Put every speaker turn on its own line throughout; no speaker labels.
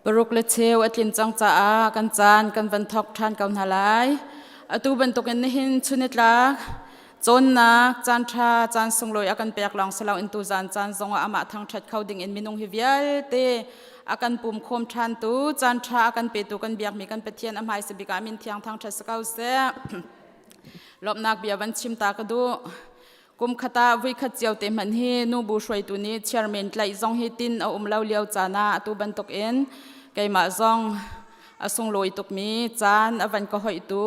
Paruk le cheu a tlin cang caah kan caan kan van thawk ṭhan ko hna lai. Atu bantukin nihin chunitlak cawnnak caan ṭha caan sunglawi a kan pek lawng si loin tuzaan caan zongah amah thangṭhat kho dingin minung hi vialte a kan pum khawm ṭhantu caan ṭha a kan petu kan biakmi kan Pathian a hmaisa bik ah min thiang thangṭhat si ko seh. Lawmhnak bia van chim ta ka duh. Kum khat ah voikhat cio te hmanh hi nubu hruaitu nih chairman tlaih zong hi tin a um lo lio caan ah atu bantuk in keimah zong a sunglawi tukmi caan a van ka hoihtu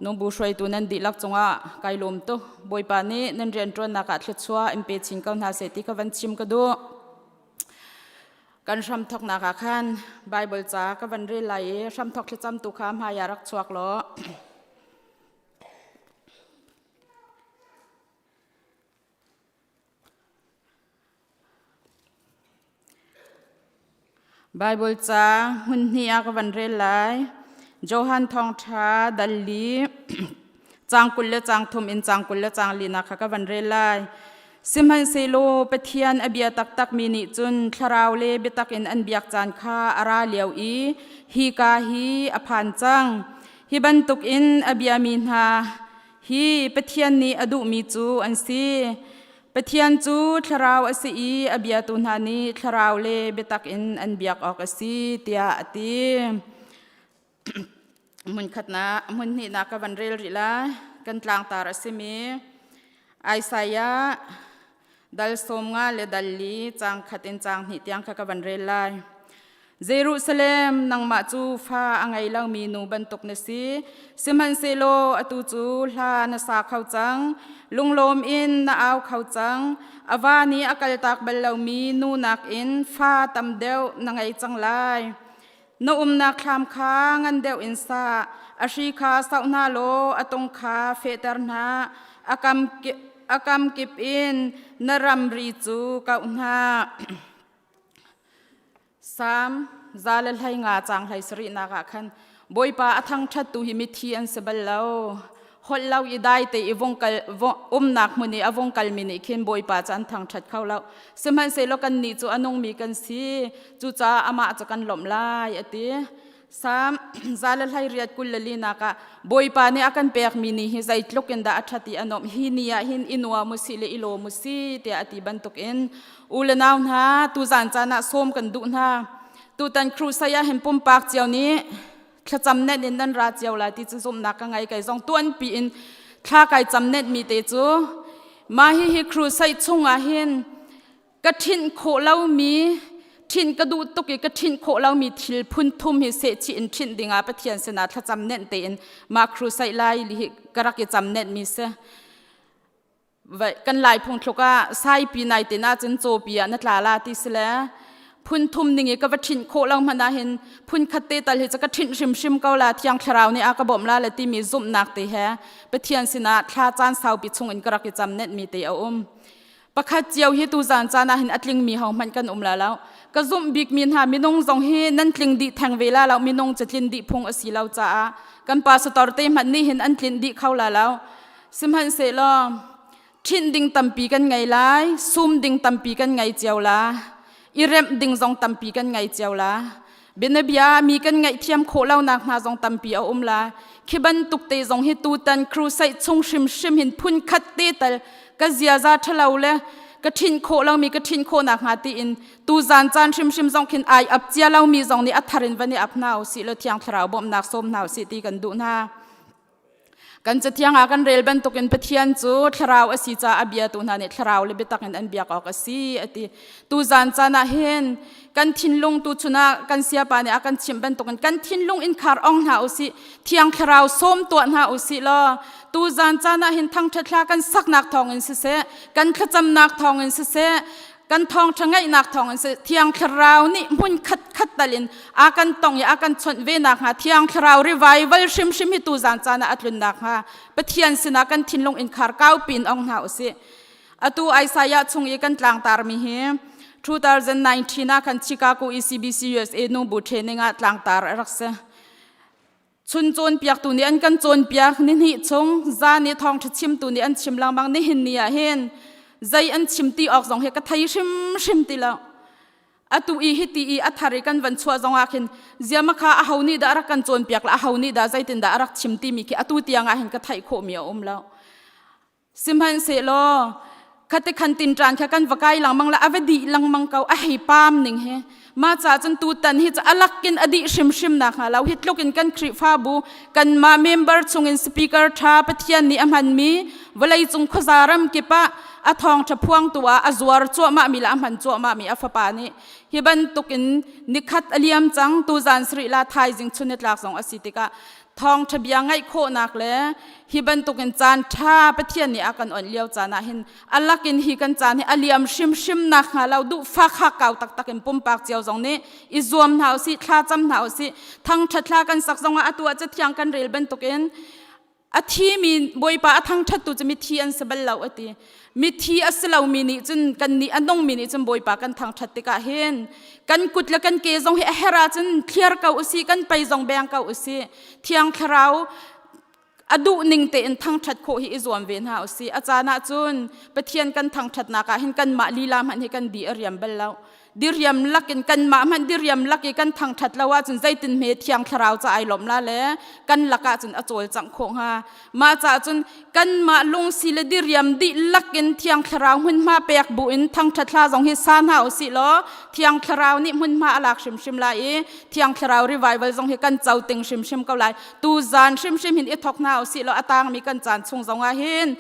nubu hruaitu nan dihlak cungah kai lawm tuk. Bawipa nih nan rianṭuannak ah thluachuah in pe chin ko hna seh ti ka van chim ka duh. Kan hramthawknak ah khan Bible ca ka van rel lai i hramthawk thlacam tu kha hmai ah rak chuak law Baibal ca hmun hnih ah ka van rel lai. Johan Thawngṭha dal li caang 20 le caang thum in caang 20 le caang linak kha ka van rel lai. Sihmanhsehlaw Pathian a bia taktakmi nih cun thlarau le biatak in an biak caan kha a ra lio i hika hi a phan cang. Hi bantukin a biami hna hi Pathian nih a duhmi cu an si. Pathian cu thlarau a si i a biatu hna nih thlarau le biatak in an biak awk a si tiah a ti. Hmunkhatnak hmunhnihnak ka van rel rih lai. Kan tlangtar a simi Isaiah dal 50 le dal li caang khat in caang hnih tiang kha ka van rel lai. Jerusalem, nangmah cu fa a ngei lomi nu bantuk na si. Sihmanhsehlaw atu cu hla na sa kho cang, lunglawm in na au kho cang. A va nih a kaltak bal lomi nu nakin fa tam deuh na ngei cang lai. Na umnak thlam kha ngan deuh in sa, a hri kha sauh hna law a tung kha fehter hna. A kam, a kam kip in na ramri cu kauh hna. Salm 115 caang 17nak ah khan Bawipa a thangṭhattu hi mithi an si bal lo. Holh lo i dai te i vung kal umnak hmun i a vung kalmi nih khin Bawipa cu an thangṭhat kho lo. Sihmanhsehlaw kannih cu a nungmi kan si. Cucaah amah cu kan lawmh lai a ti. Salm 124 ah Bawipa nih a kan pekmi ni hi zeitluk in dah a ṭhat i a nuamh hi ni ah hin i nuam u sih le i lawm u sih tiah a ti bantukin u le nau hna tuzan caan ah sawm kan duh hna. Tutan crusade ah hin pumpak cio nih thlacam net in nan ra cio lai ti cu zumhnak ka ngei kei zong tuanpi in thla kai cam net mi te cu mah hihi crusade chung ah hin ka ṭhinh khawh lomi ṭhinh ka duh tuk i ka ṭhinh khawh lomi thil phun thum hi sehchih in ṭhinh dingah Pathian sinah thlacam nenh tein mah crusade lai hi ka rak i cam nenh mi si. Kan lai phung thluk ah saipi nai tin ahcun cawpi ah na tla la ti si le phun thum ning i ka va ṭhinh khawh lo hmanh ah hin phun khat te tal hi cu ka ṭhinh hrimhrim ko la thiang thlarau nih a ka bawmh la le timi zumhnak te he Pathian sinah thla caan saupi chung in ka rak i cam nenh mi te a um. Pakhat cio hi tuzan caan ah hin a tlingmi hohmanh kan um la lo. Ka zumh bikmi hna minung zong hi nan tling dih theng ve la lo minung cu tlin dih phung a si lo caah kan pastor te hmanh nih hin an tlinh dih kho la lo. Sihmanhsehlaw ṭhinh ding tampi kan ngei lai, sum ding tampi kan ngei cio la, i remh ding zong tampi kan ngei cio la. Bianabia mi kan ngaihthiam khawh lonak hna zong tampi a um la. Khi bantuk te zong hi tutan crusade chung hrimhrim hin phun khat te tal ka ziaza ṭhalo le ka ṭhinh khawh lomi ka ṭhinh khawh nakhnga tiin tuzan caan hrimhrim zong khin ai ap cia lomi zong nih a thar in van i ap hna usih law Thiang Thlarau bawmhnak sawm hna usih ti kan duh hna. Kan cathiang ah kan rel bantukin Pathian cu thlarau a si caah a biatu hna nih thlarau le biatak in an biak awk a si a ti. Tuzan caan ah hin kan thinlung tu chun ah kan siapa nih a kan chimh bantukin kan thinlung in khar ong hna usih, thiang thlarau sawm tuah hna usih law tuzan caan ah hin thangṭhat hla kan saknak thawngin siseh, kan thlacamnak thawngin siseh, kan thawngṭha ngaihnak thawngin si thiang thlarau nih hmun khat khat tal in a kan tong i a kan chawnh ve nakhnga thiang thlarau revival hrimhrim hi tuzan caan ah a tlun nakhnga Pathian sinah kan thinlung innkhar kaupi in ong hna usih atu Isaiah chung i kan tlangtar mi hi 2019 ah khan Chicago ECBC USA nu bu training ah tlangtar a rak si chun cawnpiaktu nih an kan cawnpiak ni hnih chung zan i thawngṭha chimtu nih an chim lengmang nihin ni ah hin zei an chim ti awk zong hi ka thei hrimhrim ti lo. Atu i hiti i a thar i kan van chuah zongah khin ziama kha aho nih dah a rak kan cawnpiak le aho nih dah zeitin dah a rak chim timi khi atu tiang ah hin ka theih khawhmi a um lo. Sihmanhsehlaw khate khan tinṭan kha kan va kai lengmang le a va dih lengmang ko a hei pam ning hi mah ca cun tutan hi cu a lakin a dih hrimhrim nak hnga lo hi tluk in kan Khrihfabu kanmah member chungin speaker ṭha Pathian nih a hmanmi vawleicung khuaza ram kip ah a thawngṭha phuangtu ah a zuar cuahmahmi le a hman cuahmahmi a fapa nih hi bantukin nikhat a liam cang tuzan sarih la thaizing chun ni tlak zong a si tikah thawngṭha bia ngaih khawhnak le hi bantukin caan ṭha Pathian nih a kan onh lio caan ah hin a lakin hi kan caan hi a liam hrimhrim nak hnga lo duh fak hakkau taktak in pumpak cio zong nih i zuam hna usih thla cam hna usih thangṭhat thla kan sak zongah atu ah cathiang kan rel bantukin a thimi Bawipa a thangṭhattu cu mithi an si bal lo a ti mithi a si lomi nih cun kan nih a nungmi nih cun Bawipa kan thangṭhat tikah hin kan kut le kan ke zong hi a herh ahcun thliar ko usih kan pei zong beng ko usih Thiang Thlarau a duh ning tein thangṭhat khawh hi i zuam ve hna usih a caan ah cun Pathian kan thangṭhatnak ah hin kanmah lila hmanh hi kan di a riam bal lo diriam lakin kanmah hmanh diriam lak i kan thangṭhat lo ahcun zeitin hme thiang thlarau ca ai lawmh la le kan lakah cun a cawlcangh khawh hnga mah caah cun kanmah lungsi le diriam dihlak in thiang thlarau hmunhma pek bu in thangṭhat hla zong hi sa hna usih law thiang thlarau nih hmunhma a lak hrimhrim lai i thiang thlarau revival zong hi kan co ting hrimhrim ko lai tu zan hrimhrim hin i thok hna usih law a tangmi kan caan chung zong ah hin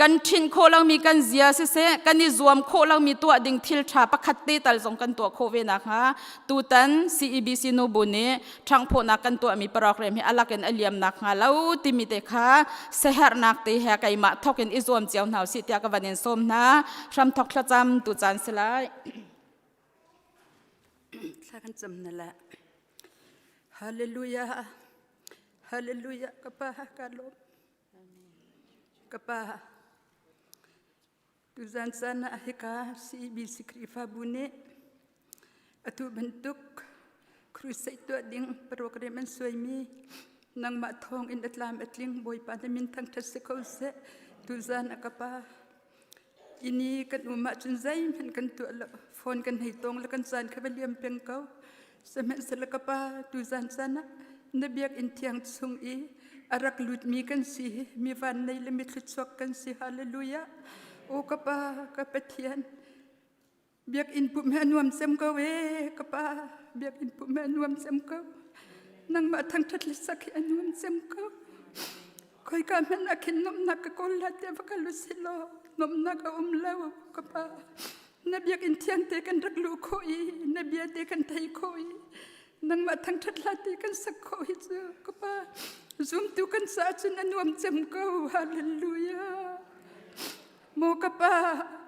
kan ṭhinh khawh lomi kan zia siseh kan i zuam khawh lomi tuah ding thil ṭha pakhat te tal zong kan tuah khawh ve nakhnga tutan CEBC nubu nih ṭhanghphawhnak kan tuahmi program hi alak in a liam nakhnga lo timi te kha seherhnak te he keimah thok in i zuam cio hna usih tiah ka van in sawm hna hramthok thlacam tu caan si lai
Thla kan cam na la. Hallelujah. Hallelujah. Ka pa ka lawm. Ka pa, tuzan caan ah hika CEBC Khrihfabu nih atu bantuk crusade tuah ding program an suaimi nangmah thawng in a tlam a tling Bawipa na min thangṭhat si ko seh. Tuzan ah ka pa, ini kan um ahcun zeihmanh kan tuah lo. Phone kan hei tong le kan caan kha va liam peng ko. Sihmanhsehlaw ka pa, tuzan caan ah na biakinn thiang chung i a rak lutmi kan si hi mi vannei le mi thluachuak kan si. Hallelujah. O ka pa, ka Pathian, biakinn pumh hi a nuam cem ko ee ka pa, biakinn pumh hi a nuam cem ko. Nangmah thangṭhat le sak hi a nuam cem ko. Khoika hmanh ah khin nuamhnak ka kawl la tiah va kal u sih law nuamhnak a um lo ka pa. Na biakinn thiang te kan rak luh khawh i na bia te kan thei khawh i nangmah thangṭhat hla te kan sak khawh hi cu ka pa zumtu kan caah cun a nuam cem ko hallelujah maw ka pa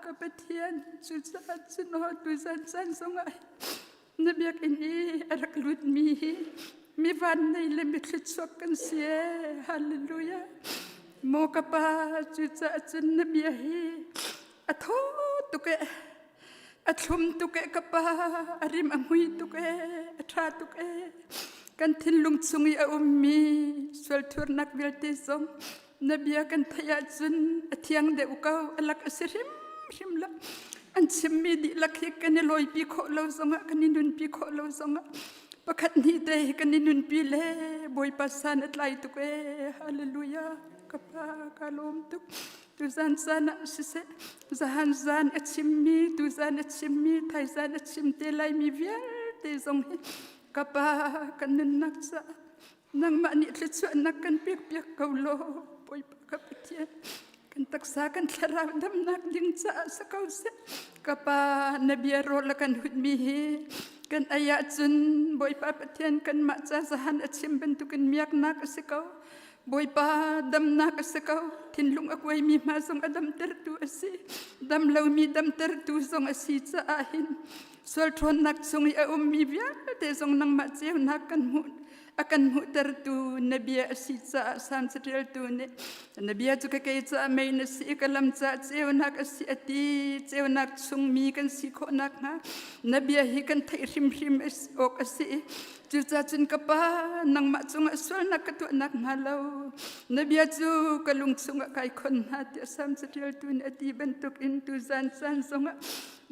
ka Pathian cucaah cun aw tuzan caan zongah na biakinn i a rak lutmi hi mi vannei le mi thluachuak kan si ee hallelujah maw ka pa cucaah cun na bia hi a thaw tuk ee a thlum tuk ee ka pa a rim a hmui tuk ee a ṭha tuk ee kan thinlung chung i a ummi sualthurnak vialte zong na bia kan theih ahcun a thiang deuh ko a lak a si hrimhrim lo an chimmi dihlak hi kan i lawipi khawh lo zongah kan i nunpi khawh lo zongah pakhat hnih te hi kan i nunpi le bawipa san a tlai tuk ee hallelujah ka pa ka lawm tuk tuzan zan ah siseh zahan zan a chimmi tuzan a chimmi thaizan a chim te laimi vialte zong hi ka pa kan nunnak caah nangmah nih thluachuahnak kan pekpiak ko law Bawipa ka Pathian kan taksa kan thlarau damnak ding caah si ko seh ka pa na bia rawl a kan hutmi hi kan ei ahcun Bawipa Pathian kanmah ca zahan a chim bantukin miaknak a si ko Bawipa damnak a si ko thinlung a kuaimi hma zong a damtertu a si dam lomi damtertu zong a si caah hin sual ṭhawnnak chung i a ummi vialte zong nangmah ceunak kan hmuh a kan hmuhtertu na bia a si caah Salm caṭialtu nih na bia cu ka ke caah mei na si i ka lam caah ceunak a si a ti ceunak chungmi kan si khawh nakhnga na bia hi kan theih hrimhrim awk a si cucaah cun ka pa nangmah cungah sualnak ka tuah nakhnga lo na bia cu ka lung chungah kai khon hna tiah Salm caṭialtu nih a ti bantukin tuzan caan zongah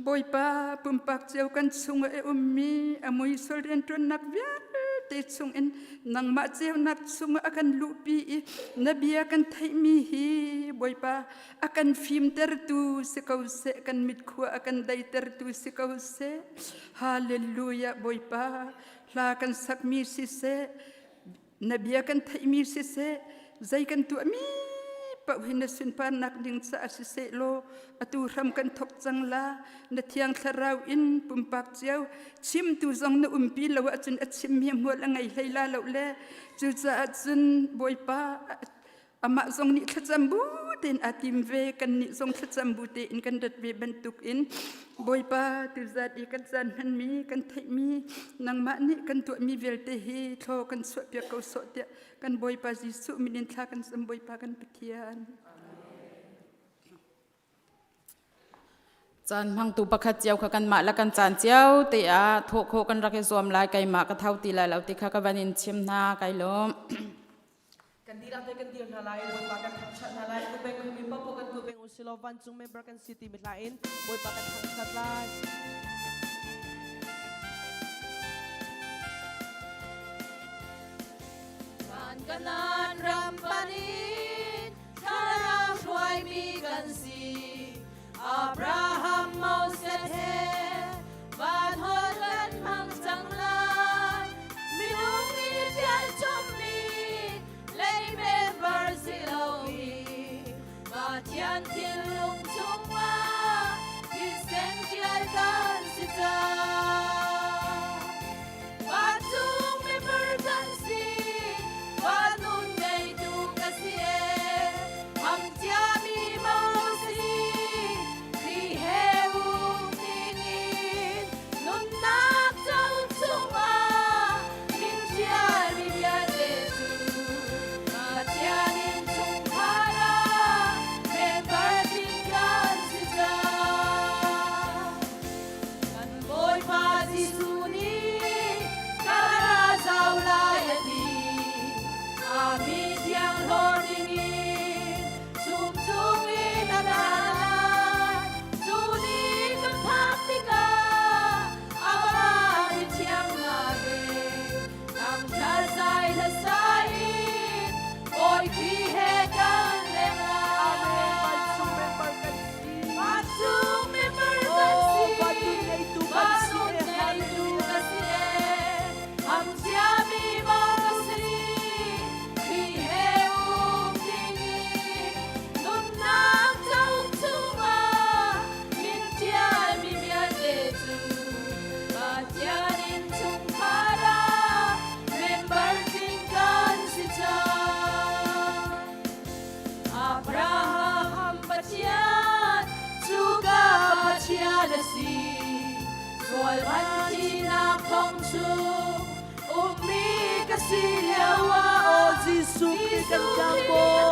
Bawipa pumpak cio cio kan chung i ummi a mui sual rianṭuannak vialte chungin nangmah ceunak chungah a kan luhpi i na bia kan theihmi hi Bawipa a kan fimtertu si ko seh, kan mitkhua a kan deitertu si ko seh. Hallelujah. Bawipa, hla kan sakmi siseh, na bia kan theihmi siseh, zei kan tuahmi paoh hi na sunparnak ding caah siseh law atu hram kan thok cang la. Na Thiang Thlarau in pumpak cio chimtu zong na umpi lo ahcun a chimmi hmual a ngei hlei la lo le cucaah cun Bawipa, amah zong nih thlacam bu tein aa tim ve, kannih zong thlacam bu tein kan rat ve bantukin Bawipa, tuzat i kan caan hmanmi, kan theihmi, nangmah nih kan tuahmi vialte hi thlaw kan chuahpiak ko sawh tiah kan Bawipa Jesuh min in thla kan cam, Bawipa kan Pathian.
Caan hmangtu pakhat cio kha kanmah le kan caan cio te ah thawh khawh kan rak i zuam lai. Keimah ka tho ti lai lo ti kha ka van in chim hna. Kai lawm.
Kan dihlak te kan dir hna lai, Bawipa kan thangṭhat hna lai. Tu peng khuami paohpaoh kan tu peng usilaw vancung member kan si timi hla in Bawipa kan thangṭhat lai.
Van kanan ram panin thlarau hruaimi kan si. Abraham, Moses he van hol kan hmang cang lai. Minung nih ṭial chommi lei member si lomi Pathian thinlung chungah thisen ṭial kan si cang. Vancung member kan si, van nun ngeitu ka si e. Ham ciami Moses Khrih he um dingin nunnak cauk chungah min ṭialmi vialte cu Pathian innchungkhar ah member tling kan si cang. Kan Bawipa Jesuh nih ka ra zau lai a ti. A mi thiang hlawr dingin chum chungin a ra lai. Cu ni kan phak tikah a va mi thiang hna he thangṭhat zai hlasa in Bawi Khrih he kan leng lai.
Vancung member kan si.
Vancung member kan
Oh,
si.
van ngeitu kan si.
Van ngeitu
Hallelujah.
ka si e. Ham ciami maw ka si. Khrih he um dingin nunnak cauk chungah min ṭialmi vialte cu Pathian innchungkhar ah member tling kan si cang. Abraham Pathian cu ka Pathian a si. Sual man thong chung ummi ka si lio ah
Oh, Jesuh Khrih kan tlangbawi.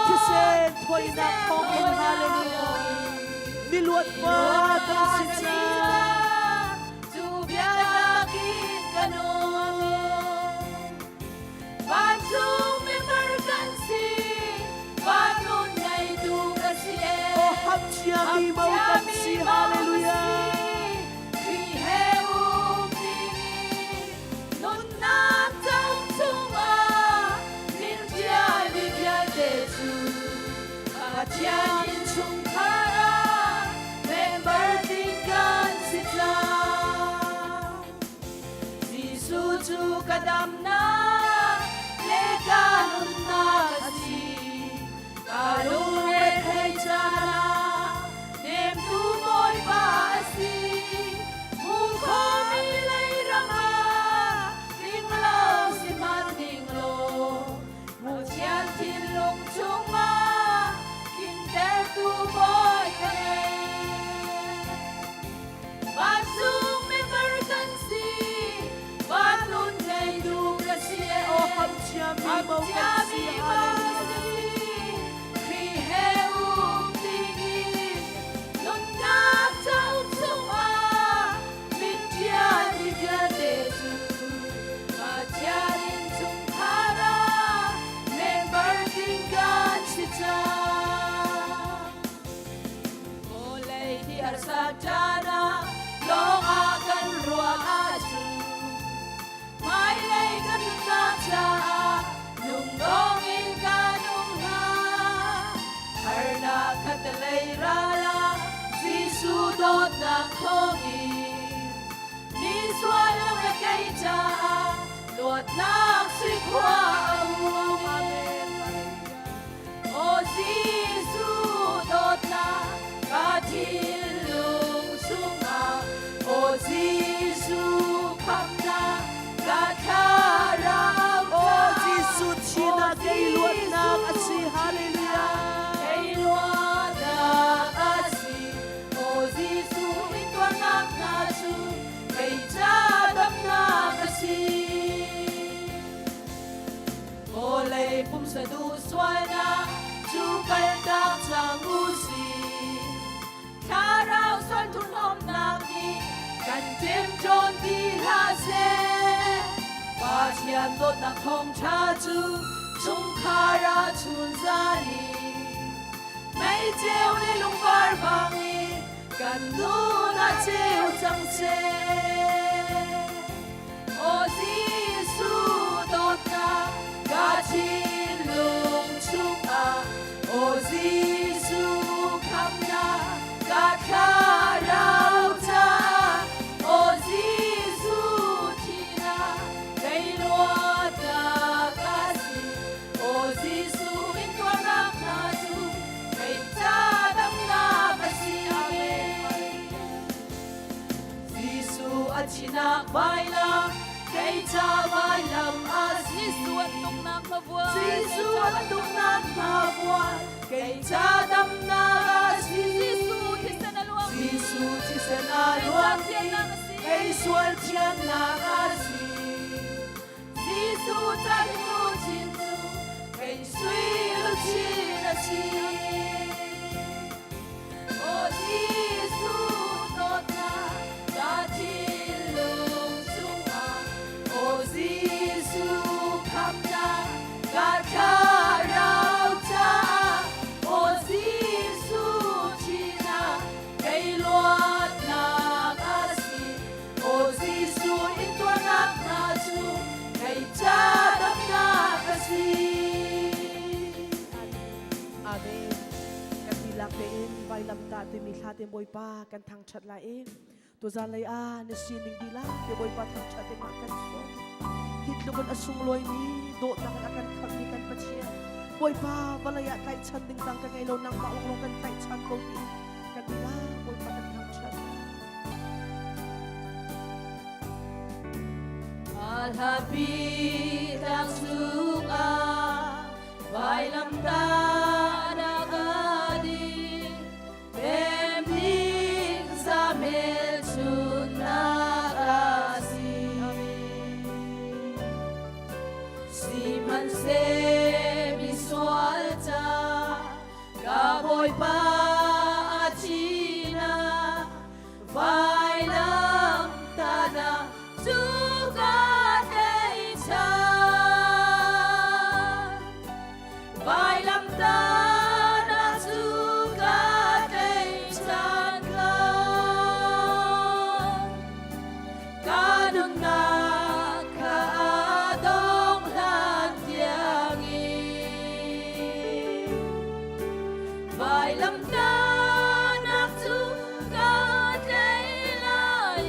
Thisen thawinak thawngin, hallelujah. Miluat pa kan si cang.
Cu biatakin ka nung. Vancung member kan si, van nun ngeitu ka si e.
Oh, ham ciami mau kan si, hallelujah.
Khrih he um dingin nunnak cauk chungah min ṭialmi vialte cu Pathian innchungkhar ah member tling kan si cang. Jesuh cu ka damnak le ka nunnak a si. Ka lungre thei caan ah hnemtu Bawipa a si. Hmu khomi lei ram ah tling lo sihmanh ning law, Pathian thinlung chungah tlintertu Bawi ka ngei. Vancung member kan si, van nun ngeitu ka si e.
Oh, ham ciami mau kan si, hallelujah.
Khrih he um dingin nunnak cauk chungah min ṭialmi vialte cu Pathian innchungkhar ah member tling kan si cang. Vawlei hi harsa caan ah lawng Khattelei ral ah Jesuh dawtnak thawngin mi sual le kei caah luatnak sui khua a um. Amen. Aw Jesuh dawtnak ka thinlung chungah, Aw Jesuh khamhnak ka thlarau.
Aw Jesuh thinak kei luatnak a si. Hallelujah.
Kei luatnak a si. Aw Jesuh intuarnak hna cu kei ca damnak a si. Vawlei pumsa duh sualnak cu kaltak cang u sih. Thlarau sual thurhnawmnak nih kan ṭemṭawn ti hlah seh. Pathian dawtnak thawngṭha cu chungkhar ah chunzan in mei ceu le lungvar bangin kan nun ah ceu cang seh. Aw Jesuh dawtnak ka thinlung chungah, Aw Jesuh khamnak ka thlarau caah, Aw Jesuh thihnak kei luatnak a si, Aw Jesuh intuarnak hna cu kei ca damnak a si. Amen. Jesuh a thinak vailam kei ca vailam a si.
Jesuh an tuknak hmavuan.
Jesuh an tuknak hmavuan kei ca damnak a si.
Jesuh thisen a luang.
Jesuh thisen a luang kei sual thiannak a si. Jesuh ca luchin cu kei sui luchin a si. Aw Jesuh dawtnak ka thinlung chungah, Aw Jesuh khamhnak ka thlarau caah, Aw Jesuh thihnak kei luatnak a si. Aw Jesuh intuarnak hna cu kei ca damnak a si.
Amen. Kan dihlak tein vailamtah timi thla te Bawipa kan thangṭhat lai i tuzan lei ah na sining dihlak te Bawipa thangṭhat dingah kan sawm. Hi tluk in a sunglawimi dawtnak in a kan khamhmi kan Pathian Bawipa vawlei ah tlaihchan ding dang ka ngei lo nangmah lawnglawng kan tlaihchan ko ti kan dihlak Bawipa kan thangṭhat.
Hlapi tlang chungah vailamtahnak a ding, pemning za hmelchunhnak a si. Sihmanhseh misual ca ka Bawipa a thihnak vailamtahnak cu ka tlaihchan. Vailamtahnak cu ka tlaihchan ko. Ka nunnak kha a dong hlan tiangin. Vailamtahnak cu ka tlaih lai i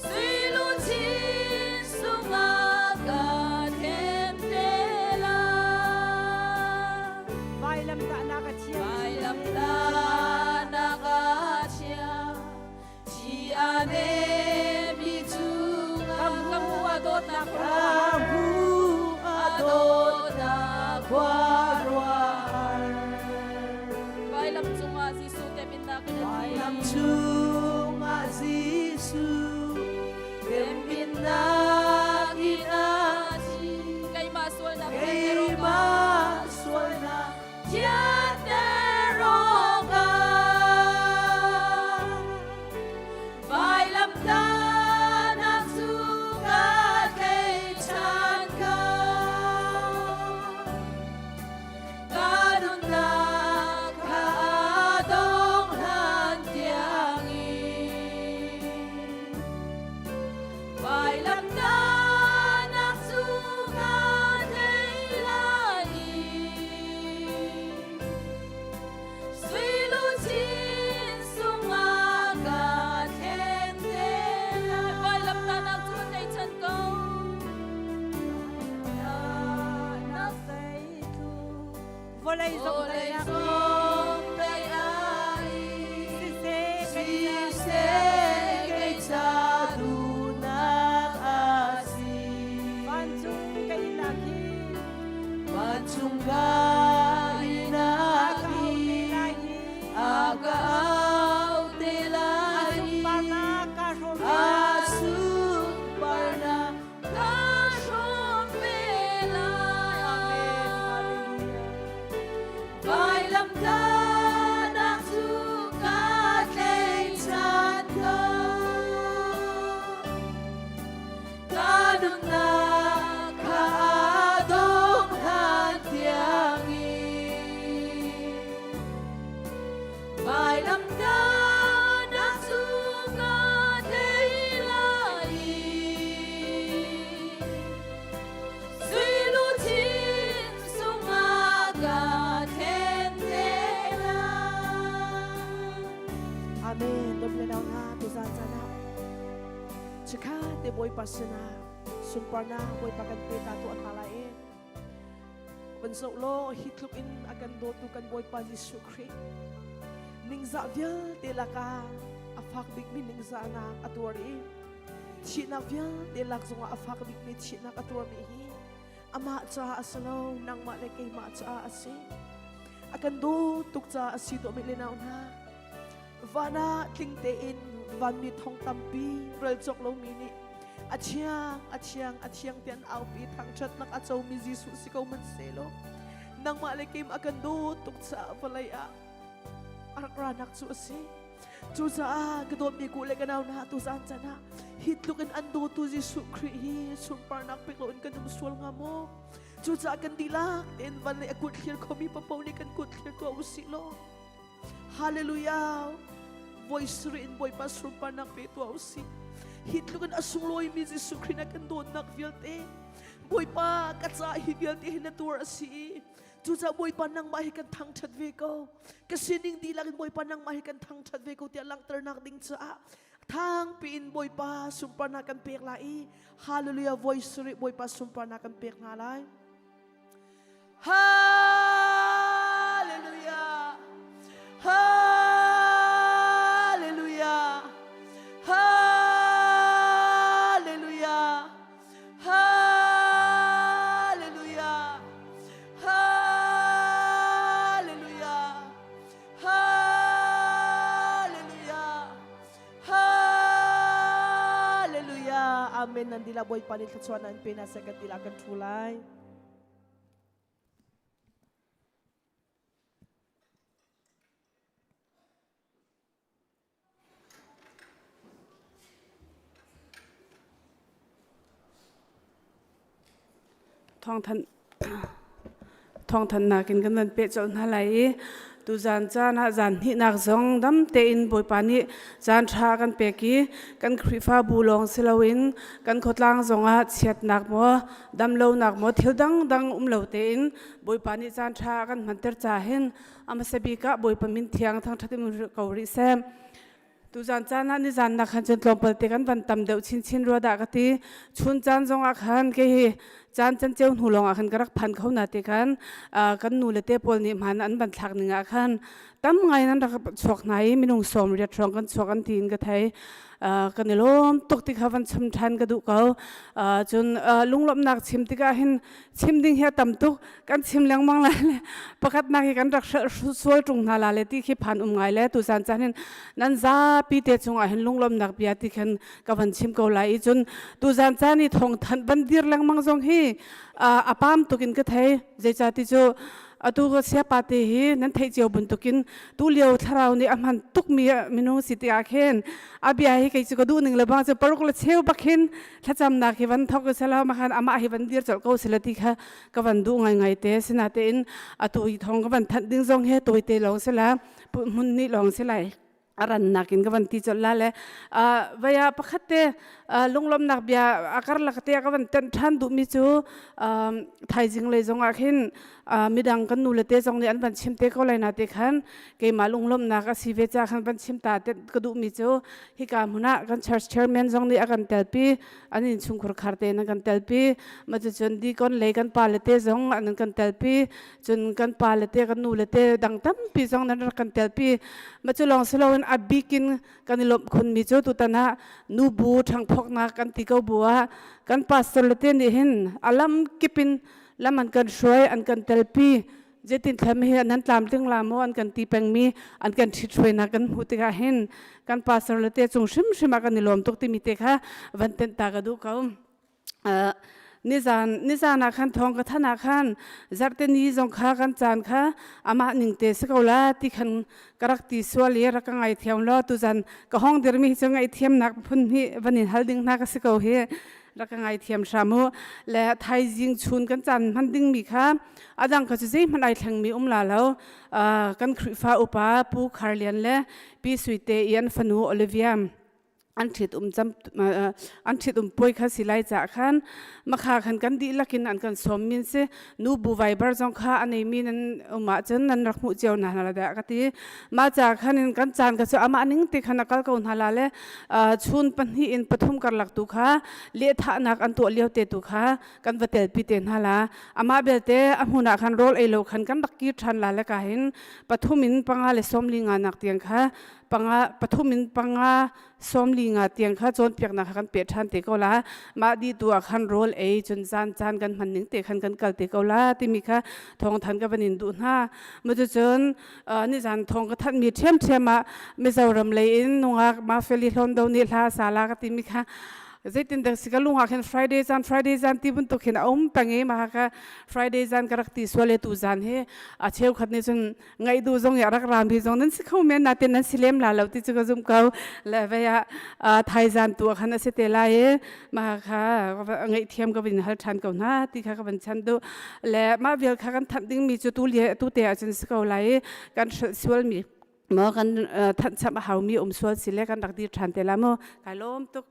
sui luchin sungah ka them te lai.
Vailamtahnak a thiang.
Vailamtahnak a thiang, thi a nemi chungah
Ka hmu a dawtnak
ka hmu a dawtnak khuaruahhar.
Vailam cungah Jesuh teminnak in a thi.
Vailam cungah Jesuh teminnak in a thi.
Keimah sualnak
Keimah sualnak thianter awkah vailamtahnak cu ka tlaihchan ko.
Vawlei zong tei ai Siseh kei ca duhnak a si. Vancung ka inn ah khin Vancung ka inn ah khin A ka au te lai A sunparnak ka hrawm ve lai. Amen. Vailamtahnak cu ka tlaihchan ko. Ka nunnak kha aa dong hlan tiangin. Vailamtahnak cu ka tei lai i Sui luchin sungah ka then te lai.
Amen. Dawt le nau hna tuzan caan ah chikha te Bawipa sinah sunparnak Bawipa kan pe ta tu hna lai i van zoh law hi tluk in a kan dawtu kan Bawipa Jesuh Khrih ningzah vialte lakah a fak bikmi ningzahnak a tuar i Thihnak vialte lak zongah a fak bikmi thihnak a tuarmi hi amah caah a si lo, nangmah le keimah caah a si. A kan dawt tuk caah a si dawhmi le nau hna. Van ah tling tein vanmi thong tampi rel cawk lomi nih a thiang, a thiang, a thiang ti an aupi thangṭhatnak a comi Jesuh si ko man selaw nangmah le keimah a kan dawt tuk caah vawlei ah a rak ranak cu a si. Cucaah ka dawtmi ku le ka nau hna tuzan chan ah hi tluk in an dawtu Jesuh Khrih hi sunparnak pek loin kan um sual hnga maw? Cucaah kan dihlak tein van lei a kut thlir khomi papo nih kan kut thlir tuah usih law Hallelujah! Voi sarih in Bawipa sunparnak pe tuah usih. Hi tluk in a sunglawimi Jesuh Khrih na kan dawtnak vialte Bawipa ka ca hi vialte hi na tuar a si. Cucaah Bawipa nangmah hi kan thangṭhat ve ko. Ka sining dihlak in Bawipa nangmah hi kan thangṭhat ve ko tiah langhternak ding caah thangpi in Bawipa sunparnak kan pek lai i Hallelujah voice sarih Bawipa sunparnak kan pek hna lai. Hallelujah. Hallelujah. Hallelujah. Hallelujah. Hallelujah. Hallelujah. Hallelujah. Amen. Nan dila Bawipa nih thluachuah nan pe na second dila kan thu lai.
Thawngthanhnak in kan van peh colh hna lai i tuzan caan ah zan hnihnak zong dam tein Bawipa nih caan ṭha kan pek i kan Khrihfabu lawng si loin kan khuatlang zongah chiatnak maw damlonak maw thil dangdang um lo tein Bawipa nih caan ṭha a kan hmanter ca hin a hmasa bik ah Bawipa min thiang thangṭhat in ko rih seh. Tuzan caan ah nizan nak khan cun tlawmpal te kan van tam deuh chinchin rua dah ka ti. Chun caan zong ah khan kei hi caan can ceu hnu lawng ah khan ka rak phan kho na te khan kan nu le te pawl nih hman an van thlak ning ah khan tam ngai nan rak chuak hna i minung sawm riat hrawng kan chuak an ti in ka thei. Kan i lawm tuk ti kha van chim ṭhan ka duh ko. Cun lunglawmhnak chim tikah hin chim ding hi a tam tuk. Kan chim lengmang lai le pakhatnak hi kan rak sual ṭung hna la le ti khi phan um ngai le tuzan caan hin nan zapi te cungah hin lunglawmnak bia ti khan ka van chim ko lai i cun tuzan caan i thawng thanh van dir lengmang zong hi a pam tuk in ka thei. Zeicah ti cu atu ka siapa te hi nan theih cio bantukin tu lio thlarau nih a hman tukmi minung si tikah khin a bia hi kei cu ka duh ning le bang cu paruk le cheu bak hin thlacamnak hi van thok sela makhan amah hi van dir colh ko sela ti kha ka van duh ngaingai te. Sinatein atu hi thong ka van thanh ding zong he tawite lawng sela hmun nih lawng si lai. Arannak in ka van ti colh la le vaya pakhat te lunglawmnak bia a karlak te ka van tenh ṭhan duhmi cu thaizing lei zong ah khin midang kan nu le te zong nih an van chim te ko lai na te khan keimah lunglawmhnak a si ve ca khan van chim ta te ka duhmi cu hika hmun ah kan church chairman zong nih a kan telpi, an in chungkhur khar te an kan telpi, ma cun deacon lei kan pa le te zong an kan telpi, cun kan pa le te, kan nu le te dang tampi zong nan rak kan telpi. Ma cu lawng si loin a bikin kan i lawmh khunmi cu tutan ah nubu ṭhangphoknak kan ti ko bu ah kan pastor le te nih hin a lam kip in lam an kan hruai, an kan telpi. Zeitin thlam hi nan tlamtling la maw an kan ti pengmi, an kan ṭhit hruainak kan hmuh tikah hin kan pastor le te cung hrimhrim ah kan i lawm tuk timi te kha van tenh ta ka duh ko. Nizan nizan ah khan thawng ka than ah khan zarhte ni zong kha kan caan kha amah ning te si ko la ti khan ka rak ti sual i rak ka ngaithiam law tuzan ka hong dirmi cu ngaihthiamnak phun hi van in hal ding hna ka si ko hi, rak ka ngaithiam hram u. Le thaizing chun kan caan hman dingmi kha adang kha cu zeihmanh ai thlengmi um la lo. Kan Khrihfa upa Pu Khar Lian le Pi Suite i an fanu Olivia an ṭhit um cam an ṭhit um puai kha si lai ca khan makha khan kan dihlak in an kan sawm min si. Nu bu viber zong kha a nei mi nan um ahcun nan rak hmuh cio hna la dah ka ti. Mah ca khan in kan caan ka cu amah ning te khan a kal ko hna la le chun 2 in 3 karlak tu kha lehthahnak an tuah lio te tu kha kan va telpi te hna la. Amah belte a hmun ah khan rawl ei lo khan kan rak kir ṭhan la le ka hin 3 in 5 le 45 nak tiang kha 5 3 in 5 45 tiang kha cawnpiaknak kha kan pe ṭhan te ko la. Mah di tu ah khan rawl ei cun zan caan kan hman ning te khan kan kal te ko la timi kha thawngthan ka van in duh hna. Mu cun nizan thawng ka thanh mi ṭhiamṭhiam ah Mizoram lei in nungak Mafeli Hlondo nih hla sa la ka timi kha zeitin dak si ka lung ah khin Friday zan, Friday zan ti bantuk hin a um peng i mah ka Friday zan ka rak ti sual e. Tu zan hi a cheukhat nih cun ngaih duh zong i a rak rami zong nan si kho men, natin nan si lem la lo ti cu ka zum ko le vei ah thaizan tu ah khan a si te lai i mah kha ngaihthiam ka vin hal ṭhan ko hna ti kha ka van chan duh. Le mah vial kha kan thanh dingmi cu tu tu te ahcun si ko lai i kan hrelh sualmi maw, kan thanh chap a haumi um sual si le kan rak dir ṭhan te la mu. Kai lawm tuk.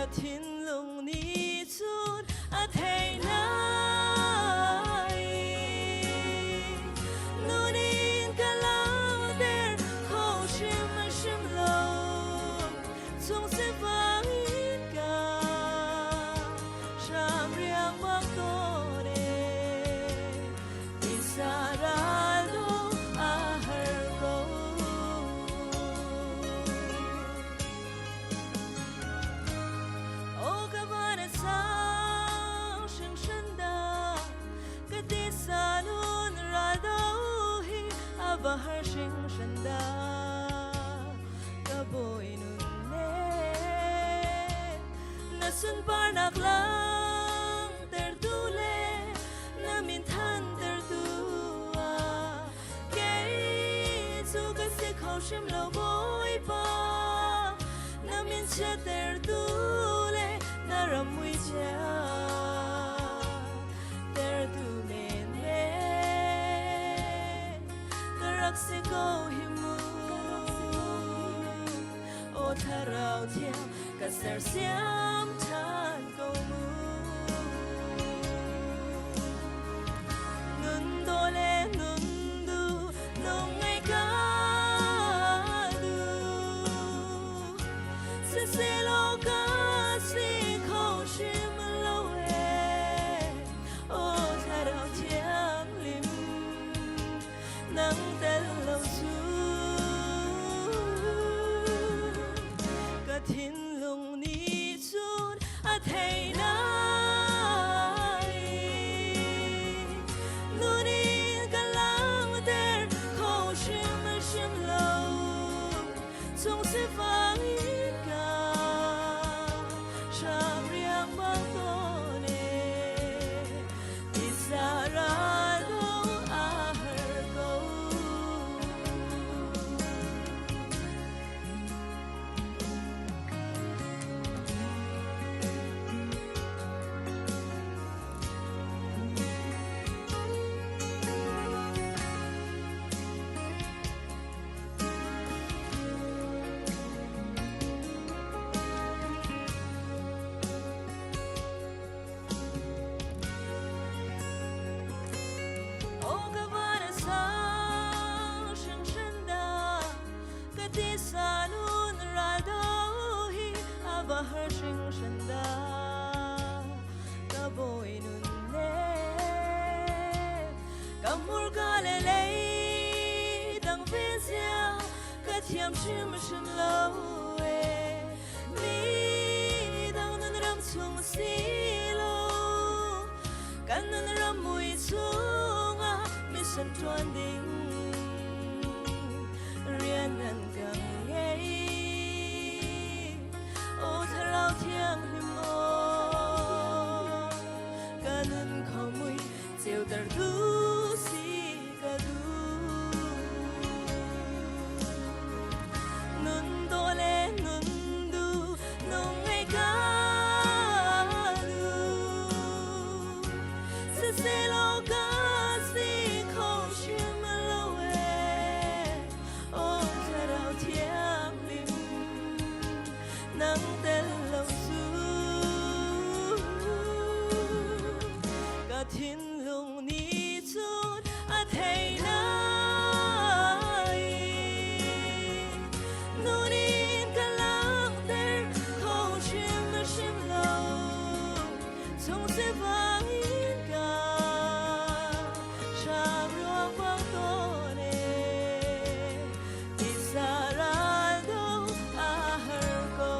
Thinlung nih cun a thei lai, nun in ka lauter kho hrim hrim lo, chung sifang in ka hram riangmang tawn e, Israel a har ko. O ka van a sang hringhran dah, ka tisa nun ral do hi a va har hringhran dah, ka bawi nun ne na sunparnak langhtertu le na min thantertu ah kei cu ka si kho hrim lo. Bawipa, na min chiattertu le na ram mui chia tertu men men ka rak si ko hi mu o thlarau thiang ka sersiam than ko mu nun do le nun du nung ngai ka du siselaw ka si kho hrim lo e o thlarau thianghlim nang tel lo cu ka thinlung nih cun a thei lai nun in ka langhter kho hrim hrim lo chung sifang in ka hram riangmang tawn e tisa ral do a har ko. O ka van a sang hringhran dah ka tisa nun ral do hi a va har hringhran dah ka bawi nun ne ka hmurka le lei dang ve zia ka thiam hrim hrim lo e mi dang nun ram chung si lo kan nun ram mui chungah mission ṭuan ding rian nan kan ngei o thlarau thianghlim aw ka nun kho mui ceuter tu si ka duh nun do le nun du nung ngei ka duh siselaw ka si kho hrim lo e o thlarau thianghlim nang tel lo cu ka thinlung nih cun a thei lai nun in ka langhter kho hrim hrim lo chung sivang in ka hram ruangmang tawn e tisa ral do a har ko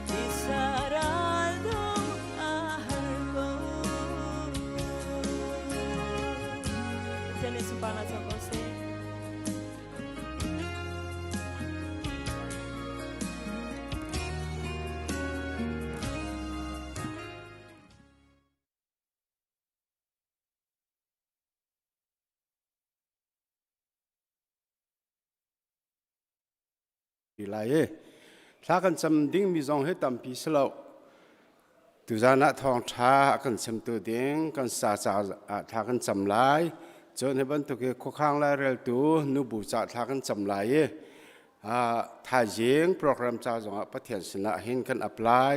tisa ral do a har ko. Pathian nih sunparnak co ko seh.
Lai i thla kan cam dingmi zong hi tampi si lo. Tuzan ah thawngṭha a kan chimtu ding kan sa caah thla kan cam lai. Cun hi bantuk hi khuakhang laireltu nubu ca thla kan cam lai i thaizing program ca zongah Pathian sinah hin kan apply.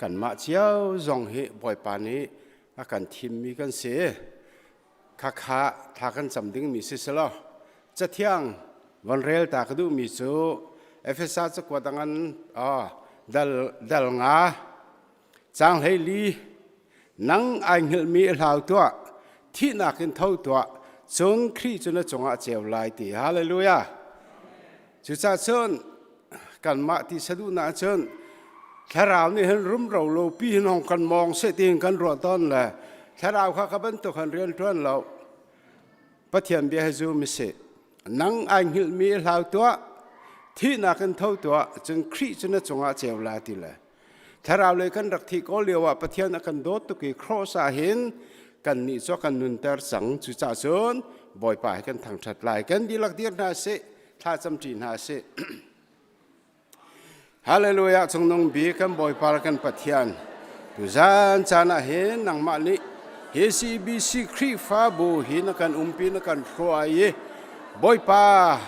Kanmah cio zong hi Bawipa nih a kan thimmi kan si. Khakha thla kan cam dingmi si selaw cathiang von rel ta ka duhmi cu Efesa cakuat a ngan dal dal nga cang hlei li nang ai hngilhmi i hlau tuah thihnak in tho tuah cun Khrih cu na cungah ceu lai ti hallelujah cucaah cun kanmah ti saduhnak cun thlarau nih hin rumro lo pi hin hong kan mawng seh tiin kan ruah tawn le thlarau kha ka bantuk han rian ṭuan lo Pathian bia hi zu mi si nang ai hngilhmi i hlau tuah thihnak in tho tuah cun Khrih cu na cungah ceu la ti le thlarau lei kan rak thih ko lio ah Pathian a kan dawt tuk i cross ah hin kan nih cu kan nunter cang cucaah cun Bawipa hi kan thangṭhat lai kan dihlak dir hna sih thla camṭi hna sih. Hallelujah cungnung bik kan Bawipa le kan Pathian tuzan caan ah hin nangmah nih hi CBC Khrihfabu hi na kan umpi na kan hruai i Bawipa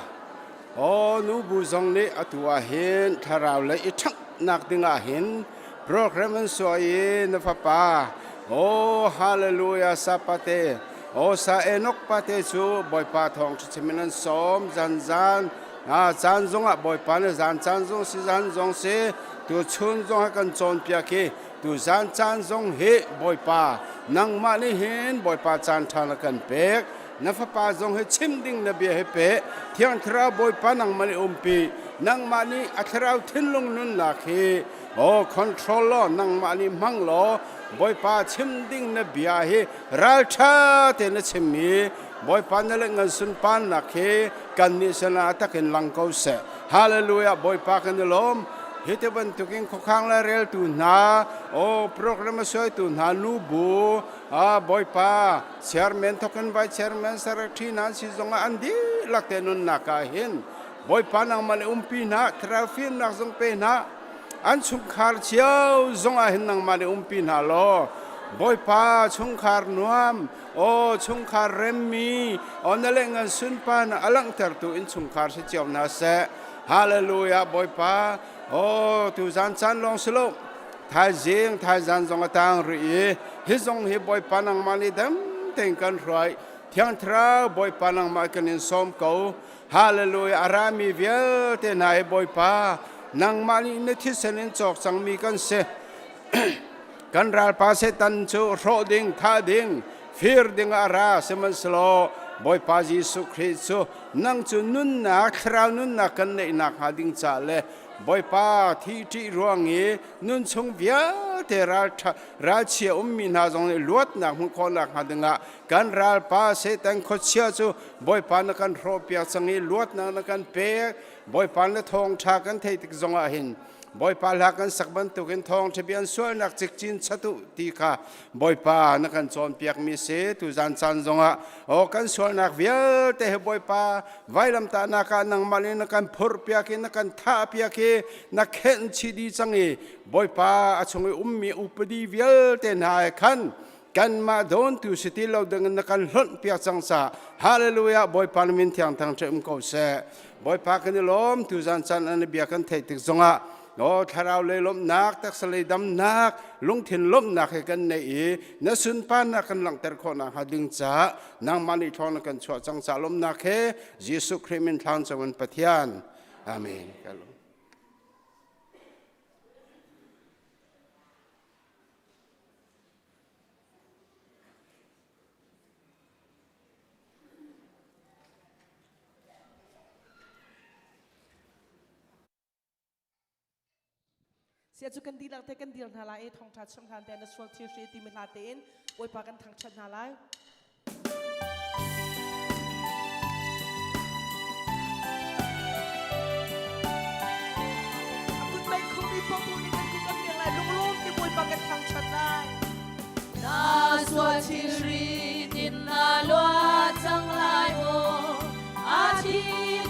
aw nubu zong nih atu ah hin thlarau lei i ṭhanghnak ding ah hin program an suai i na fapa aw hallelujah sapate aw sa Enoch pate cu Bawipa thawng ṭha in an sawm zanzan caan zongah Bawipa nih zan caan zong si zan zong si tu chun zong a kan cawnpiak hi tu zan caan zong hi Bawipa nangmah nih hin Bawipa caan ṭha na kan pek na fapa zong hi chim ding na bia hi pe Thiang Thlarau Bawipa nangmah nih umpi nangmah nih a thlarau thinlung nunnak hi oh control law nangmah nih hmang law Bawipa chim ding na bia hi ralṭha te na chimmi Bawipa na le ngan sunparnak hi kannih sinah takin lang ko seh. Hallelujah Bawipa kan i lawm. Hi te bantukin khuakhang le reltu hna, o program a suaitu hna nubu, Bawipa chairman thokin vice chairman secretary hna si zongah an dihlak te nunnak ah hin Bawipa nangmah le umpi hna, thlarau fimnak zong pe hna, an chungkhar cio zongah hin nangmah le umpi hna law Bawipa chungkhar nuam Aw chungkhar remmi, aw na le ngan sunpa na a langhtertu innchungkhar si cio hna seh. Hallelujah Bawipa. Aw tuzan caan lawng si lo. Thaizing thaizan zong a tang rih i hi zong hi Bawipa nangmah nih dam tein kan hruai. Thiang Thlarau Bawipa nangmah kan in sawm ko. Hallelujah a rami vialte hna hi Bawipa nangmah nih na thisen in cawk cangmi kan si. Kan ralpa Satan cu hrawh ding, thah ding, fir ding ah a ra. Sihmanhsehlaw Bawipa Jesuh Khrih cu nang cu nunnak, thlarau nunnak kan neihnak hnga ding ca le Bawipa thi ṭih ruang i nun chung vialte ralchia ummi hna zong nih luatnak hmuh khawhnak hnga dingah kan ralpa Satan khuachia cu Bawipa na kan hrawhpiak cang i luatnak na kan pek. Bawipa na thawngṭha kan theih tik zongah hin Bawipa hla kan sak bantukin thawngṭha bia an sualnak cikcin chat u ti kha Bawipa na kan cawnpiakmi si tuzan caan zongah aw kan sualnak vialte he Bawipa vailamtahnak ah nangmah nih na kan phurhpiak i na kan thahpiak i na khenh chih dih cang i Bawipa a chung i ummi upadi vialte hna he khan kanmah dawntu si ti lo dingin na kan hlonh piak cang ca hallelujah Bawipa na min thiang thang um ko seh Bawipa kan i lawm tuzan caan an bia kan theih tik zongah o thlarau lei lawmhnak taksa lei damnak lungthin lawmhnak he kan neih i na sunparnak kan langhter khawh nakhnga ding caah nangmah nih thawng na kan chuah cang ca lawmhnak he Jesuh Khrih min thlang cangin Pathian amen ka lawm
Sia cu kan dihlak te kan dir hna lai i thawngṭha chim hlan te na sual thil hri timi hla tein Bawipa kan thangṭhat hna lai. A kut mei khumi popo nih kan kut kan pek lai lunglawm ti Bawipa kan thangṭhat lai.
Na sual thilri tin na luat cang lai maw? A thi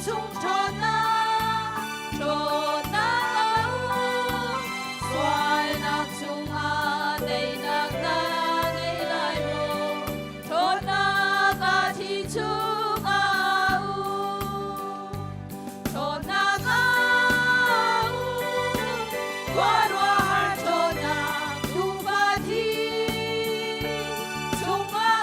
chung ṭhawnnak, ṭhawnnak a um. Sualnak chungah teinak na ngei lai maw? Ṭhawnnak a thi chung a um. Ṭhawnnak a um. Khuaruahhar ṭhawnnak tuufa thi chungah.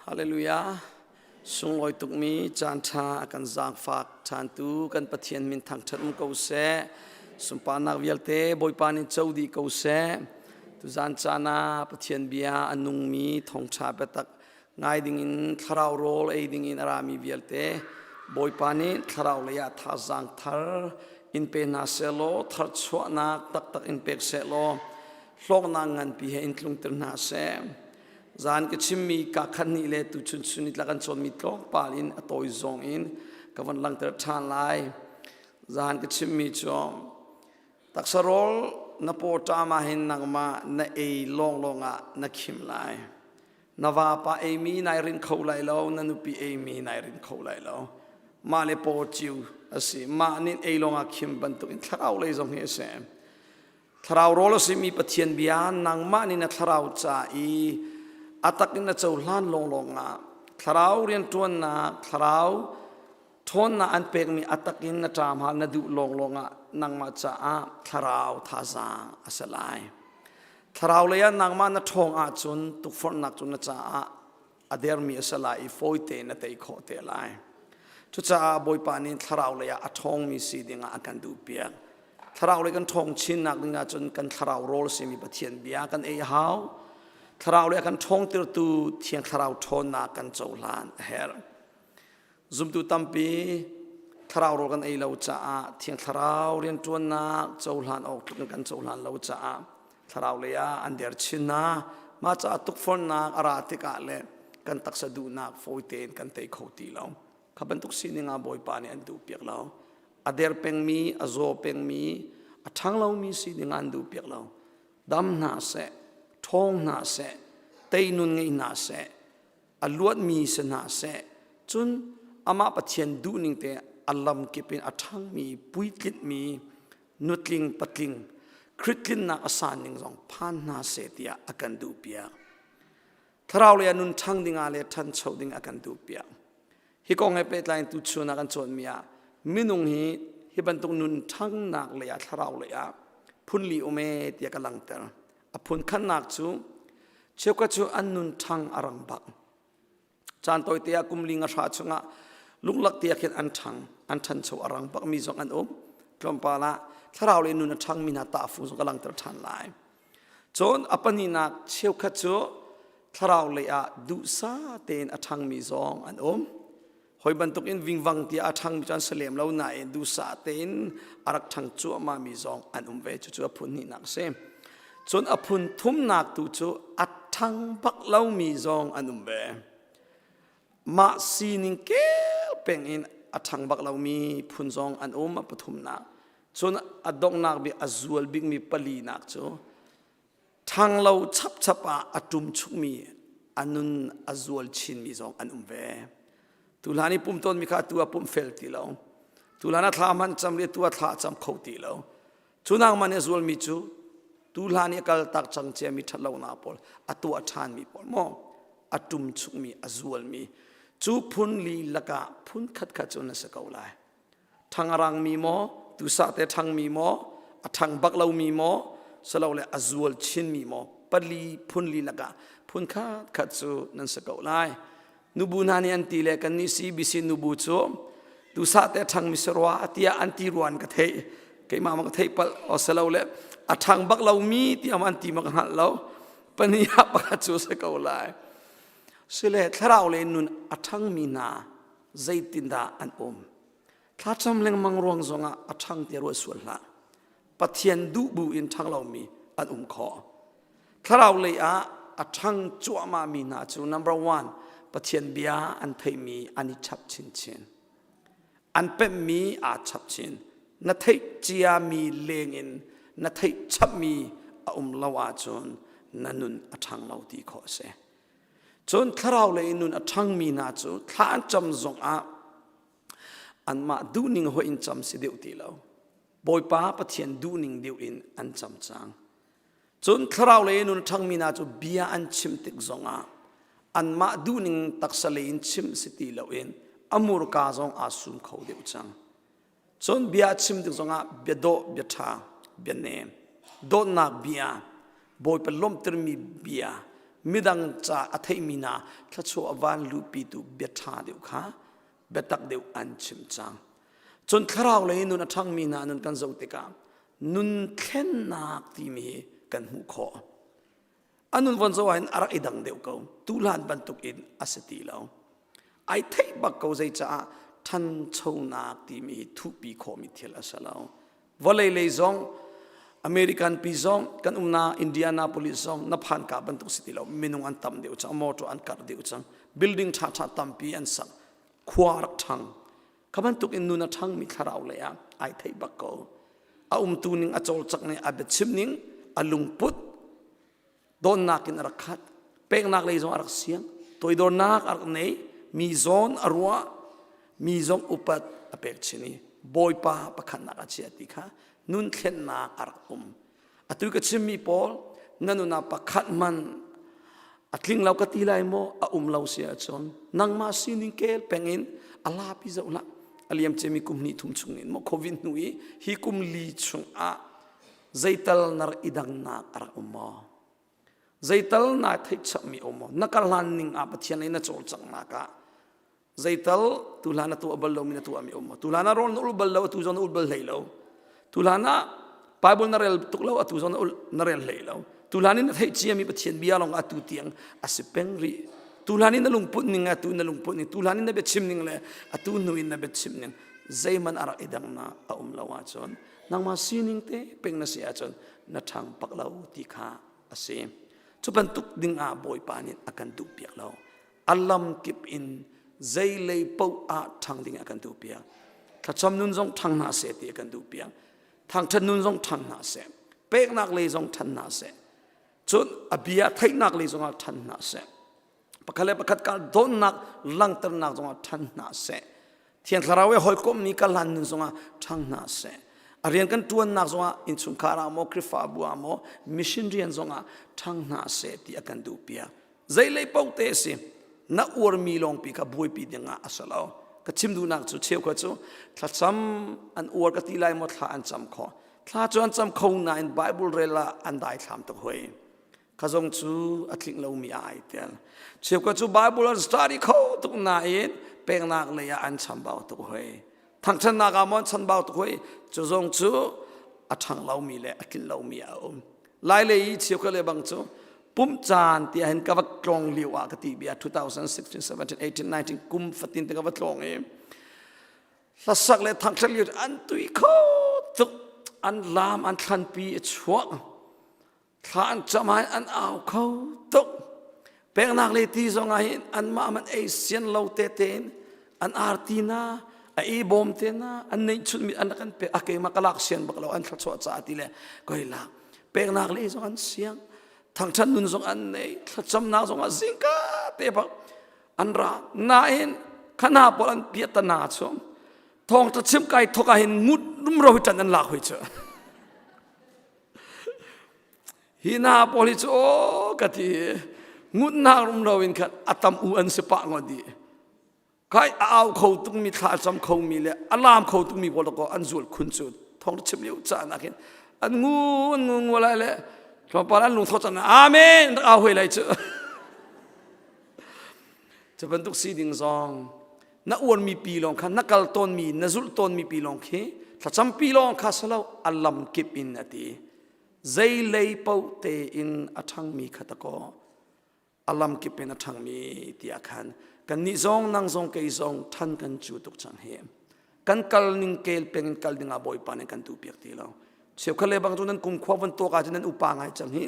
Hallelujah. Sunglawi tukmi caan ṭha a kan zaangfak ṭhantu kan Pathian min thangṭhat um ko seh. Sunparnak vialte Bawipa nih co dih ko seh. Tuzan caan ah Pathian bia a nungmi thawngṭha biatak ngai dingin thlarau rawl ei dingin a rami vialte Bawipa nih thlarau lei ah thazaang thar in pe hna sehlaw tharchuahnak taktak in pek sehlaw hlawknak nganpi he in tlungter hna seh. Zan ka chimmi ka khat ni le tuchun chun ni tla kan cawnmi tlawmpal in a tawi zong in ka von langhter ṭhan lai. Zan ka chimmi cu taksa rawl na paw ṭam ah hin nangmah na ei lawnglawng ah na khim lai. Na vapa eimi nai rin kho lai lo, na nupi eimi nai rin kho lai lo. Mah le paw ciu a si. Mah nin ei lawng ah khim bantuk in thlarau lei zong hi a si. Thlarau rawl a simi Pathian bia nangmah nih na thlarau ca i a tak in na cohlan lawnglawng ah thlarau rianṭuannak thlarau ṭhawnnak an pekmi a tak in na ṭam hal na duh lawnglawng ah nangmah caah thlarau thazaang a si lai. Thlarau lei ah nangmah na ṭhawng ahcun tukforhnak cu na caah a dermi a si lai i fawi tein na tei khawh te lai. Cucaah Bawipa nih thlarau lei ah a ṭhawngmi si dingah a kan duhpiak. Thlarau lei kan ṭhawng chinnak ding ahcun kan thlarau rawl simi Pathian bia kan ei a hau. Thlarau lei a kan ṭhawngtirtu Thiang Thlarau ṭhawnnak kan cohlan a herh. Zumtu tampi thlarau rawl kan ei lo caah Thiang Thlarau rianṭuannak cohlan awk tluk in kan cohlan lo caah thlarau lei ah an der chin hna. Mah caah tukforhnak a ra tikah le kan taksa duhnak fawi tein kan tei kho ti lo. Kha bantuk sining ah Bawipa nih an duhpiak lo. A der pengmi, a zaw pengmi, a ṭhang lomi sining ah an duhpiak lo. Dam hna seh, ṭhawng hna seh, tei nun ngei hna seh, a luatmi si hna seh cun amah Pathian duhning te a lamkip in a ṭhangmi puitlinh nutling patling Khrih tlinnak a san ning zong phan hna seh tiah a kan duhpiak. Thlarau lei ah nun ṭhang dingah le ṭhancho ding a kan duhpiak. Hi kong he pehtlai in tuchun ah kan cawnmi ah minung hi hi bantuk nun ṭhangnak lei ah thlarau lei ah phunli um ee tiah ka langhter. A phun khatnak cu cheukhat cu an nun ṭhang a rang bak. Caan tawite ah kum li nga hra chungah luklak tiah khin an ṭhang, an ṭhancho a rang bakmi zong an um. Tlawmpal ah thlarau le nun a ṭhangmi hna tahfung zong ka langhter ṭhan lai. Cun a pahnihnak cheukhat cu thlarau lei ah duhsah tein a ṭhangmi zong an um. Hoi bantukin vingvang tiah a ṭhangmi cu an si lem lo nain duhsah tein a rak ṭhang cuahmahmi zong an um ve. Cucu a phun hnihnak a si. Cun a phun thumnak tu cu a ṭhang bak lomi zong an um ve. Mah sining kel peng in a ṭhang bak lomi phun zong an um a pathumnak. Cun a donghnak bik a zual bikmi palinak cu ṭhang lo chapchap ah a ṭum chukmi a nun a zual chinmi zong an um ve. Tuhlan i pum tawnmi kha atu ah pumh fel ti lo. Tuhlan a thla hmanh cam ri atu a thla cam kho ti lo. Cu nangmah nih a zualmi cu tuhlan i a kal tak cang ciami ṭhatlonak pawl a tuah ṭhanmi pawl maw a ṭum chukmi a zualmi cu phun li lakah phun khat khat cu na si ko lai. Ṭhang a rangmi maw, tusa te ṭhangmi maw, a ṭhang bak lomi maw, silole a zual chinmi maw, pali phun li lakah phun khat khat cu nan si ko lai. Nubu hna nih an ti le kannih CBC nubu cu tusa te a ṭhangmi si rua tiah an ti ruan ka theih. Keimah ma ka theih palh o silole a ṭhang bak lomi tiah an ti ma ka hngalh lo. Pahnih ah pakhat cu si ko lai. Sile thlarau le nun a ṭhangmi hna zeitindah an um thlacam lengmang ruang zongah a ṭhang tiah ruah sual hlah pathian duh bu in ṭhang lomi an um khawh thlarau lei ah a ṭhang cuahmah mi hna cu number one pathian bia an theihmi an i chap chinchin an pemhmi aa chap chin na theih ciami lengin na theih chapmi a um lo ahcun na nun a ṭhang lo ti khawh a si Cun thlarau lei nun a ṭhangmi hna cu thla an cam zongah anmah duhning hoih in cam si deuh ti lo. Bawipa Pathian duhning deuh in an cam cang. Cun thlarau lei nun a ṭhangmi hna cu bia an chim tik zongah anmah duhning taksa lei in chim si ti loin a murka zong aa sum kho deuh cang. Cun bia chim tik zongah bia dawh, bia ṭha, bia nem, dawtnak bia, Bawipa lawmhtermi bia, Midang ca a theimi hna thluachuah van luhpitu bia ṭha deuh kha biatak deuh an chim cang. Cun thlarau lei nun a ṭhangmi hna nun kan zoh tikah nun thlennak timi hi kan hmuh khawh. A nun von zoh ahhin a rak i dang deuh ko. Tuhlan bantuk in a si ti lo. Ai theih bak ko zei caah ṭhanchonak timi hi thuhpi khawhmi thil a si lo. Vawlei lei zong American pi zong kan umnak Indianapolis zong na phan ka bantuk si ti lo. Minung an tam deuh cang, motor an karh deuh cang, building ṭhaṭha tampi an sak, khua rak ṭhang. Kha bantuk in nun a ṭhangmi thlarau lei ah ai theih bak ko. A umtu ning, a cawlcangh ning, a biachim ning, a lungput, dawnnak in a rak khat. Peknak lei zong a rak siang. Toidornak a rak nei. Mi zawn a ruah. Mi zong upat a pek chin i Bawipa pakhatnak a chia ti kha nun thlennak a rak um. Atu ka chimmi pawl na nun ah pakhat man a tling lo ka ti lai maw a um lo si ahcun nangmah sining kel peng in a lapi zoh hlah a liam ciami kum hnih thum chung in maw covid hnu i hi kum li chung ah zeital nar i dangnak a rak um maw zeital naa theih chapmi um maw na kar hlan ning ah Pathian lei na cawlcanghnak ah zeital tuhlan na tuah bal lomi na tuahmi um maw tuhlan ah rawl na ul bal lo atu zong na ul bal hlei lo tuhlan ah Bible na rel tuk lo atu zong na ul na rel hlei lo tuhlan in na theih ciami Pathian bia lawng atu tiang a si peng rih tuhlan in na lungput ning atu na lungput ning tuhlan in na biachim ning le atu hnu in na biachim ning zeiman a rak i dang na a um lo ahcun nangmah sining te peng na si ahcun na ṭhang pak lo ti kha a si cu bantuk ding ah Bawipa nih a kan duh piak lo a lam kip in zeilei paoh ah ṭhang ding a kan duh piak thlacam nun zong ṭhang hna seh ti a kan duh piak thangṭhat nun zong ṭhang hna seh peknak lei zong ṭhan hna seh cun a bia theihnak lei zongah ṭhan hna seh pakhat le pakhat kar dawnnak langhternak zongah ṭhan hna seh Thiang Thlarau he hawikomhmi ka hlan nun zongah ṭhang hna seh. A rian kan ṭuannak zongah innchungkhar ah maw, Khrihfabu ah maw, mission rian zongah ṭhang hna seh ti a kan duhpiak. Zeilei paoh te a si. Na uarmi lawngpi kha buaipi dingah a si lo. Ka chim duhnak cu cheukhat cu thlacam an uar ka ti lai maw thla an cam kho. Thla cu an cam kho nain Bible rel ah an daithlam tuk hoi. Kha zong cu a tling lomi ah ai tel. Cheukhat cu Bible an study kho tuk nain peknak lei ah an chambau tuk hoi. Thangṭhatnak ah maw an chanbau tuk hoi. Cu zong cu a ṭhang lomi le a tlin lomi a um. Lai lei i cheukhat le bang cu pumh caan tiah hin ka va tlawng lio ah ka ti bia 2016, 17, 18, 19 kum fatin te ka va tlawng i hlasak le thangṭhat lio an tui kho tuk an laam an thlanpi a chuak thla an cam ah an au kho tuk peknak le ti zong ah hin anmah man ei sian lo te tein an arti na a i bawm te na an neih chunmi an kan pek a keimah ka lak sian bak lo an thluachuah ca ti le koi lak peknak le zong an siang thangthat nun zong an nei thlacamnak zong ah zingka te bak an ra nain khana pawl an piat ta na chung thawng ta chim kai thok ah hin ngut rumro hi tan an lak hoi chu Hi hna pawl hi cu aw ka ti ngutnak rumro in khan a tam u an si pah ngawt dih. Kai a au kho tukmi thla a cam khomi le a laam kho tukmi pawl ko an zual khun cu thong chim lio caan ah khin an ngu an ngu ngu lai le tlawmpal an lungtho cang amen rak au hoi lai cu. Cu bantuk si ding zong na uarmi pi lawng kha na kal tawnmi na zulh tawnmi pi lawng khi thlacam pi lawng kha si lo a lam kip in a ti zeilei paoh tein a ṭhangmi kha ta kaw a lam kip in a ṭhangmi tiah khan kannih zong nang zong kei zong ṭhan kan cu tuk cang hi kan kal ning kel peng in kal dingah bawipa nih kan duh piak ti lo cheukhat le bang cu nan kum khua van tuak ahcun nan upa ngai cang hi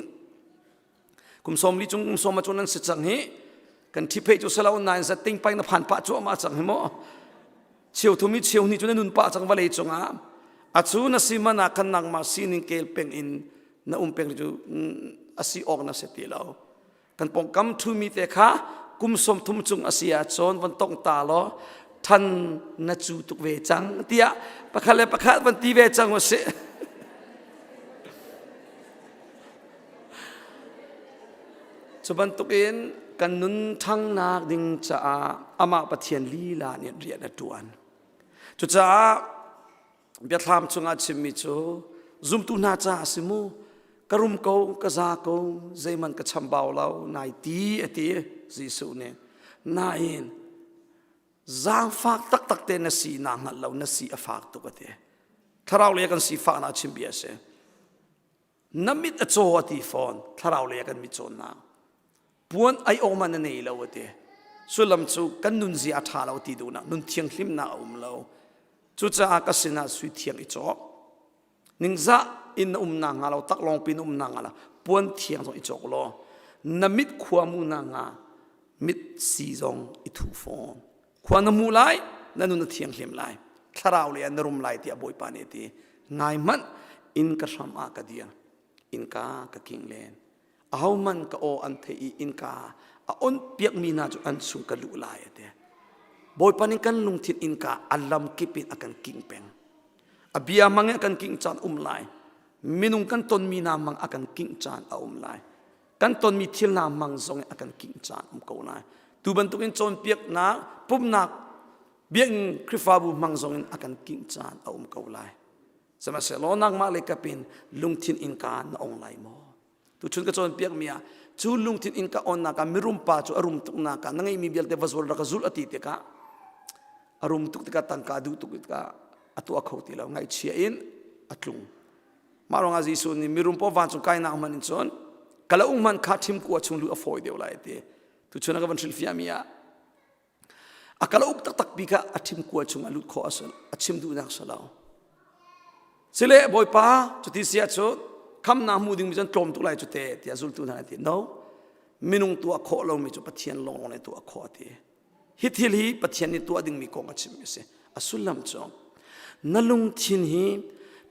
kum sawm li cung kum sawm cu nan si cang hi kan thi phei cu salo nain zat ting pai na phan pah cu ama cang hi mo cheu thum i cheu ni cu na nun pah cang vawlei cungah acu na si man ah khan nangmah sining kel peng in na um peng cu asi awk na si ti lo kan pongkam thumi te kha kum som thum cung asi ah cun von tong ta law than na cu tuk ve cang tiah pakhat le pakhat van ti ve cang usih Cu bantukin kan nun ṭhangnak ding caah amah Pathian lila nih rian a ṭuan. Cucaah biathlam chungah chimmi cu zumtu hna caah a si mu. Ka rum ko, ka za ko, zeihmanh ka chambau lo, nai ti a ti Jesuh nih. Nain zaangfak taktak te na si naa hngalh lo, na si a fak tuk a ti. Thlarau lei kan sifahnak chim bia a si. Na mit a caw a ti fawn, thlarau lei kan mit cawnnak. Puan ai awk man na nei lo a ti. Sullam cu kan nunzia a ṭha lo ti duhnak, nun thianghlimnak a um lo. Cucaah ka sinah sui thiang i cawk. Ningzah in na um nak hnga lo, taklawng pi na um nak hnga lo, puan thiang zong i cawk law, na mit khua mu nak hnga mit si zong i thuh fawn. Khua na mu lai, na nun a thianghlim lai. Thlarau lei ah na rum lai tiah Bawipa nih a ti. Ngai hmanh, inn ka hram ah ka dir. Innka ka king len. Ahohmanh ka aw an theih i innka a on piakmi hna cu an chung ka luh lai a ti. Bawipa nih kan lungthin innka a lam kip in a kan king peng. A bia hmang in a kan king caan um lai. Minung kan tonmi hna hmang a kan king caan a um lai. Kan tonmi thil hna hmang zong in a kan king caan um ko lai. Tu bantukin cawnpiaknak, pumhnak, biakinn Khrihfabu hmang zong in a kan king caan a um ko lai. Sihmanhsehlaw nangmah le kapin lungthin innka na ong lai maw? Tuchun ka cawnpiakmi ah cu lungthin innka onnak ah mirum pa cu a rum tuknak ah na ngeihmi vialte va zual rak ka zulh a ti tikah a rum tuk tikah tangka duh tuk tikah a tuah kho ti lo ngaihchia in a tlung. Mah ruangah Jesuh nih mirum paw vancung kainak hmanh in cun kalaung hmanh kha ṭhim kua chung luh a fawi deuh lai a ti. Tuchun a ka van hrilhfiahmi ah A kalauk taktak pi kha a ṭhim kual chung a lut khawh a chim duhnak si lo. Sile Bawipa cuti si ahcun khamnak hmu dingmi cun tlawm tuk lai cu te tiah zultu hna nih ti. No, minung tuah khawh lomi cu Pathian lawnglawng nih tuah khawh a ti. Hi thil hi Pathian nih tuah dingmi kong a chimmi a si. A sullam cu na lungthin hi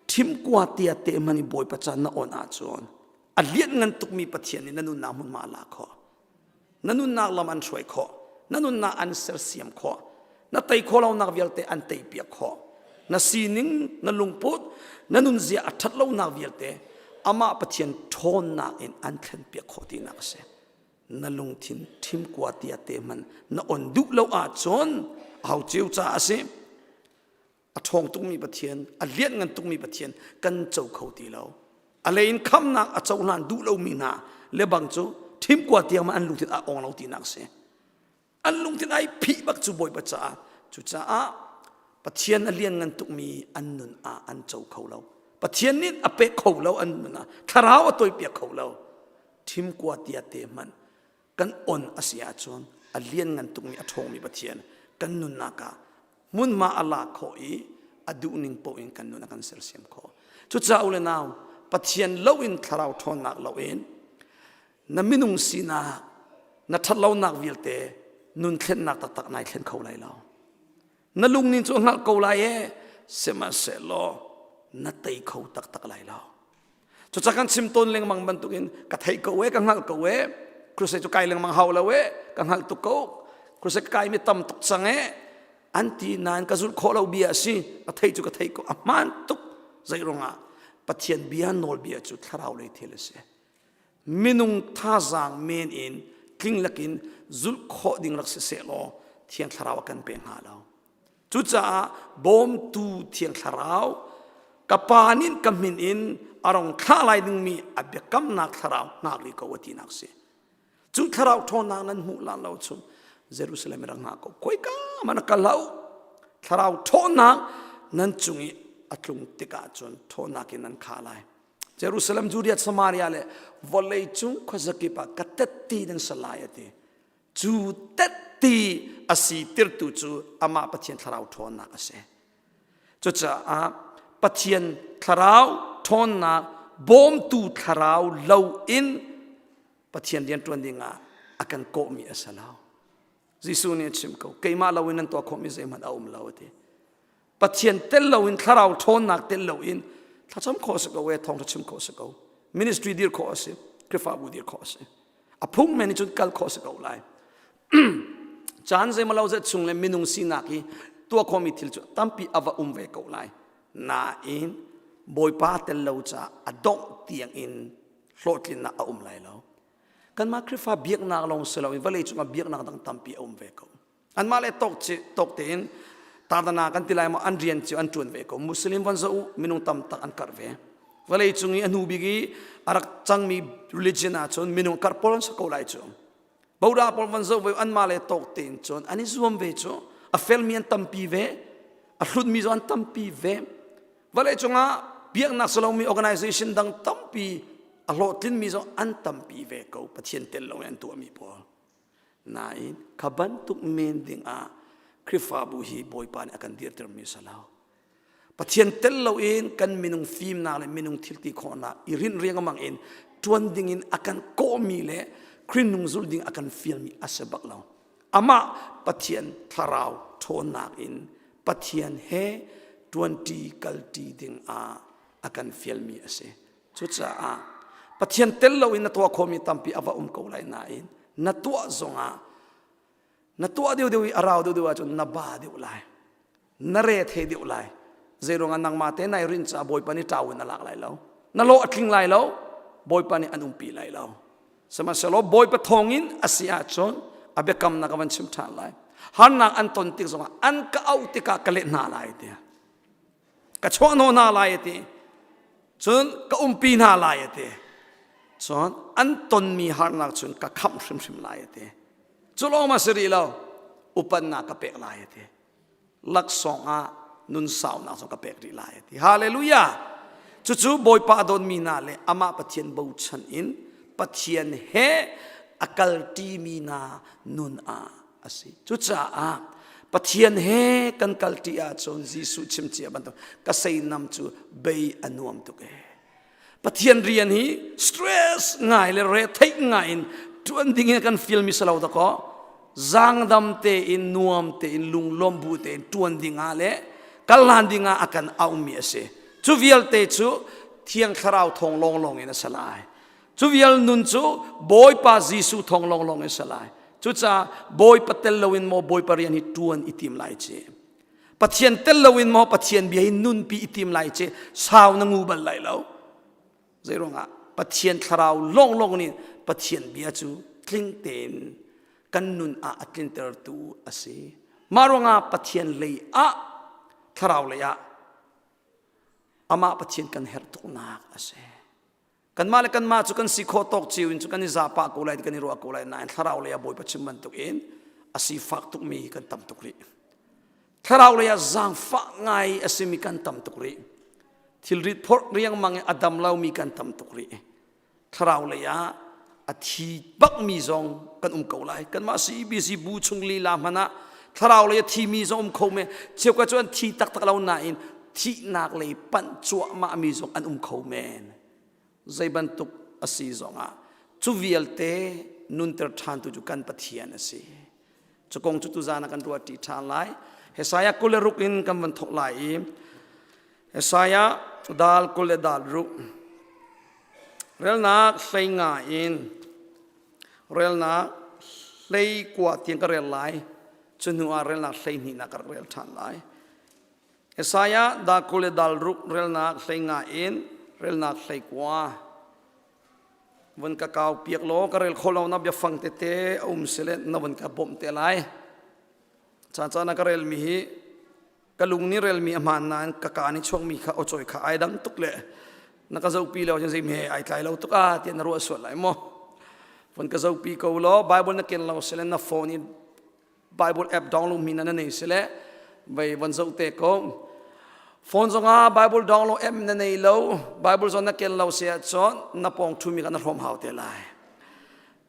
ṭhimkua tia te hmanh i Bawipa ca na on ahcun a lianngan tukmi Pathian nih na nunnak hmunhma a lak khawh. Na nunnak lam an hruai khawh. Na nunnak an sersiam khawh. Na tei khawh lonak vialte an teipiak khawh. Na sining, na lungput, na nunzia a ṭhat lonak vialte amah Pathian ṭhawnnak in an thlenpiak khawh tinak a si. Na lungthin ṭhimkua tia te hmanh na on duh lo ahcun aho cio caah a si. A ṭhawng tukmi Pathian, a lianngan tukmi Pathian kan co kho ti lo. A lei in khamnak a cohlan duh lomi hna le bang cu ṭhimkua tiang ma an lungthin a ong lo tinak a si. An lungthin ai phih bak cu Bawipa caah. Cucaah Pathian a lianngan tukmi an nun ah an co kho lo. Pathian nih a pek kho lo an nun ah. Thlarau a toipiak kho lo. Ṭhimkua tia te hmanh kan on a si ahcun a lianngan tukmi a ṭhawngmi Pathian kan nunnak ah hmunhma a lak khawh i a duhning paoh in kan nun a kan sersiam khawh. Cucaah u le nau, Pathian loin thlarau ṭhawnnak loin na minung sinak, na ṭhatlonak vialte nun thlennak taktak nai thlen kho lai lo. Na lungnin cu a hngalh ko lai e, sihmanhsehlaw na tei kho taktak lai lo. Cucaah kan chim tawn lengmang bantukin ka theih ko e, ka hngalh ko e, crusade cu kai lengmang hau lo e, ka hngalh tuk ko, crusade ka kai mi tam tuk cang e, an ti nain ka zulh khawh lo bia a si, a thei cu ka thei ko, a hmaan tuk zei ruangah Pathian bia nawlbia cu thlarau lei thil a si. Minung thazaang men in tling lakin zulh khawh ding rak si seh law Thiang Thlarau a kan pe hnga lo. Cucaah bawmtu Thiang Thlarau ka pa nih ka min in a rong thlah lai dingmi a biakamnak thlarau hngak rih ko a tinak si. Cu thlarau ṭhawnnak nan hmuh lan lo chung Jerusalem i rak hngak ko. Khoika man a kal hlah u. Thlarau ṭhawnnak nan cung i a tlung tikah cun ṭhawnnak in nan khah lai. Jerusalem, Judea, Samaria le vawlei cung khuazakip ah ka tetti nan si lai a ti. Cu tetti a si tirtu cu amah Pathian thlarau ṭhawnnak a si. Cucaah Pathian thlarau ṭhawnnak bawmtu thlarau lo in Pathian rian ṭuan dingah a kan kawhmi a si lo. Jesuh nih a chim ko, keimah lo in nan tuah khawhmi zeihmanh a um lo a ti. Pathian tel loin thlarau ṭhawnnak tel loin thlacam khawh a si ko e thawngṭha chim khawh a si ko ministry dir khawh a si Khrihfabu dir khawh a si a phung men in cun kal khawh a si ko lai caan zeimalo zet chung le minung sinak hi tuah khawhmi thil cu tampi a va um ve ko lai nain Bawipa tel lo caah a dongh tiang in hlawhtlinnak a um lai lo kanmah Khrihfa biaknak lawng si loin vawlei cungah biaknak dang tampi a um ve ko anmah le tawk tawk tein tardana kan ti lai maw an rian cu an ṭuan ve ko muslim von zoh u minung tam tak an karh ve. Vawlei cung i a hnu bik i a rak cangmi religion ahcun minung karh pawl an si ko lai cu. Boda pawl van zoh ve anmah le tawk tein cun an i zuam ve cu. A felmi an tampi ve. A hlutmi zong an tampi ve. Vawlei cungah biaknak si lomi organization dang tampi a hlawhtlinmi zong an tampi ve ko. Pathian tel lo in an tuahmi pawl. Nain kha bantuk men dingah Khrihfabu hi Bawipa nih a kan dirtermi si lo. Pathian tel loin kan minung fimnak le minung thilti khawhnak i rinh riangmang in ṭuan dingin a kan kawhmi le Khrih nung zulh ding a kan fialmi a si bak lo. Amah Pathian thlarau ṭhawnnak in Pathian he ṭuanṭi kalṭi ding ah a kan fialmi a si. Cucaah Pathian tel loin na tuah khawhmi tampi a va um ko lai nain na tuah zongah na tuah deuhdeuh i a rau deuhdeuh ahcun na ba deuh lai. Na re the deuh lai. Zeiruangah nangmah te nai rin caah Bawipa nih ṭau in a lak lai lo. Na lawh a tling lai lo. Bawipa nih an umpi lai lo. Sihmanhsehlaw Bawipa thawngin a si ahcun a biakamnak a van chim ṭhan lai. Harnak an ton tik zongah an ka auh tikah ka leh hna lai tiah. Ka chuahhnawh hna lai a ti. Cun ka umpi hna lai a ti. Cun an tonmi harnak cun ka khamh hrimhrim lai a ti. Cu lawng ma si rih lo, upatnak ka pek lai a ti. Laksawng ah nun saunak zong ka pek rih lai a ti. Hallelujah! Cucu Bawipa a dawtmi hna le amah Pathian bochan in Pathian he a kalṭimi hna nun ah a si. Cucaah Pathian he kan kalṭi ahcun Jesuh chim cia bantuk ka seinam cu bei a nuam tuk ee. Pathian rian hi stress ngai le retheih ngai in ṭuan ding in kan feel mi si lo dakaw zaangdam tein nuam tein lunglawm bu tein ṭuan ding ah le kal hlan ding ah a kan auhmi a si. Cu vialte cu Thiang Thlarau thawng lawnglawng in a si lai. Cu vial nun cu Bawipa Jesuh thawng lawnglawng in a si lai. Cucaah Bawipa tel loin maw Bawipa rian hi ṭuan i tim lai ci. Pathian tel loin maw Pathian bia hi nunpi i tim lai ci sau na ngu bal lai lo. Zei ruangah Pathian thlarau lawnglawng nih Pathian bia cu tling tein kan nun ah a tlintertu a si. Mah ruangah Pathian lei ah thlarau lei ah amah Pathian kan herh tuknak a si. Kanmah le kanmah cu kan si khawh tawk cio in cu kan i zapa ko lai kan i ruah ko lai nain thlarau lei ah Bawipa chim bantuk in a sifak tukmi kan tam tuk rih. Thlarau lei ah zaangfah ngai a simi kan tam tuk rih. Thilrit phorh riangmang in a dam lomi kan tam tuk rih. Thlarau lei ah a thi bakmi zong kan um ko lai. Kanmah CBC bu chung lila hmanh ah thlarau lei a thimi zong um kho men. Cheukhat cu an thi taktak lo nain thihnak lei panh cuahmah mi zong an um kho men. Zei bantuk a si zongah cu vialte nunter ṭhantu cu kan Pathian a si. Cu kong cu tuzaan ah kan ruah ṭi ṭhan lai. Hesaiah 26 in kan van thawk lai i Hesaiah dal 20 le dal ruk relnak 15 in relnak 19 tiang ka rel lai. Cu hnu ah relnak 12 nak ka rak rel ṭhan lai. Isaiah dal 20 le dal ruk relnak 15 in relnak 19 vun ka kau piak law ka rel kho lo na biafang tete a um sile na vun ka bawmh te lai. Caan caan ah ka relmi hi ka lung nih relmi a hmaan nain ka kaa nih chuakmi kha aw cawi kha ai dang tuk le na ka zohpi lo cun zeimhe ai tlai lo tuk ah tiah na ruah sual lai maw. Vun ka zohpi ko law Bible na ken lo sile na phone in Bible app download mi na na nei sile vei von zoh te ko phone zongah Bible download app na nei lo Bible zong na ken lo si ahcun na pawng ṭhumi kha na hrawm hau te lai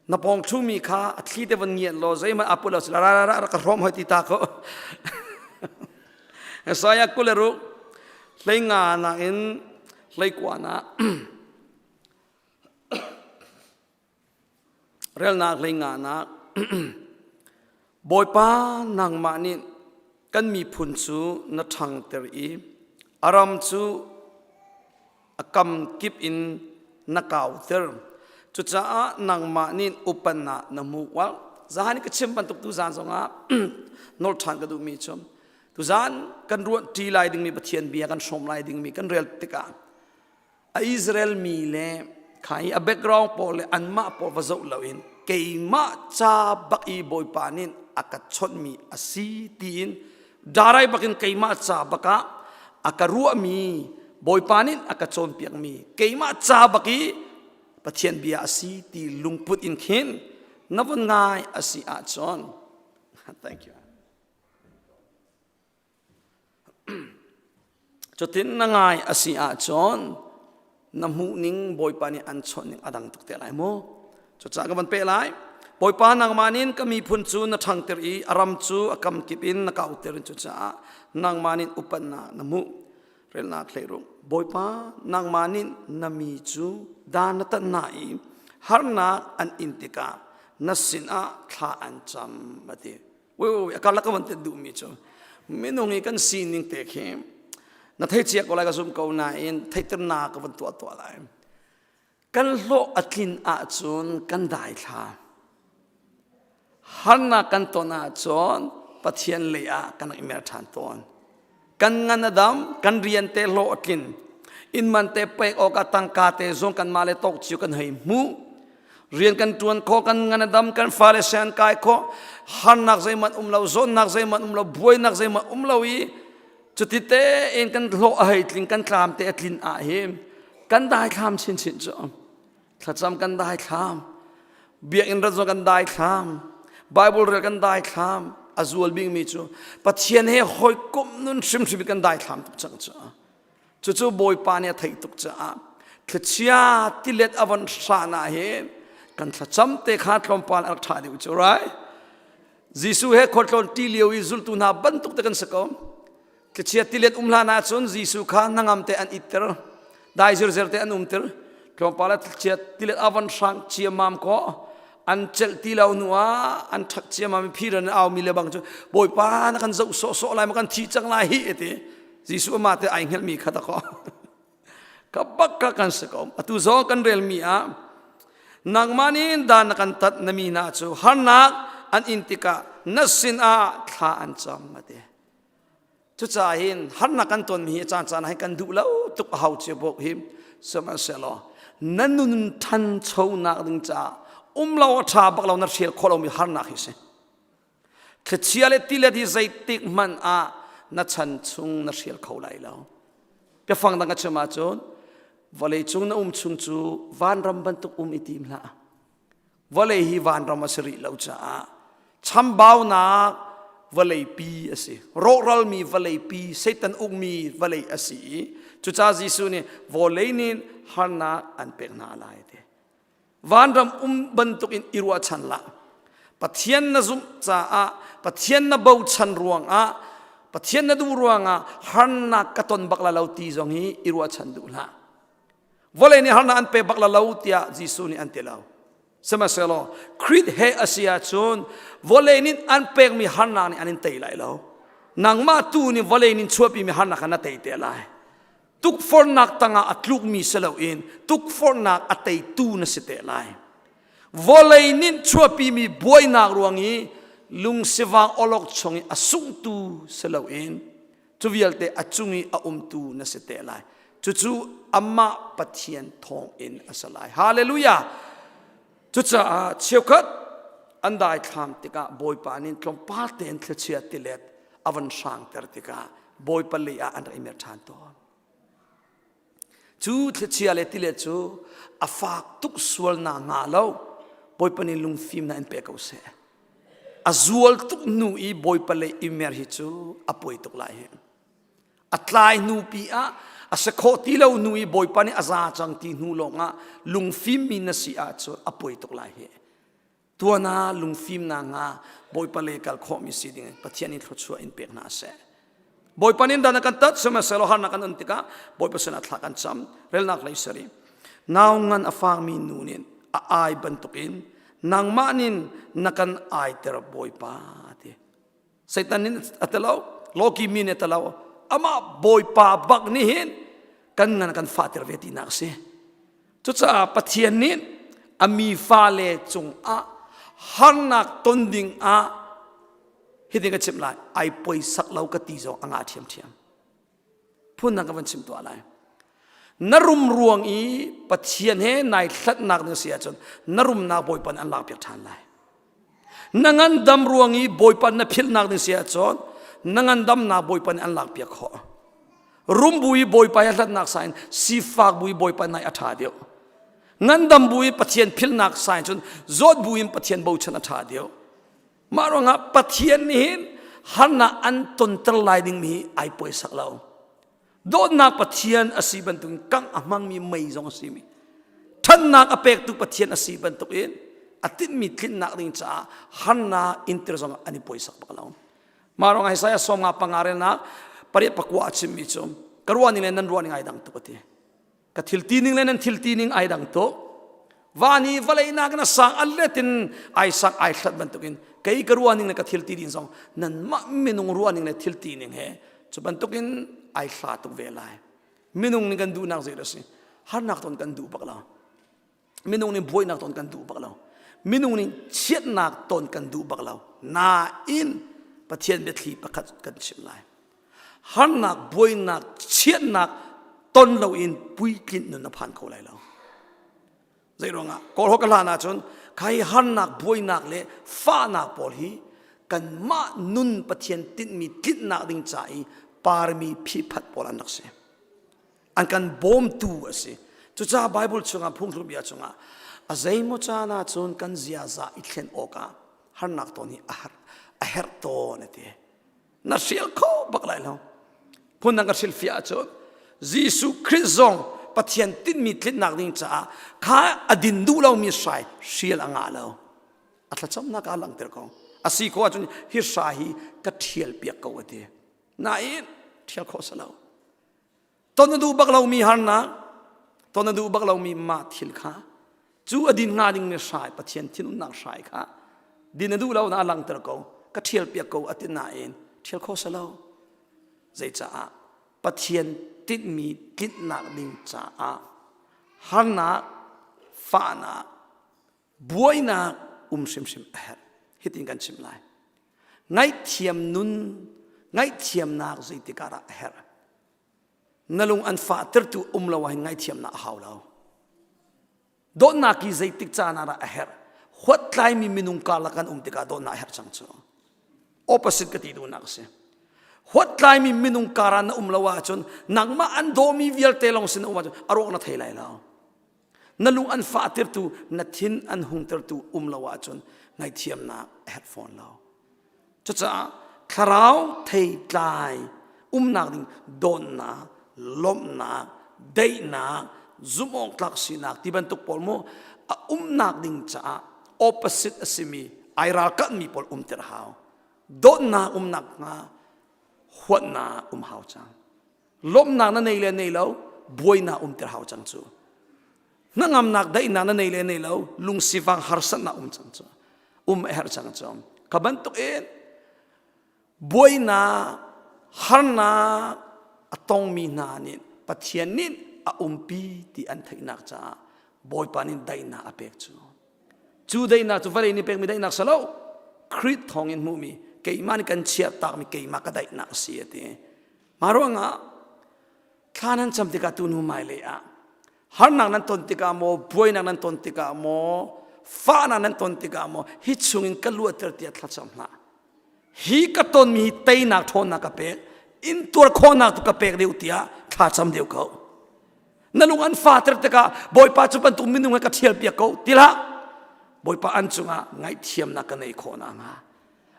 na pawng ṭhumi kha a thli te von ngiat law zeihmanh a put lo sila ra ra ra ka hrawm hoi ti ta ko Isaiah 26 hlei nga nak in 19 na Relnak 15nak Bawipa nangmah nih kan miphun cu na ṭhangter i a ram cu a kam kip in na kauter. Cucaah nangmah nih upannak na hmuh. Well, zahan i ka chim bantuk tuzaan zongah nawl ṭhan ka duhmi cu tuzaan kan ruah ṭi lai dingmi Pathian bia kan hrawm lai dingmi kan rel tikah a Israel mi le kha i a background pawl le anmah pawl va zoh loin keimah ca bak i Bawipa nih a ka chawnhmi a si tiin darai bakin keimah ca bakah a ka ruahmi Bawipa nih a ka cawnpiakmi keimah ca bak i Pathian bia a si ti lungput in khin na vun ngai a si ahcun thank you Cutin na ngai a si ahcun na hmuhning Bawipa nih an chawnh ning a dang tuk te lai mu. Cucaah ka van peh lai. Bawipa nangmah nin ka miphun cu na ṭhangter i a ram cu a kamkip in na kauter cucaah nangmah nin upatnak na hmuh. Relnak hleirung. Bawipa nangmah nin na mi cu dan na tat hna i harnak an in tikah na sinah thla an cam a ti. Wait, wait, wait, a karlak ka van tet duhmi cu minung i kan sining te khi na thei cia ko lai ka zum ko nain theihternak ka van tuah tuah lai. Kan hlawh a tlin ahcun kan dai thla. Harnak kan ton ahcun Pathian lei ah kan i mer ṭhan tawn. Kan ngan a dam, kan rian te hlawh a tlin. Inn man te pek awk ah tangka te zong kanmah le tawk cio kan hei hmuh. Rian kan ṭuan khawh, kan ngan a dam, kan fale sian kai khawh. Harnak zeihmanh um lo, zawtnak zeihmanh um lo, buainak zeihmanh um lo i cuti tein kan hlawh a hei tling, kan tlam te a tlin ah hin kan daithlam chinchin cu. Thlacam kan daithlam. Biakinn rat zong kan daithlam. Bible rel kan daithlam. A zual bikmi cu Pathian he hawikomh nun hrimhrim kan daithlam tuk cang cu. Cucu Bawipa nih a theih tuk caah thlichia tilet a von hran ah hin kan thlacam te kha tlawmpal a rak ṭha deuh cu right? Jesuh he khualtlawn ṭi lio i zultu hna bantuk te kan si ko. Thlichia tilet um hlan ahcun Jesuh kha hnangam te an itter, dai zirzer te an umter. Tlawmpal ah thlichia tilet a von hrang ciammam kaw an celh ti lo hnu ah an ṭhak ciammam i phiran an aumi le bang cu Bawipa na kan zoh sawhsawh lai ma kan thi cang lai hi ti. Jesuh amah te ai hngelhmi kha ta kaw. Ka bak ka kan si ko. Atu zong kan relmi ah nangmah nih dan na kan tat na mi hna cu harnak an in tikah na sinah thla an cam a ti. Cucaah hin harnak kan tonmi hi caan caan ah hin kan duh lo tuk a hau cio bawk hi sihmanhsehlaw na nun ṭhanchonak ding caah um lo a ṭha bak lo na hrial khawh lomi harnak hi si. Thlichia le tilet hi zeitik hmanh ah na chan chung na hrial kho lai lo. Biafang dang ka chim ahcun vawlei cung na um chung cu vanram bantuk um i tim hlah. Vawlei hi vanram a si rih lo caah chambaunak vawleipi a si. Rawhralmi vawleipi, Satan ukmi vawlei a si i cucaah Jesuh nih vawlei nih harnak an pek hna lai ti. Vanram um bantuk in i ruahchan hlah. Pathian na zumh caah, Pathian na bochan ruangah, Pathian na duh ruangah harnak ka ton bak la lo ti zong hi i ruahchan duh hlah. Vawlei nih harnak an pe bak la lo tiah Jesuh nih an ti lo. Sihmanhsehlaw Khrih he a si ahcun vawlei nih an pekmi harnak nih an in tei lai lo. Nangmah tu nih vawlei nih chuahpimi harnak kha na tei te lai. Tukforhnak tangah a tlukmi si loin tukforhnak a teitu na si te lai. Vawlei nih chuahpimi buainak ruang i lungsivang awlok chung i a sungtu si loin cu vialte a cung i a umtu na si te lai. Cucu amah Pathian thawngin a si lai. Hallelujah! Cucaah cheukhat an daithlam tikah Bawipa nih tlawmpal tein thlichia tilet a van hrangter tikah Bawipa lei ah an rak i mer ṭhan tawn. Cu thlichia le tilet cu a fak tuk sualnak hnga lo Bawipa nih lungfimnak in pe ko seh. A zual tuk hnu i Bawipa lei i mer hi cu a poi tuk lai hi. A tlai hnu pi ah a si khawh ti lo hnu i Bawipa nih a za cang ti hnu lawngah lungfimmi na si ahcun a poi tuk lai hi. Tuan ah lungfimnak nga Bawipa le kal khawhmi si ding in Pathian in thluachuah in pek hna seh. Bawipa nih dan a kan tat sihmanhsehlaw harnak kan on tikah Bawipa sinah thla kan cam relnak lei sari. Nau ngan a fakmi nu nih a ai bantukin nangmah nin na kan aiter Bawipa ti. Satan nih a ti lo, Loki mi nih a ti lo. Amah Bawipa bak nih hin kan ngan kan fahter ve tinak a si. Cucaah Pathian nih a mi fale cungah harnak ton ding ah hitin ka chimh lai, ai poisak lo ka ti zong a ngah ṭhiamṭhiam. Phundang ka van chim tuah lai. Na rum ruang i Pathian he nai hlatnak ding si ahcun na rumnak Bawipa nih an lakpiak ṭhan lai. Na ngandam ruang i Bawipa na philhnak ding si ahcun na ngandamnak Bawipa nih an lakpiak khawh. Rum bu i Bawipa i a hlatnak sa in sifak bu i Bawipa nai a ṭha deuh. Ngandam bu i Pathian philhnak sa in cun zawt bu in Pathian bochan a ṭha deuh. Mah ruangah Pathian nih hin harnak an tonter lai dingmi hi ai puaisak lo. Dawtnak Pathian a si bantukin kangh a hmangmi mei zong a si mi. Ṭhatnak a pektu Pathian a si bantukin a tinhmi tlinnak ding caah harnak inter zong an i puaisak bak lo. Mah ruangah Isaiah 55 relnak pariat pakua a chimmi cu ka ruah ning le nan ruah ning ai dang tuk a ti. Ka thil ti ning le nan thil ti ning ai dang tuk. Van i vawlei nakin a sang a let in ai sang ai hlat bantukin kei ka ruah ning le ka thil ti ding zong nanmah minung ruah ning le thil ti ning he cu bantukin ai hla tuk ve lai. Minung nih kan duhnak zei a si? Harnak ton kan duh bak lo. Minung nih buainak ton kan duh bak lo. Minung nih chiatnak ton kan duh bak lo. Nain Pathian biathli pakhat kan chim lai. Harnak, buainak, chiatnak ton loin puitlinh nun a phan kho lai lo. Zei ruangah Kawl ka hlan ahcun khai harnak, buainak le fahnak pawl hi kanmah nun Pathian tinhmi tlinhnak ding ca i parmi phiphat pawl an rak si. An kan bawmtu a si. Cucaah Bible chungah phungthluk bia chungah a zeimaw caan ahcun kan ziaza i thlen awkah harnak tawn hi a herh a herh tawn a ti. Na hrial kho bak lai lo. Phundang ka hrilhfiah ahcun Jesuh Khrih zong Pathian tinhmi tlinhnak ding caah kha a din duh lomi hrai hrial a ngah lo. A thlacamnak ah langhter ko. A si khawh ahcun hi hrai hi ka ṭhial piak ko a ti. Nain ṭhial khawh si lo. Ton a duh bak lomi harnak, ton a duh bak lomi mah thil kha cu a din hnga dingmi hrai Pathian thinunnak hrai kha din a duh lo na a langhter ko ka ṭhial piak ko a ti nain ṭhial kho si lo. Zeicaah Pathian tinhmi tlinhnak ding caah harnak, fahnak, buainak um hrimhrim a herh. Hitin kan chim lai. Ngaihthiam nun, ngaihthiamnak zeitik ah dah a herh? Na lung an fahtertu um lo ahhin ngaihthiamnak a hau lo. Dawtnak hi zeitik caan ah dah a herh? Huattlaimi minung karlak kan um tikah dawtnak a herh cang cu. Opposite ka ti duhnak a si. Huattlaimi minung kar ah na um lo ahcun nangmah an dawmi vialte lawng sin na um ahcun a rawk na thei lai lo. Na lung an fahtertu, na thin an hungtertu um lo ahcun ngaihthiamnak a herh fawn lo. Cucaah thlarau theitlai umnak ding dawtnak, lawmhnak, daihnak, zumhawktlak sinak ti bantuk pawl mu a umnak ding caah opposite a simi ai ralkahmi pawl umter hau. Dawtnak umnak hnga huatnak um hau cang. Lawmhnak na nei le nei lo buainak umter hau cang cu. Hnangamnak daihnak na nei le nei lo lungsivang harsatnak um cang cu. Um a herh cang cu. Ka bantuk in buainak harnak a tongmi hna nih Pathian nih a umpi ti an theihnak caah Bawipa nih daihnak a pek cu. Cu daihnak cu vawlei nih pekmi daihnak si lo. Khrih thawngin hmuhmi keimah nih kan chiah takmi keimah ka daihnak a si a ti. Mah ruangah thla nan cam tikah tu hnu hmailei ah harnak nan ton tikah maw buainak nan ton tikah maw fahnak nan ton tikah maw hi chungin ka luatter tiah thlacam hlah. Hi ka tonmi hi teinak ṭhawnnak ka pek intuar khawhnak tu ka pek deuh tiah thla cam deuh ko. Na lung an fater tikah Bawipa cu bantuk minung he ka ṭhial piak ko ti hlah. Bawipa an cungah ngaihthiamnak ka neih khawh nakhnga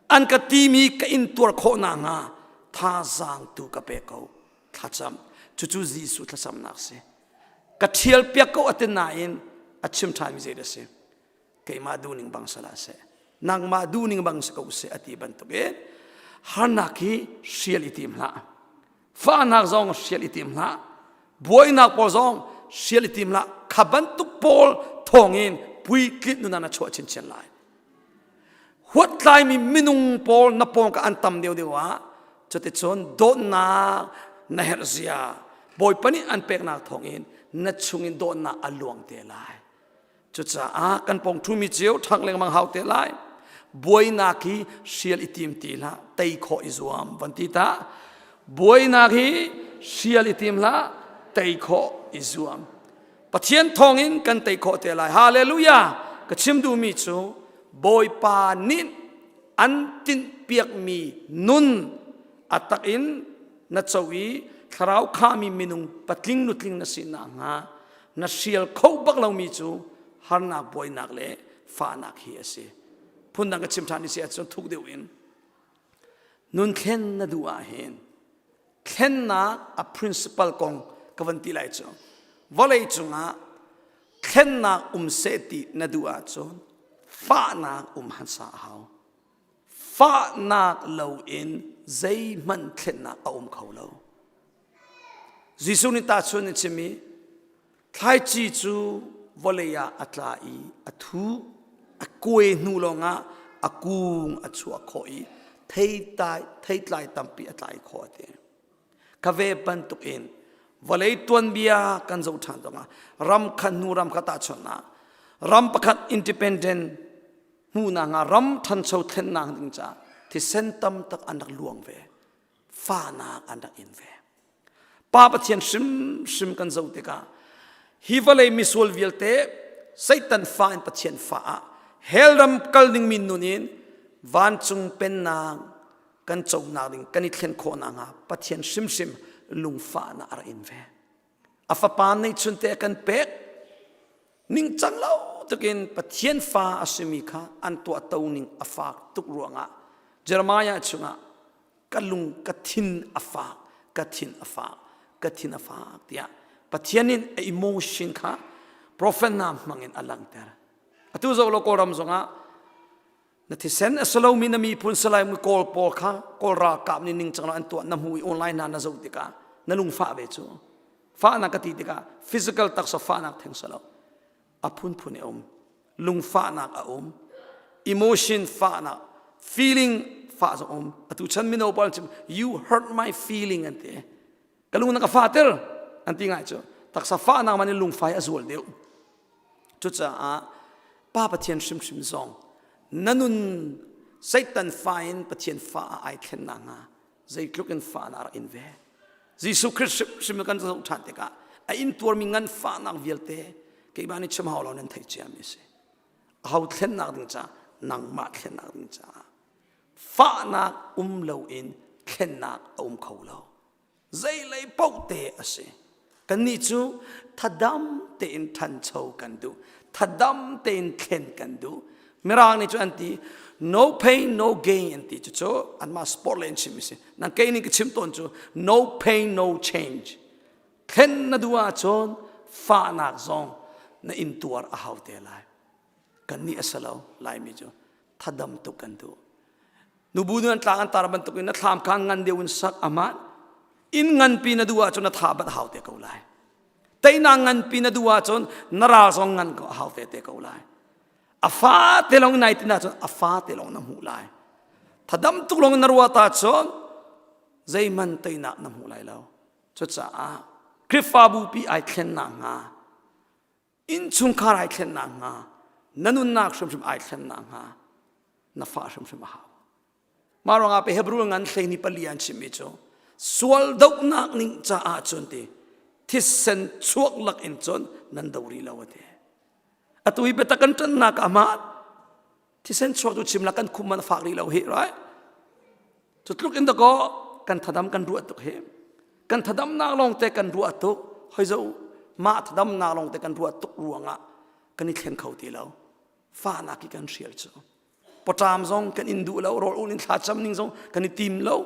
an ka timi ka intuar khawh nakhnga thazaang tu ka pe ko thlacam cucu Jesuh thlacamnak si ka ṭhial piak ko a ti nain a chim ṭhanmi zei dah si keimah duhning bang salah seh nangmah duhning bang si ko seh a ti bantukin harnak hi hrial i tim hlah fahnak zong hrial i tim hlah buainak pawl zong hrial i tim hlah kha bantuk pawl thawngin puitlinh nun ah na chuah chinchin lai huattlaimi minung pawl na pawngka an tam deuhdeuh ah cuticun dawtnak na herh zia Bawipa nih an peknak thawngin na chungin dawtnak a luang te lai Cucaah kan pong ṭhumi cio ṭhang lengmang hau te lai. Buainak hi hrial i tim ti hlah, tei khawh i zuam van ti ta. Buainak hi hrial i tim hlah, tei khawh i zuam. Pathian thawngin kan tei khawh te lai. Hallelujah! Ka chim duhmi cu Bawipa nih an tinhpiakmi nun a tak in na co i. thlarau khami minung patling nutling na si nakhnga na hrial kho bak lomi cu harnak buainak le fahnak hi a si. Phundang ka chim ṭhan i si ahcun thuk deuh in nun thlen na duh ahhin thlennak a principle kong ka van ti lai cu vawlei cungah thlennak um seh ti na duh ahcun fahnak um hmasa a hau. Fahnak loin zeihmanh thlennak a um kho lo. Jesuh nih tahchun a chim i thlaici cu vawlei ah a tla i a thu a kuai hnu lawngah a kung a chuah khawh i theitlai theitlai tampi a tlai khawh a ti. Ka ve bantuk in vawlei tuanbia kan zoh ṭhan zongah ram khat hnu ram khat tahchunhnak ram pakhat independent hmuhnak hnga ram ṭhancho thlennak ding caah thisen tam tak an rak luang ve fahnak an rak in ve pa pathian hrimhrim kan zoh tikah hi vawlei misual vialte Satan fa in Pathian fa ah hell ram kal dingmi nun in vancung pennak kan conak ding kan i thlen khawh nakhnga Pathian hrimhrim lungfahnak a rak in ve a fapa neihchun te a kan pek ningcang lo tukin Pathian fa a simi kha an tuahto ning a fak tuk ruangah Jeremiah chungah ka lung ka thin a fak ka thin a fak ka thin a fak tiah Pathian in a emotion kha prophet hna hmangin a langhter atu zo lo Kawlram zongah na thisen a si lomi na miphun salai mi kawl pawl kha kawl ralkap nih ningcang lo an tuah na hmu i online hna na zoh tikah na lungfah ve cu fahnak ka ti tikah physical taksa fahnak theng si lo a phunphun a um lungfahnak a um emotion fahnak feeling fah zong um atu chan mino pawl chim you hurt my feeling an ti ka lung na ka fahter an ti ngai cu taksa fahnak man in lungfai a zual deuh Cucaah Pa Pathian hrimhrim zong na nun Satan fa in Pathian fa ah ai thlen nakhnga zeitluk in fa na rak in ve. Jesuh Christ hrimhrim kan zoh ṭhan tikah a intuarmi nganfahnak vialte keimah nih chim hau lo nan theih ciami a si. Aho thlennak ding caah nangmah thlennak ding caah fahnak um loin thlennak a um kho lo. Zeilei paoh te a si. Kannih cu thadam tein ṭhancho kan duh. Thadam tein thlen kan duh. Mirang nih cu an ti no pain no gain an ti cucu anmah sport lei an chim si. Nang kei nih ka chim tawn cu no pain no change. Thlen na duh ahcun fahnak zong na intuar a hau te lai. Kannih a si lo Laimi cu thadam tuk kan duh. Nubu nu an tlang an tar bantukin na thlam kha ngan deuh in sak aman inn nganpi na duh ahcun na tha bat hau te ko lai teinak nganpi na duh ahcun na ral zong ngan ko hau te te ko lai a fa te lawng nai tin ahcun a fa te lawng na hmuh lai thadam tuk lawng na ruah ta cun zeiman teinak na hmu lai lo cucaah Khrihfabu pi ai thlen nakhnga innchungkhar ai thlen nakhnga na nunnak hrimhrim ai thlen nakhnga na fah hrimhrim a hau mah ruangah pe Hebrew ngan hleini pali an chimmi cu sual dohnak ning caah cun ti thisen chuak lak in cun nan do rih lo ati atu hi biatak kan ṭannak ah mah thisen chuak cu chim la kan khum man a fak rih lo hi right cu tluk in dakaw kan thadam kan ruah tuk hi kan thadamnak lawng te kan ruah tuk hoi zo mah thadamnak lawng te kan ruah tuk ruangah kan i thleng kho ti lo fahnak hi kan hrial cu pawṭam zong kan in duh lo rawl ul in thla cam ning zong kan i tim lo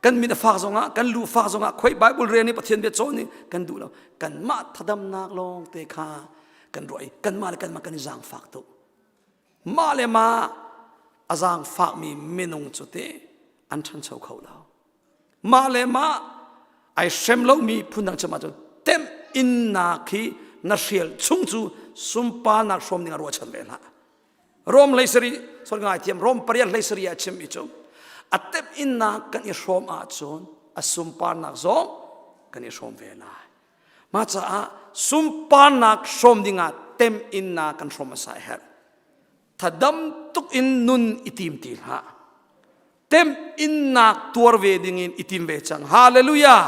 kan mit a fak zongah kan lu fak zongah khoi bible rel ni pathian bia cawn ni kan duh lo kanmah thadamnak lawng te kha kan ruah i kanmah le kanmah kan i zaangfak tuk mah le mah a zaangfakmi minung cu te an ṭhancho kho lo mah le mah ai hrem lomi phundang chim ahcun temh innak hi na hrial chung cu sunparnak hrawm ding ah ruahchan ve hlah Rom hlei sarih sorry ngai thiam Rom pariat hlei sarih ah chim i cu a temh innak kan i hrawm ahcun a sunparnak zong kan i hrawm ve lai mah caah sunparnak hrawm dingah temh innak kan hrawm hmasa a herh thadam tuk in nun i tim ti hlah tem innak tuar ve dingin i tim ve cang hallelujah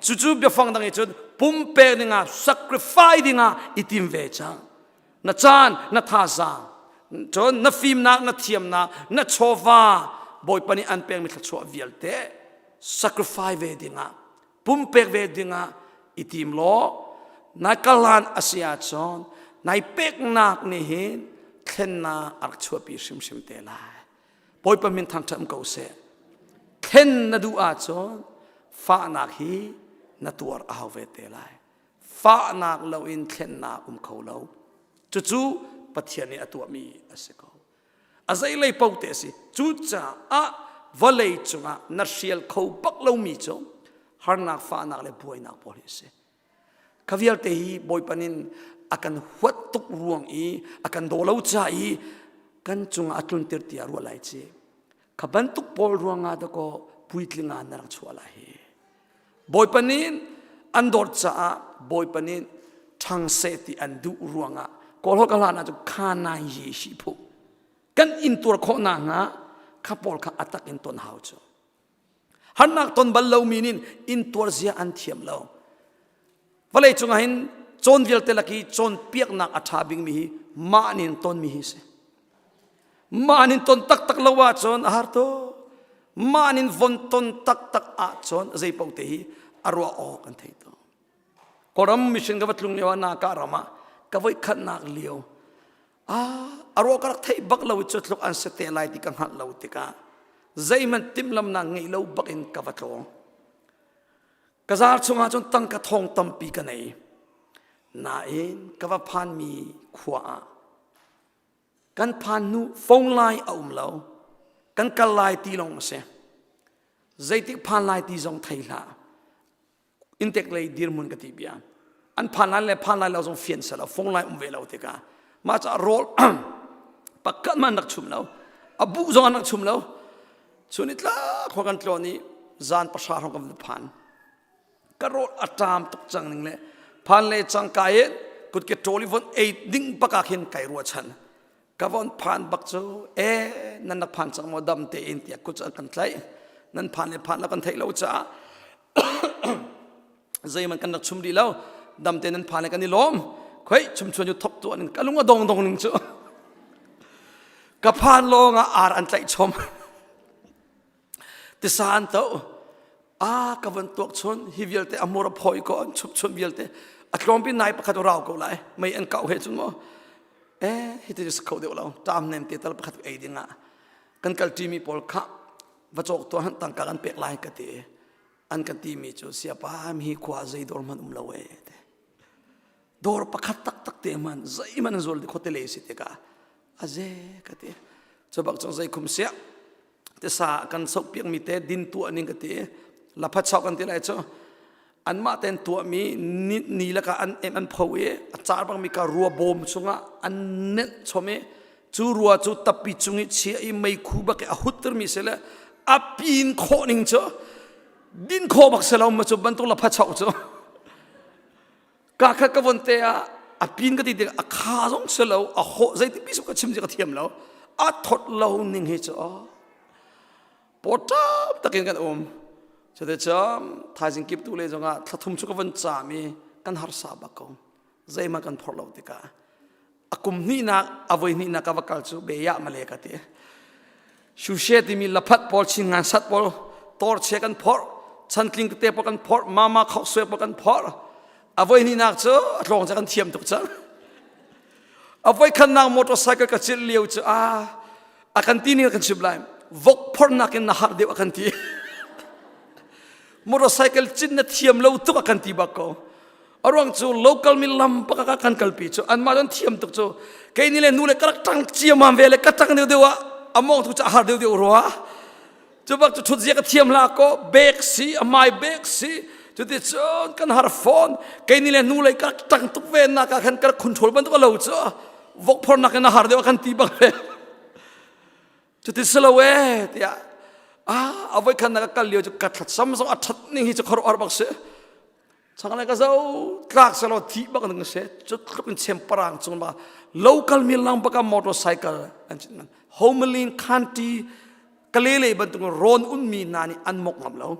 cucu biafang dang i cun pumpek dingah sacrifice dingah i tim ve cang na caan na thazaang cun na fimnak na thiamnak na chawva bawipa nih an pekmi thluachuah vialte sacrifice ve dingah. Pumpek ve dingah i tim law nai kalan a si ahcun nai peknak nih hin thlennak a rak chuahpi hrimhrim te lai. Bawipa min thangṭhat ko seh. Thlen na duh ahcun fahnak hi na tuar a hau ve te lai. Fahnak loin thlennak um kho lo. Cucu Pathian nih a tuahmi a si ko. A zeilei paoh te a si. Cucaah vawlei cungah na hrial kho bak lomi cu harnak, fahnak le buainak pawl hi a si. Kha vialte hi Bawipa nin a kan huat tuk ruang i a kan daw lo ca i kan cungah a tluntir tiah ruah lai ci. Kha bantuk pawl ruangah dakaw puitling ah na rak chuah lai hi. Bawipa nih an dawt caah Bawipa nih ṭhang seh ti an duh ruangah Kawl holh ka hlan ahcun kha nai yi shi phu kan intuar khawh nakhnga kha pawl kha a tak in ton hau cu. Harnak ton bal lomi nih intuar zia an thiam lo. Vawlei cungah hin cawn vialte lak i cawnpiaknak a ṭha bikmi hi mah nih tonmi hi si. Mah nin ton taktak lo ahcun a har tuk. Mah nin von ton taktak ahcun zei paoh te hi a ruah awk an thei to. Kawlram mission ka va tlung lio ah Naka ram ah ka voi khatnak lio ah a ruah ka rak theih bak lo i cu tluk an si te lai ti ka hngalh lo tikah zeihmanh timhlamnak ngeih lo bak in ka va tlawng. Ka zaar chungah cun tangka thong tampi ka nei. Nain ka va phanmi khua ah Kan phan hnu phone lai a um lo. Kan kal lai ti lawng a si. Zeitik phan lai ti zong thei hlah. Intek lei dirhmun ka ti bia. An phan lai le phan lai lo zong fian se lo. Phone lai um ve lo tikah. Mah caah rawl pakhat man rak chum lo. A bu zong an rak chum lo. Chun i tlak khua kan tlawn i zan pahra hrawng kan phan. Ka rawl a ṭam tuk cang ning le phan le cangka in kutke ṭawl i von ei ding bak ah khin kai ruahchan. Ka von phan bak cu e nan rak phan cang maw dam tein tiah kut cu an kan tlaih. Nan phan le phan lo kan theih lo caah zeihmanh kan rak chum rih lo. Dam te nan phan le kan i lawm. Khoi chumchuan cu thok tuah ning ka lung a dong dong ning cu. Ka phan lawng ah ar an tlaih chom. Tisa an to. A ka van tuak chun hi vialte a mur a phoi ko an chup chun vialte a tlawmpi nai pakhat rau ko lai mei an kau he cun maw eh hi ti kho deuh lo tam nem te tal pakhat ei ding ah kan kal ṭi mi pawl kha va cawk tuah han tangka kan pek lai ka ti an kan ti mi cu siapa mi khua zei dawr hman um lo e te dawr pakhat taktak te man zei man an zual khote le si tikah aze ka ti cu bak cun zei khum siah tisa kan soh piakmi te din tuah ning ka ti laphat chau kan ti lai cu anmah ten tuahmi ni, ni lakah an em an pho i a car bangmi ka rua bawm chungah an nenh chom i cu rua cu tappi cung i chia i meikhu bak i a huttermi si le a pin khawh ning cu din khawh bak si lo ma cu bantuk lapha chau cu Ka khat ka von te ah a pin ka ti tik a kha zong si lo a hawh zeiti pi ka chim ka thiam lo a thot lo ning hi cu pawṭam takin kan um cuti cun thaizing kip tu le zongah thlathum cu ka von caam i kan harsa bak ko zeihmanh kan phorh lo tikah a kum hnihnak a voi hnihnak ka va kal cu beyah male ka ti shushe timi laphat pawl chin ngan sat pawl tor che kan phorh chantling te pawl kan phorh mama khok sue pawl kan phorh a voi hnihnak cu a tlawng ca kan thiam tuk cang a voi khannak motorcycle ka cil lio cu a a kan ti ning kan chim lai vok phornak in na har deuh a kan ti motorcycle cin na thiam lo tuk a kan ti bak ko a ruang cu local mi lam pakak ah kan kalpi cu anmah an thiam tuk cu kei ni le nu le ka rak ṭang ciamam ve le ka ṭang deuh deuh ah a mong tu cu a har deuh deuh rua cu bak cu ṭhut zia ka thiam hlah ko bek si a mai bek si cuti cun kan har fawn kei ni le nu le ka rak ṭang tuk ve nak ah khan ka rak control bantuk a lo cu vok phornak in a har deuh a kan ti bak ve cuti si lo e tiah ah a voi khan na ka kal lio cu ka thlacam zong a ṭhat ning hi cu khuaruahhar bak si Changlei ka zo tlak selaw thi bak ning se cu tluk in chem parang cung ba local mi lang baka motorcycle an cin man Homelin County kalele bantuk ron un mi hna nih an mok ngam lo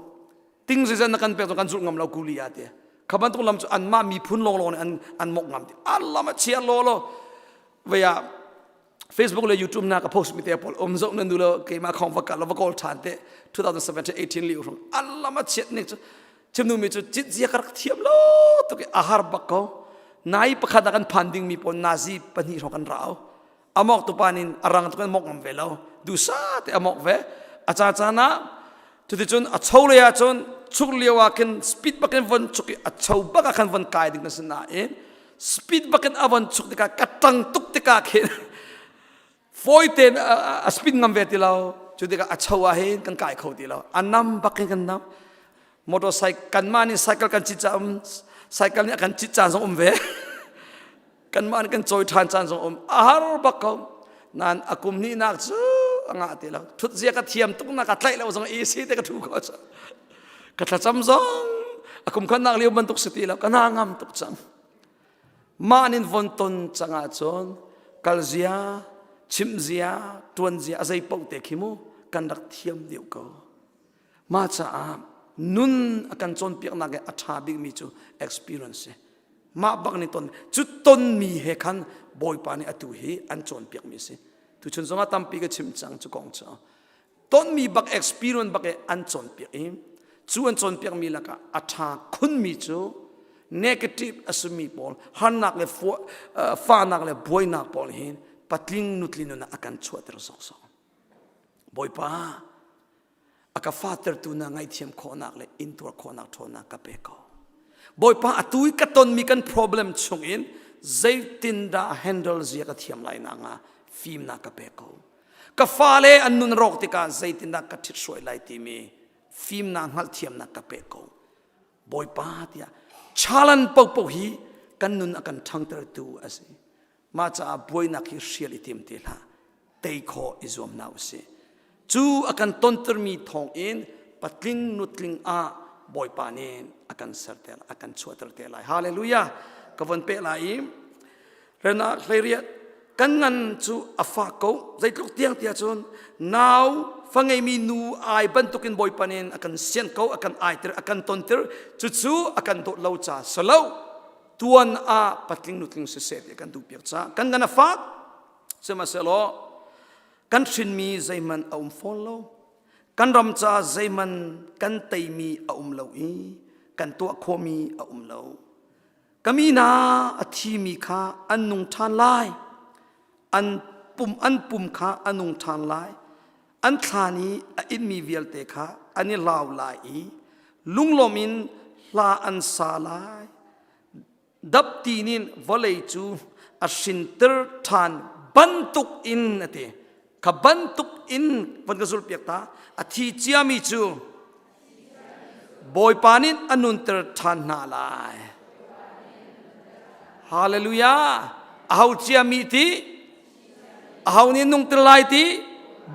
ting zizan na kan pek kan zulh ngam lo kuli ya te kha bantuk lam cu an mah miphun long long nih an an mok ngam ti Allah ma chia lo lo vaya Facebook le YouTube na ka post mi te pawl um zo nan du lo keima khong va ka lo va kawl than te 2017 18 liu rong Allah ma chiat ning cu. Chimnu mi cu cit zia ka rak thiam lo tuk i a har bak ko. Nai pakhat ah kan phan dingmi pawl nazi pahnih hrawng kan rau. Amok tu pa nin a rang tu kan mok ngam ve lo. Dusa te amok ve. A ca caan ah cuticun a cho lei ah cun chuk lio ah khin speed bakin von chuk i a cho bak ah khan von kai ding na si nain speed bakin a von chuk tikah ka ṭang tuk tikah khin fawi tein a speed ngam ve ti lo. Cu tikah a cho ah hin kan kai kho ti lo. A nam bakin kan nam. Motorcycle kanmah nih cycle kan cit caah cycle nih a kan cit caan zong um ve. Kanmah nih kan cawi ṭhan caan zong um. A har bak ko. Nain a kum hnihnak cu a ngah ti lo. Ṭhut zia ka thiam tuk nak ka tlaih lo zong easy te ka ṭhu ko. Ka thlacam zong a kum khatnak lio bantuk si ti lo. Ka hna ngam tuk cang. Mah nin von ton cang ahcun kal zia, chimh zia, ṭuan zia a zei paoh te khi mu kan rak thiam deuh ko. Mah caah nun a kan cawnpiaknak i a ṭha bikmi cu experience si. Mah bak nih ton cu tonmi he khan Bawipa nih atu hi an cawnpiakmi si. Tuchun zongah tampi ka chim cang cu kong cu. Tonmi bak experience bak i an cawnpiak i cu an cawnpiakmi lakah a ṭha khunmi cu negative a simi pawl harnak le fahnak le buainak pawl hin patling nutling nun ah a kan chuahter sawksawk. Bawipa a ka fatertu na ngaihthiam khawhnak le intuar khawhnak ṭhawnnak ka pe ko. Bawipa atu i ka tonmi kan problem chungin zeitindah handle zia ka thiam lai nak nga fimnak ka pe ko. Ka fale an nun rawk tikah zeitindah ka ṭhithruai lai timi fimnak hngalhthiamnak ka pe ko. Bawipa tiah challenge paohpaoh hi kan nun a kan ṭhangtertu a si. Mah caah buainak hi hrial i tim ti hlah. Tei khawh i zuam hna usih. Cu a kan tontermi thawngin patling nutling ah Bawipa nih a kan serter, a kan chuahter te lai. Hallelujah! Ka von peh lai i renak hleiriat kan ngan cu a fak ko. Zeitluk tiang tiah cun nau fa ngeimi nu ai bantukin Bawipa nih a kan sian ko, a kan aiter, a kan tonter. Cucu a kan dawt lo ca si lo. Tuan ah patling nutling siseh ti a kan duhpiak caah kan ngan a fak. Sihmanhsehlaw kan hrinmi zeihmanh a um fawn lo. Kan ram caah zeihmanh kan teimi a um lo i kan tuah khawhmi a um lo. Ka mi hna a thimi kha an nung ṭhan lai. An pum an pum kha a nung ṭhan lai. An thlan i a inmi vialte kha an i hlau lai i lunglawm in hla an sa lai. Dapti nih vawlei cu a hrinter ṭhan bantuk in a ti. Kha bantuk in von ka zulhpiak ta. A thi ciami cu Bawipa nih a nunter ṭhan hna lai. Hallelujah! Aho ciami ti? Aho nih nungter lai ti?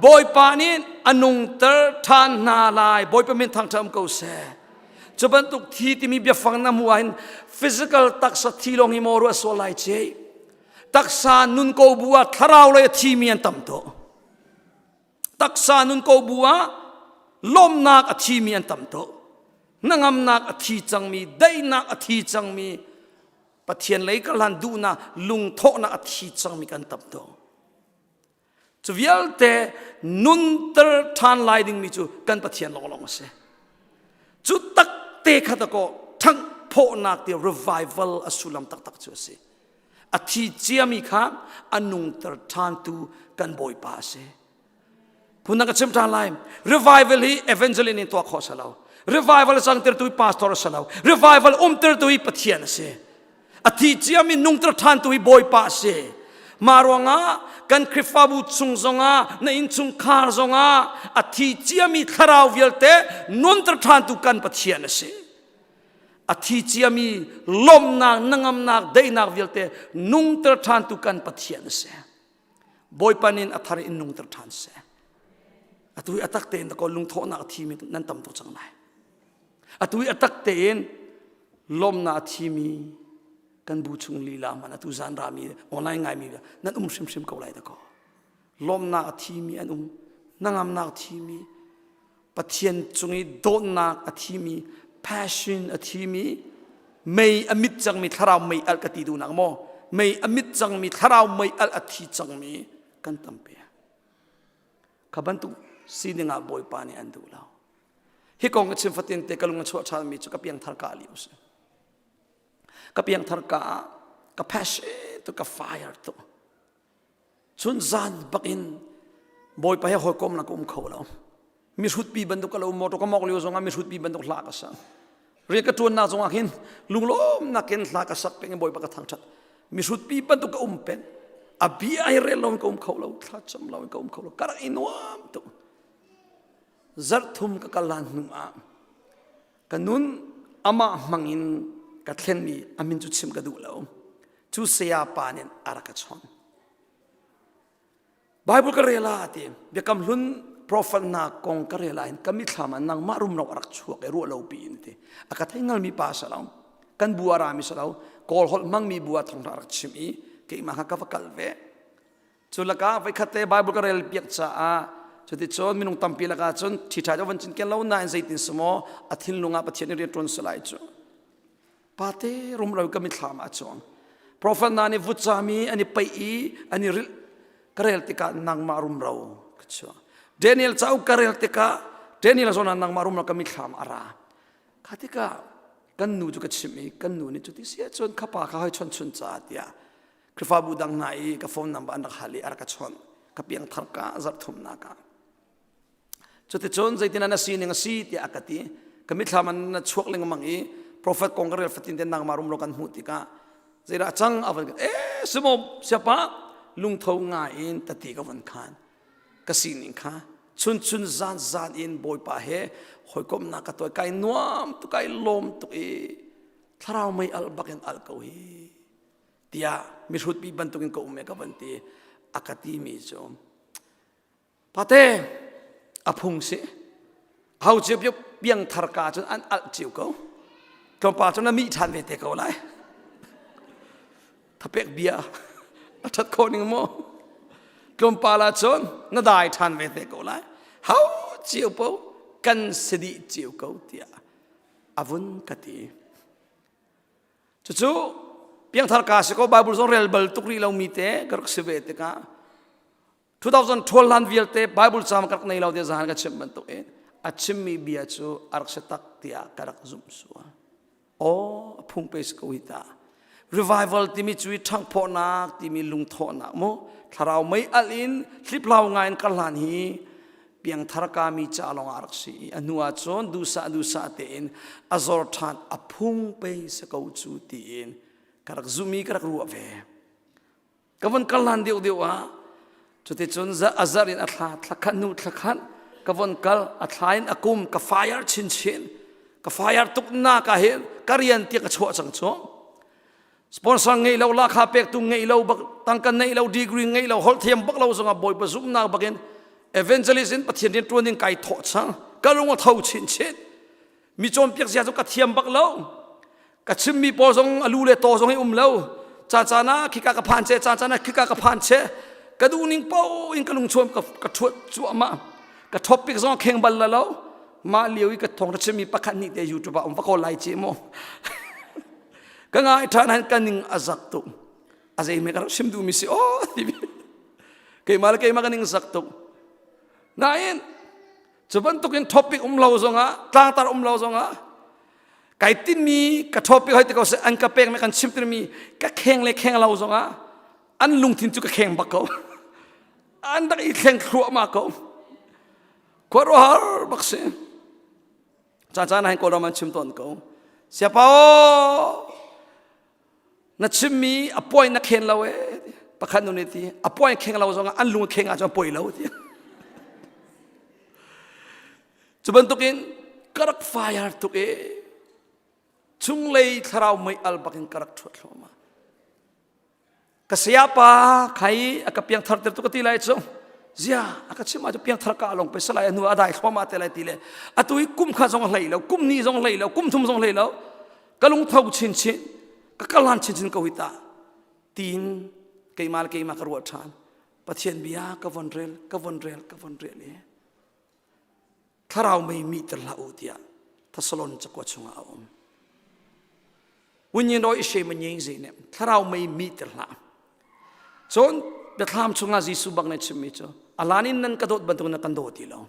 Bawipa nih a nungter ṭhan hna lai. Bawipa min thangṭhat um ko seh. Cu bantuk thi timi biafang na hmuh ahhin physical taksa thi lawng hi maw ruah sual lai ci. Taksa nun ko bu ah thlarau lei a thimi an tam tuk. Taksa nun ko bu ah lawmnak a thimi an tam tuk. Hnangamnak a thi cangmi, daihnak a thi cangmi, Pathian lei kar hlan duhnak, lungthawhnak a thi cangmi kan tam tuk. Cu vialte nunter ṭhan lai dingmi cu kan Pathian lawnglawng a si. Cu takte kha dakaw ṭhanghphawhnak ti revival a sullam taktak cu a si. A thi ciami kha a nungter ṭhantu kan Bawipa a si. Phundang ka chim ṭhan lai. Revival hi evangelist in tuah khawh si lo. Revival cangtertu hi pastor a si lo. Revival umtertu hi Pathian a si. A thi ciami nungter ṭhantu hi Bawipa a si. Mah ruangah kan Khrihfabu chung zongah na innchungkhar zongah a thi ciami thlarau vialte nunter ṭhantu kan Pathian a si. A thi ciami lawmhnak, hnangamnak, daihnak vialte nungter ṭhantu kan Pathian a si. Bawipa nih a thar in nungter ṭhan seh. Atu hi a tak tein ko lungthawhnak a thimi nan tam tuk cang lai. Atu hi a tak tein lawmnak a thimi kan bu chung lila man atu zan rami online ngaimi nan um hrimhrim ko lai dakaw. Lawmnak a thimi an um, hnangamnak a thimi, Pathian cung i dawtnak a thimi, passion a thimi, mei a mit cangmi thlarau mei alh ka ti duhnak maw? Mei a mit cangmi thlarau mei alh a thi cangmi kan tampi. Kha bantuk sining ah Bawipa nih an duh lo. Hi kong ka chim fatin te ka lung a chuah ṭhanmi cu ka piangthar ka lio si. Ka piangthar ka ah ka passion tu ka fire tu. Chun zan bak in Bawipa he hawikom na ka um kho lo. Mihrutpi bantuk ka lo motor ka mok lio zongah mihrutpi bantuk hla ka sak. Rian ka ṭuannak zongah khin lunglawmnak in hla ka sak peng in Bawipa ka thangṭhat. Mihrutpi bantuk ka um peng. A bia hi rel lo in ka um kho lo, thla cam lo in ka um kho lo. Ka rak i nuam tuk. Zarh thum ka kal hlan hnu ah ka nun amah hmang in ka thlenmi a min cu chim ka duh lo. Cu saya pa nih a rak ka chawnh. Bible ka rel ah ti biakam hlun prophet hna kong ka rel ah hin ka mithlam ah nangmah rumro a rak chuak i ruah lo pi in ti a ka thei ngalmi pa sa lo kan bu a rami sa lo kawl holh hmangmi bu ah thong rak chim i keimah kha ka va kal ve Cu lakah voikhat te Bible ka rel piak caah cuticun minung tampi lakah cun ṭhiṭha cu van cinken lo nain zeitin semaw a thinlung ah Pathian nih rian ṭuan salai cu pate rumro ka mithlam ah a cuang. Prophet hna nih vutcami an i paih i an i rilh ka rel tikah nangmah rumro ka chuak. Daniel cauk ka rel tikah Daniel zawn ah nangmah rumro ka mithlam a ra. Kha tikah kan nu cu ka chimh i kan nu nih cuti si ahcun kha pa kha hoi chon chun ca tiah Khrihfabu dang hna i ka phone number an rak hal i a rak ka chawnh ka piangthar ka zarh thumnak ah cuticun zeitin na sining a si tiah a ka ti ka mithlam an na chuak lengmang i prophet kong ka rel fatin te nangmah rumro kan hmuh tikah zeidah cang a van e simo siapa lungtho ngai in tati ka von khan ka sining kha chun chun zan zan in bawipa he hawikomnak ka tuai kai nuam tuk kai lawm tuk i thlarau mei al bakin al ko hi tiah mihrutpi bantukin ka um e ka van ti a ka timi cu pate a phung si hau cio piang thar ka cun an alh cio ko tlawmpal cun na mih ṭhan ve te ko lai thapek bia a ṭhat khawh ning maw tlawmpal ah cun na dai ṭhan ve te ko lai hau cio po kan si dih cio ko tiah a vun ka ti Cucu piangthar ka si ko Bible zong rel bal tuk rih lomi te ka rak si ve tikah 2012 hlan vialte Bible cam ka rak nei lo tiah zahan ka chimh bantuk in a chimmi bia cu a rak si tak tiah ka rak zumh sual. Aw a phung pe si ko hi ta. Revival timi cu i ṭhanghphawhnak timi lungthawhnak mu thlarau mei alh in hliplau ngai in kar hlan hi piangthar kami ca lawng ah rak si i a hnu ah cun duhsah duhsah tein a zor ṭhan a phung pei si ko cu tiin ka rak zumh i ka rak ruah ve ka von kal hlan deuh deuh ah cuticun a zarh in a thla thla khat hnu thla khat ka von kal a thla in a kum ka fire chinchin ka fire tuk nak ah hin ka rian tiah ka chuah cang cu Sponsor ngei lo lakha pektu ngei lo bak tangka nei lo degree ngei lo holh thiam bak lo zongah Bawipa zumhnak bakin evangelist in Pathian rian tuan ding kai thawh cang ka lung a tho chin chin mi cawnpiak zia cu ka thiam bak lo ka chimmi pawl zong a lu le taw zong i um lo ca caan ah khika ka phan che ca caan ah khika ka phan che ka duh ning po in ka lung chuam ka ka thuat cuahmah ka topic zong kheng bal la lo mah lio i ka thong ra chimmi pakhat nih te youtube ah um va ko lai ci mu ka ngai ṭhan han ka ning a zak tuk a zei me ka rak chim duhmi si aw timi keimah le keimah ka ning zak tuk nain cu bantukin topic um lo zongah tlangtar um lo zongah kai tinmi ka topic hoi te ko an ka pek me kan chim tirmi ka kheng le kheng lo zongah an lungthin cu ka kheng bak ko an rak i thleng thluahmah ko khuaruahhar bak si Caan caan ah hin Kawlram an chim tawn ko. Siapa aw na chimmi a point na khen lo e pakhat nu nih ti a point kheng lo zongah an lung a kheng ahcun a poi lo ti. Cu bantukin ka rak fire tuk e chunglei thlarau mei al bakin ka rak ṭhuat thluahmah. Ka sayapa khai a ka piangthar ter tu ka ti lai cu zia a ka chim ah cu piangthar ka long pe salai anu a dai thluahmah te lai ti le atu i kum kha zong hlei lo kum ni zong hlei lo kum thum zong hlei lo ka lungtho chin chin ka kalan chin chin ko hi ta tiin keimah le keimah ka ruah ṭhan Pathian bia ka von rel ka von rel ka von rel i thlarau mei mi ter hlah u tiah Thessalon cakuat chungah a um. Wunyin roi she ma nying zi ne thlarau mei mi ter hlah. Cun biathlam chungah Jesuh bak ne chimmi cu alan in nan ka dawt bantuk na kan daw ti lo.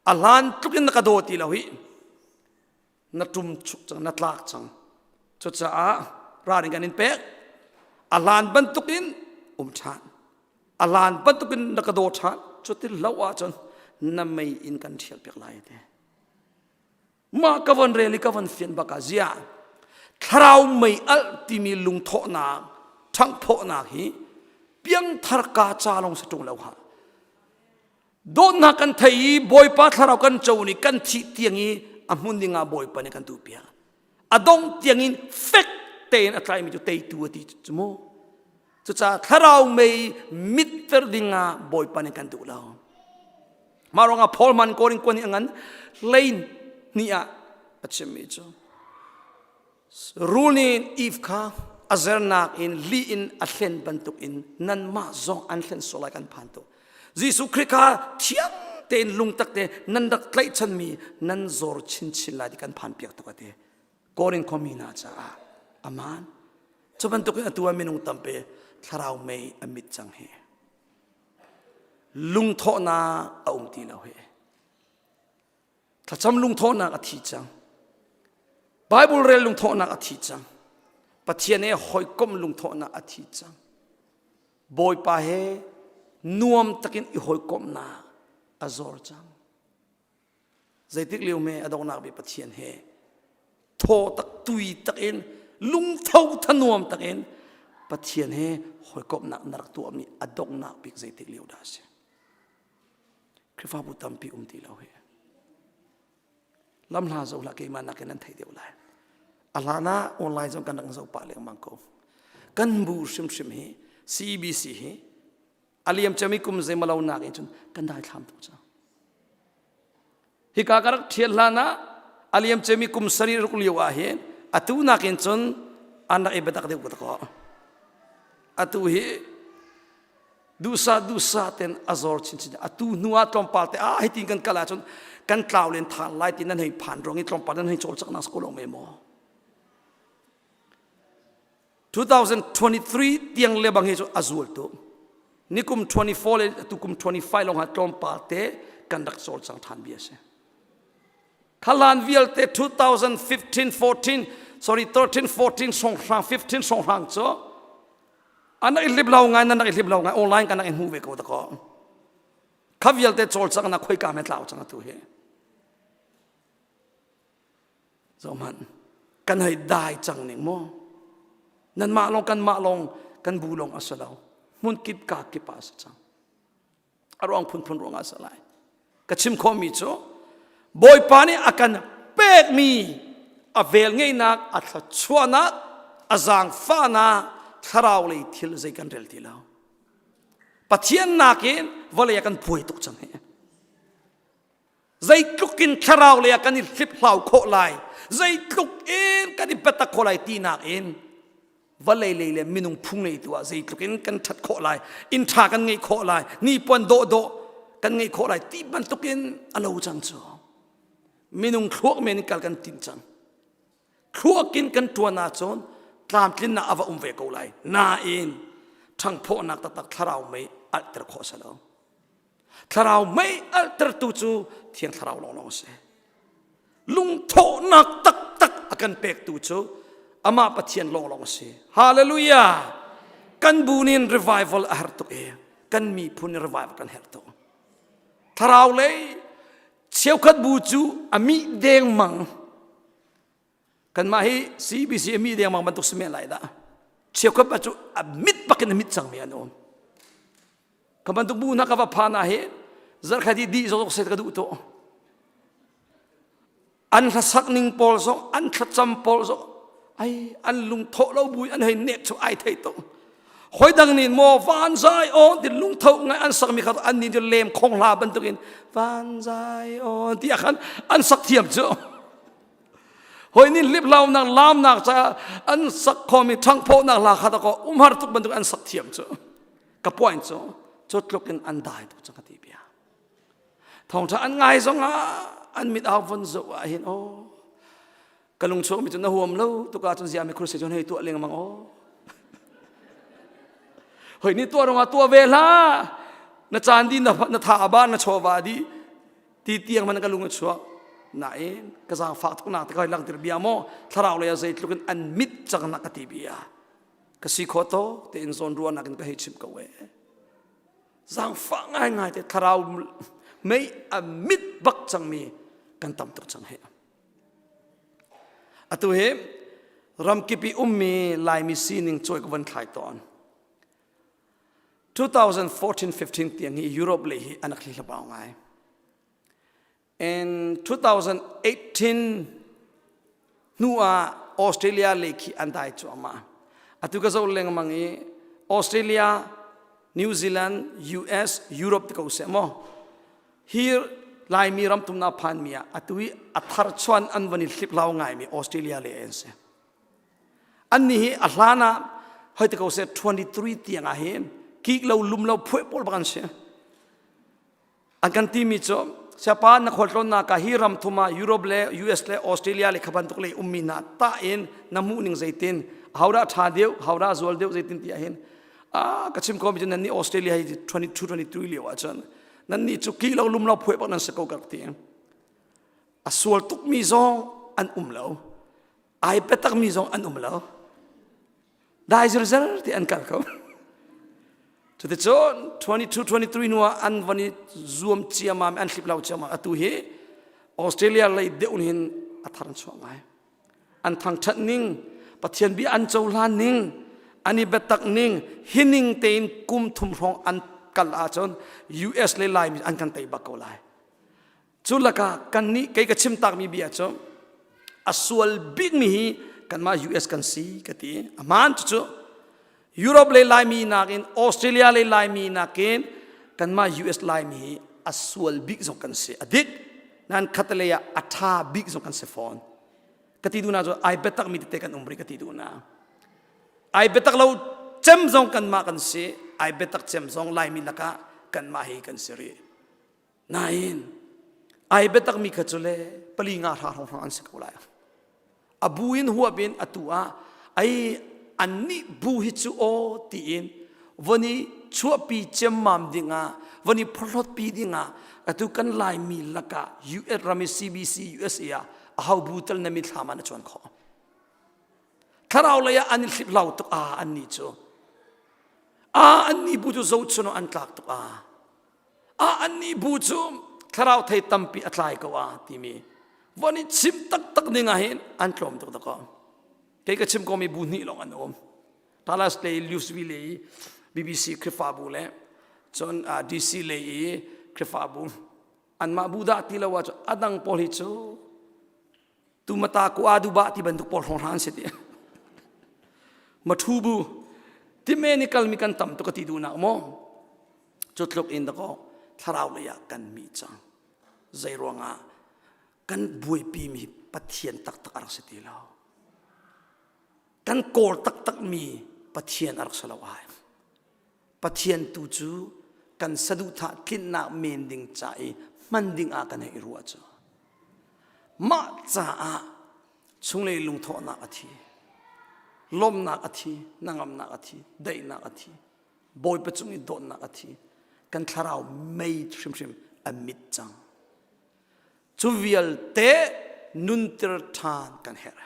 A hlan tluk in na ka daw ti lo hi. Na ṭum chuk cang, na tlak cang. Cucaah ralring kan in pek. A hlan bantukin um ṭhan. A hlan bantukin na ka daw ṭhan. Cuti lo ahcun na mei in kan ṭhial piak lai te. Mah ka von rel i ka von fian bak ah ziah thlarau mei alh timi lungthawhnak ṭhanghphawhnak hi piangthar ka ca lawng si ṭung lo ha. Dawtnak kan thei i Bawipa thlarau kan co ni kan thih tiang i a hmun ding ah Bawipa nih kan tu piak. A dong tiang in fek tein a tlaimi cu teitu a ti cu mu. Cucaah thlarau mei mitter ding ah Bawipa nih kan duh lo. Mah ruangah Paul man Korin kuan i a ngan hlei hnih ah a chimmi cu rul nih Eve kha a zernak in li in a hlen bantuk in nanmah zong an hlen sual lai kan phan tuk. Jesuh Khrih kha thiang tein lungtak te nan rak tlaihchanmi nan zor chinchin lai ti kan phan piak tuk a ti. Korin khuami hna caah aman. Cu bantukin atu ah minung tampi thlarau mei a mit cang hi. Lungthawhnak a um ti lo hi. Thlacam lungthawhnak a thi cang. Bible rel lungthawhnak a thi cang. Pathian he hawikomh lungthawhnak a thi cang. Bawipa he nuam takin i hawikomhnak a zor cang. Zeitik lio me a donghnak bik Pathian he thaw tak tui tak in lungtho thanuam tak in Pathian he hawikomhnak na rak tuahmi a donghnak bik zeitik lio dah a si. Khrihfabu tampi um ti lo hi. Lam hla zo hlah keimah nakin nan thei deuh lai. A hlan ah online zong kan rak zoh pah lengmang ko. Kan bu hrimhrim hi CBC hi a liam cami kum zeimalo nak in cun kan daithlam tuk cang. Hika ka rak ṭhial hlan ah a liam cami kum sarih ruk lio ah hin atu nakin cun an rak i biatak deuh ko ko. Atu hi duhsah duhsah ten a zor chinchin atu hnu ah tlawmpal te ah hitin kan kal ahcun kan tlau len than lai ti nan hei phan ruang i tlawmpal nan hei cawlcangnak si ko lo me maw 2023 tiang le bang hi cu a zual tu nikum 24 le tukum 25 lawng ah tlawmpal te kan rak cawlcang than bia si khalan vialte 2015 14 sorry 13 14 songhrang 15 songhrang cu an rak i hlip lo ngai nan rak i hlip lo ngai online kan rak i hmu ve ko dakaw kha vialte cawlcang na khoika me tlau cang atu hi Zohhmanh, kan hei dai cang ning maw? Nanmah lawng kanmah lawng kan bu lawng a si lo. Hmun kip ka kip ah a si cang. A ruang phunphun ruangah a si lai. Ka chim khawhmi cu Bawipa nih a kan pekmi a velngeihnak, a thluachuahnak, a zaangfahnak, thlarau lei thil zei kan rel ti lo. Pathian nakin vawlei ah kan buai tuk cang hi. Zeitluk in thlarau lei ah kan i hliphlau khawh lai, zeitluk in kan i biatak khawh lai tinak in vawlei lei le minung phung lei tu ah zeitluk in kan ṭhat khawh lai, inn ṭha kan ngeih khawh lai, hnipuan dawhdawh kan ngeih khawh lai ti bantuk in a lo cang cu. Minung thluak men in kal kan tim cang. Thluak in kan ṭuan ahcun tlamtlinnak a va um ve ko lai. Nain ṭhangphawhnak taktak thlarau mei alhter khawh a si lo. Thlarau mei alhtertu cu Thiang Thlarau lawnglawng a si. Lungthawhnak taktak a kan pektu cu amah Pathian lawnglawng a si. Hallelujah! Kan bu nin revival a herh tuk i kan miphun in revival kan herh tuk. Thlarau lei cheukhat bu cu a mih dengmang. Kanmah hi CBC a mih dengmang bantuk si men lai dah. Cheukhat cu a mit bakin a mit cangmi an um. Ka bantuk bu hna ka va phan ah hi zarkhat hi dih zok se ka duh to. An hlasak ning pawl zong an thlacam pawl zong ai an lungthawh lo bu an hei nek chu ai thei to. Hoi dang nih maw van zai on ti lungtho ngai an sak mi kha an nih cu lem khong hla bantukin van zai on ti khan an sak thiam cu. Hoi nih hliphlaunak lamnak ca an sak khomi ṭhangphawhnak hla kha ko umhar tuk bantuk an sak thiam cu. Ka point cu cu tluk in an dai tuk cang ka ti bia. Thawngṭha an ngai zong ah an mit au von zoh ah hin aw ka lung chuak mi cu na huam lo tuk ahcun zia mi crusade cun hei tuah lengmang aw. Hoi ni tuah rong ah tuah ve hlah. Na caan di na, na tha ba na chawva di. Ti tiang man ka lung a chuak. Nain ka zaangfak tuk nak te kai langtir bia maw thlarau lei ah zeitluk in an mit cang nak ka ti bia. Ka si kho to tein zawn ruahnak in ka hei chim ko e. Zaangfah ngaingai te thlarau mei a mit bak cangmi kan tam tuk cang he. Atu hi ramkip i ummi Laimi sining cawi ka van thlai tawn. 2014-15 tiang hi Europe lei hi an rak hlabau ngai. In 2018 hnu ah Australia lei khi an dai cuahmah. Atu ka zoh lengmang i Australia, New Zealand, US, Europe ti ko seh maw. Hi Laimi ram tumnak phanmi ah atu i a thar chuan an van i hliplau ngaimi Australia le an si. Annih hi a hlan ah hoi te ko seh 23 tiang ah hin kik lo lum lo phuai pawl bak an si. An kan timi cu siapa na khualtlawnnak ah hi ram thum ah Europe le US le Australia le kha bantuk le ummi hna tah in na hmuh ning zeitin hodah ṭha deuh hodah zual deuh zeitin ti ahhin ah ka chim ko mi cu nan nih Australia hi 22 23 lio ahcun nan nih cu ki lo lum lo phuai bak nan si ko ka rak ti a sual tukmi zong an um lo ai biatakmi zong an um lo dai zirzer ti an kal ko cuticun 22 23 hnu ah an van i zuam ciamam an hlip lo ciamam atu hi Australia lei deuh hin a thar an chuah ngai an thangthat ning Pathian bia an cohlan ning an i biatak ning hining tein kum thum hrawng an kal ahcun US le Laimi an kan tei bak ko lai Cu lakah kannih kei ka chim takmi bia cu a sual bikmi hi kanmah US kan si ka ti. A hmaan cucu Europe lei Laimi nakin Australia lei Laimi nakin kanmah US Laimi hi a sual bik zong kan si. A dik nan khatalei ah a ṭha bik zong kan si fawn. Ka ti duhnak cu ai biatakmi tete kan um rih ka ti duhnak. Ai biatak lo cem zong kanmah kan si, ai biatak cem zong Laimi lakah kanmah hi kan si rih. Nain ai biatakmi kha cu le pali nga hra hrawnghrang an si ko lai. A bu in huap in atu ah ai annih bu hi cu aw tiin von i chuahpi ciammam dingah von i phorhlawtpi dingah atu kan Laimi lakah US ram i CBC USA ah aho bu tal na mithlam ah na cuan khawh. Thlarau lei ah an i hliplau tuk ah annih cu. Ah annih bu cu zohchun an tlak tuk ah. Ah annih bu cu thlarau thei tampi a tlai ko a timi von i chim taktak ding ah hin an tlawm tuk dak kei ka chim komi bu hnih lawng an um Dallas lei Louisville i BBC Khrihfabu le cun DC lei i Khrihfabu anmah bu dah ti lo ah cun adang pawl hi cu tumata ku adu ba ti bantuk pawl hrawng hran si ti mathu bu time ni kalmi kan tam tuk ka ti duhnak maw Cu tluk in dakaw thlarau lei ah kan mi cang. Zei ruangah kan buaipi mi Pathian taktak a rak si ti lo. Kan kawl taktak mi Pathian a rak si lo ai. Pathian tu cu kan saduhthah tlinnak men ding ca i hman ding ah kan hei ruah cu. Mah caah chunglei lungthawhnak a thi, lawmhnak a thi, hnangamnak a thi, daihnak a thi. Bawipa cung i dawtnak a thi. Kan thlarau mei hrimhrim a mit cang. Cu vialte nunter ṭhan kan herh.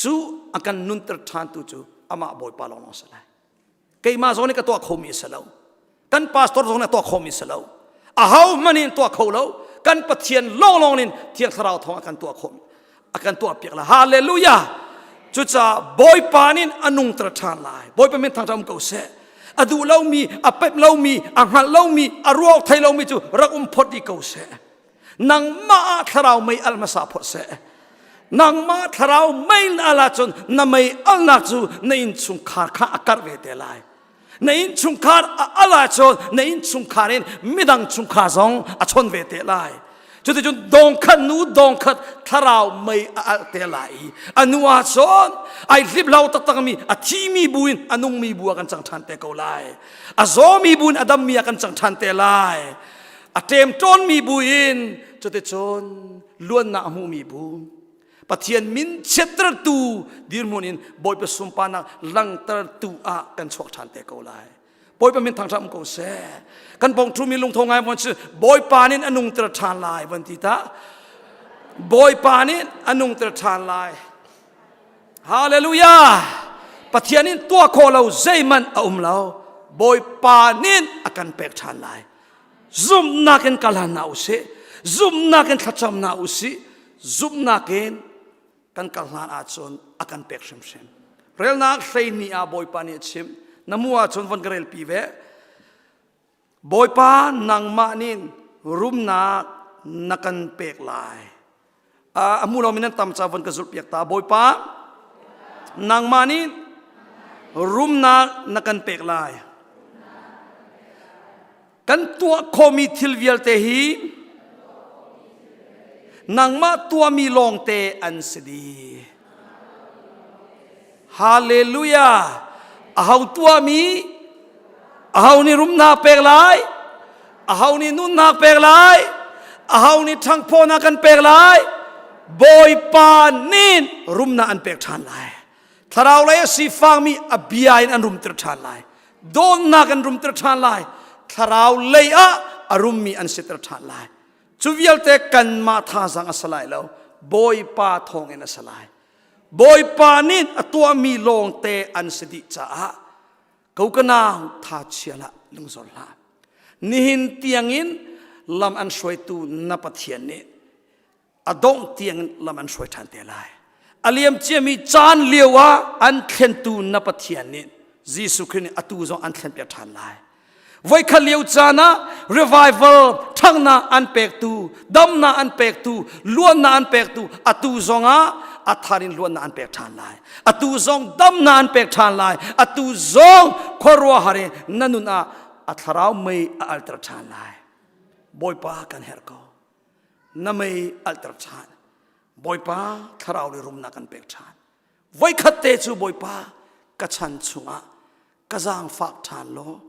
Cu a kan nunter ṭhantu cu amah Bawipa lawnglawng si lai. Keimah zong nih ka tuah khomi a si lo. Kan pastor zong nih a tuah khomi a si lo. Aho hmanh in tuah kho lo. Kan Pathian lawnglawng in Thiang Thlarau thawng a kan tuah khawh a kan tuah piak lai. Hallelujah! Cucaah Bawipa nih a nungter ṭhan lai. Bawipa min thangṭhat um ko seh. A duh lomi, a pep lomi, a hngalh lomi, a ruak thei lomi cu rak um phot dih ko seh. Nangmah ah thlarau mei al hmasa phot seh. Nangmah thlarau mei na al ahcun na mei alnak cu na innchungkhar kha a karh ve te lai. Na innchungkhar a al ahcun na innchungkhar in midang chungkhar zong a chawn ve te lai. Cuticun dongkhat nu dongkhat thlarau mei a alh te lai i a nu ahcun ai hlip lo taktakmi a thimi bu in a nungmi bu ah kan cang ṭhan te ko lai. A zawmi bu in a dammi ah kan cang ṭhan te lai. A ṭemṭawnmi bu in cuticun luannak a hmumi bu Pathian min chiattertu dirhmun in Bawipa sunparnak langhtertu ah kan chuak ṭhan te ko lai. Bawipa min thangṭhat um ko seh. Kan pong ṭhumi lungtho ngai von si Bawipa nih a nungter ṭhan lai von ti ta. Bawipa nih a nungter ṭhan lai. Hallelujah! Pathian in tuah khawh lo zeihmanh a um lo. Bawipa nih a kan pek ṭhan lai. Zumhnak in kal hna usih. Zumhnak in thlacam hna usih. Zumhnak in kan kal hlan ahcun a kan pek hrimhrim. Relnak 12 ah Bawipa nih a chimh. Na mu ahcun von ka relpi ve. Bawipa nangmah nih rumnak na kan pek lai. A hmu lomi nan tam ca von ka zulhpiak ta. Bawipa nangmah nih rumnak na kan pek lai. Kan tuah khawhmi thil vialte hi nangmah tuahmi lawngte an si dih. Hallelujah! Aho tuahmi, aho nih rumnak pek lai, aho nih nunnak pek lai, aho nih ṭhangphawnak kan pek lai, Bawipa nih rumnak an pek ṭhan lai. Thlarau lei a sifangmi a bia in an rumter ṭhan lai. Dawtnak an rumter ṭhan lai. Thlarau lei ah a rummi an siter ṭhan lai. Cu vialte kanmah thazaang a si lai lo. Bawipa thawngin a si lai. Bawipa nih a tuahmi lawngte an si dih caah ko ka nau tha chia hlah lungzor hlah. Nihin tiangin lam an hruaitu na Pathian nih a dongh tiangin lam an hruai ṭhan te lai. A liam ciami caan lio ah an thlentu na Pathian nih Jesuh Khrih nih atu zong an thlenpiak ṭhan lai. Voikhat lio caan ah revival ṭhangnak an pektu, damnak an pektu, luannak an pektu atu zong ah a thar in luannak an pek ṭhan lai. Atu zong damnak an pek ṭhan lai. Atu zong khuaruahhar in na nun ah a thlarau mei a alter ṭhan lai. Bawipa kan herh ko. Na mei alter ṭhan. Bawipa thlarau le rumnak kan pek ṭhan. Voikhat te cu Bawipa ka chan chungah ka zaangfak ṭhan law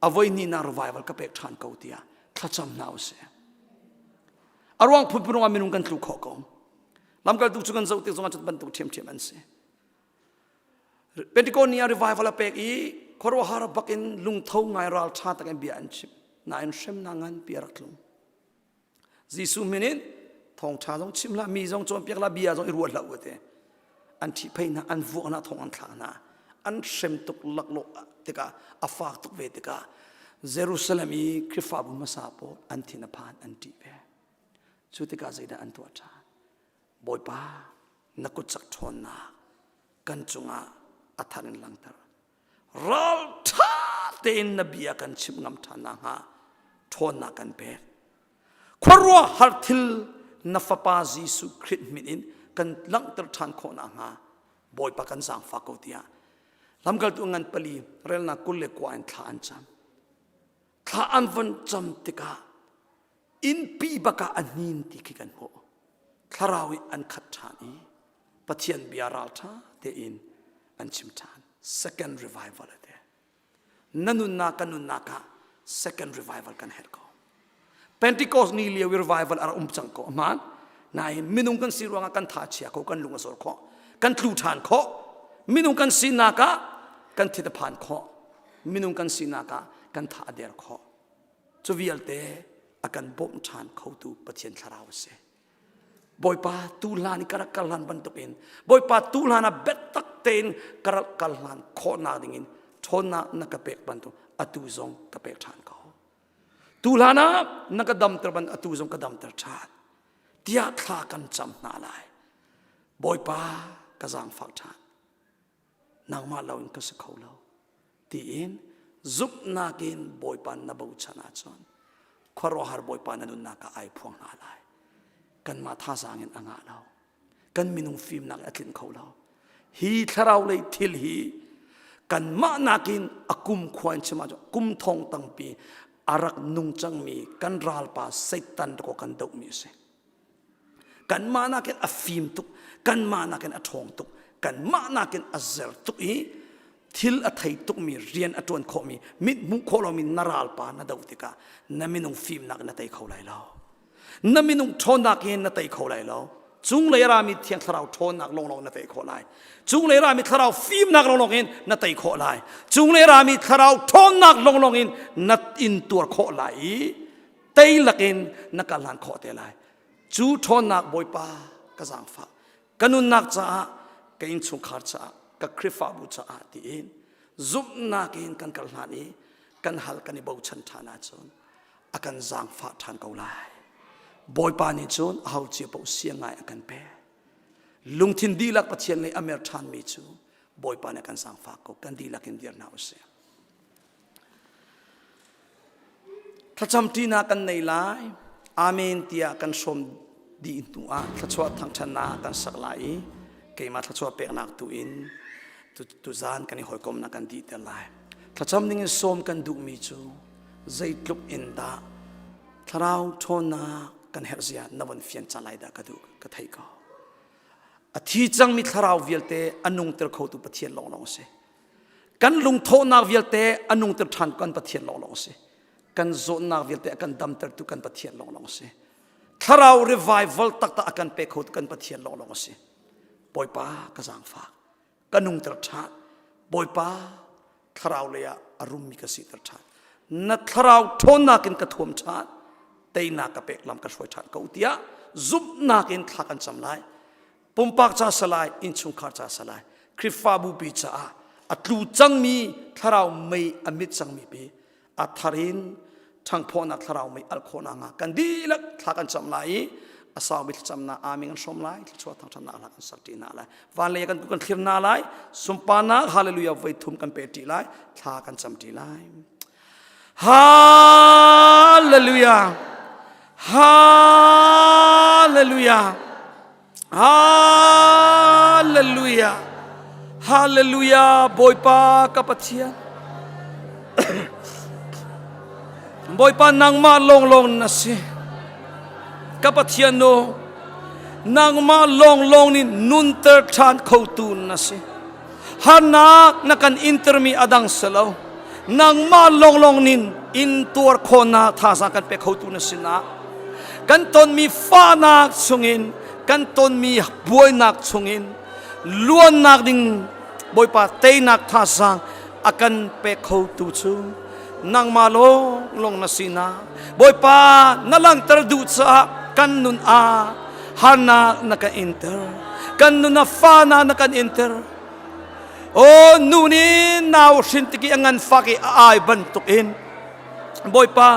a voihnihnak revival ka pek ṭhan ko tiah thlacam hna usih. A ruang phunphun ah minung kan tlu khawh ko. Lamkaltu cu kan zoh tik zongah cut bantuk ṭhiamṭhiam an si. Pentecost ni ah revival a pek i khuaruahhar bak in lungtho ngai ralṭha tak in bia an chim. Nain hremnak nganpi a rak tlung. Jesuh min in thawngṭha zong chim hlah, mi zong cawnpiak hlah, bia zong i ruah hlah u te. An ṭhihphei hna, an vuak hna, thong an thlak hna. An hrem tuk laklawh tikah, a fak tuk ve tikah Jerusalem i Khrihfabu hmasa pawl an thin a phan, an ṭih ve. Cu tikah zeidah an tuah ṭhan? Bawipa, na kut cak ṭhawnnak kan cungah a thar in langhter. Ralṭha tein na bia kan chimh ngam ṭhan nakhnga ṭhawnnak kan pek. Khuaruahhar thil na Fapa Jesuh Khrih min in kan langhter ṭhan khawh nakhnga Bawipa kan zaangfak ko tiah lamkaltu ngan pali relnak 29 in thla an cam. Thla an von cam tikah innpi bakah a hnin ti khi kan hmuh. Thlarau in an khat ṭhan i Pathian bia ralṭha tein an chim ṭhan. Second revival a ti. Na nunnak kan nunnak ah second revival kan herh ko. Pentecost ni lio i revival a rak um cang ko hmaan. Nain minung kan si ruangah kan tha chia ko, kan lung a zor khawh, kan tlu ṭhan khawh. Minung kan sinak ah kan thit a phan khawh. Minung kan sinak ah kan tha a der khawh. Cu vialte a kan bawmh ṭhan khotu Pathian thlarau a si. Bawipa tu hlan i ka rak kal hlan bantukin Bawipa tu hlan ah biatak tein ka rak kal hlan khawhnak dingin ṭhawnnak na ka pek bantuk atu zong ka pek ṭhan ko. Tu hlan ah na ka damter ban atu zong ka damter ṭhan tiah thla kan cam hna lai. Bawipa ka zaangfak ṭhan. Nangmah loin ka si kho lo. tiin zumhnak in Bawipa na bochan ahcun khuaruahhar Bawipa na nunnak ah ai phuang hna lai. Kanmah thazaang in a ngah lo. Kan minung fimnak a tlinh kho lo. Hi thlarau lei thil hi kanmah nakin a kum khua in chim ahcun kum thong tampi a rak nung cangmi kan ralpa Satan ko kan dohmi a si. Kanmah nakin a fim tuk, kanmah nakin a ṭhawng tuk, kanmah nakin a zer tuk i thil a thei tukmi rian a ṭuan khawhmi mit hmuh khawh lomi na ralpa na doh tikah na minung fimnak na tei kho lai lo. Na minung ṭhawnnak in na tei kho lai lo. Cunglei a rami Thiang Thlarau ṭhawnnak lawnglawng na tei khawh lai. Cunglei rami thlarau fimnak lawnglawng in na tei khawh lai. Cunglei rami thlarau ṭhawnnak lawnglawng in na intuar khawh lai i tei lakin na kal hlan khawh te lai. Cu ṭhawnnak Bawipa ka zaangfah. Ka nunnak caah, ka innchungkhar caah, ka Khrihfabu caah tiin zumhnak in kan kal hlan i kan hal kan i bochan ṭhan ahcun a kan zaangfah ṭhan ko lai. Bawipa nih cun aho cio paoh siang ngai a kan pek. Lungthin dihlak Pathian lei a mer ṭhanmi cu Bawipa nih a kan zaangfah ko. Kan dihlak in dir hna usih. Thlacam ṭinak kan nei lai. Amen tiah kan hrawm dih hnu ah thluachuah thangṭhatnak kan sak lai i keimah thluachuah peknak tu in tuzaan kan i hawikomnak kan dihter lai. Thlacam ding in sawm kan duhmi cu zeitluk in dah thlarau ṭhawnnak kan herh zia na von fian ca lai dah ka duh ka theih ko. A thi cangmi thlarau vialte a nungter khotu Pathian lawnglawng a si. Kan lungthawhnak vialte a nungter ṭhan kan Pathian lawnglawng a si. Kan zawtnak vialte a kan damtertu kan Pathian lawnglawng a si. Thlarau revival taktak a kan pe khotu kan Pathian lawnglawng a si. Bawipa ka zaangfak. Ka nungter ṭhan. Bawipa thlarau lei ah a rummi ka siter ṭhan. Na thlarau ṭhawnnak in ka thuam ṭhan. Teinak ka pek lam ka hruai ṭhan ko tiah zumhnak in thla kan cam lai. Pumpak ca salai, innchungkhar ca salai, Khrihfabu pi caah a tlu cangmi thlarau mei a mit cangmi pi a thar in ṭhangphawhnak thlarau mei alh khawhnak hnga kan dihlak thla kan cam lai i a saumi thlacamnak amen kan hrawm lai thluachuah thangṭhatnak hla kan sak ṭi hna lai van lei kan kan thlir hna lai sunparnak hallelujah voi thum kan pe ṭi lai thla kan cam ṭi lai hallelujah hallelujah Hallelujah. Hallelujah. Bawipa ka Pathian. Bawipa nangmah lawnglawng na si. Ka Pathian no. Nangmah lawnglawng nih nunter ṭhan khotu na si. Harnak na kan intermi adang si lo. Nangmah lawnglawng nin in tuar khawhnak thazaang kan pe khotu na si na. Kan tonmi fahnak chungin, kan tonmi buainak chungin luannak ding Bawipa teinak thazaang a kan pe khotu cu nangmah lawnglawng na si na. Bawipa na langhter duh caah kan nun ah harnak na kan inter. Kan nun ah fahnak na kan inter. Aw nu nih nau hrin tik i a nganfak i a ai bantuk in Bawipa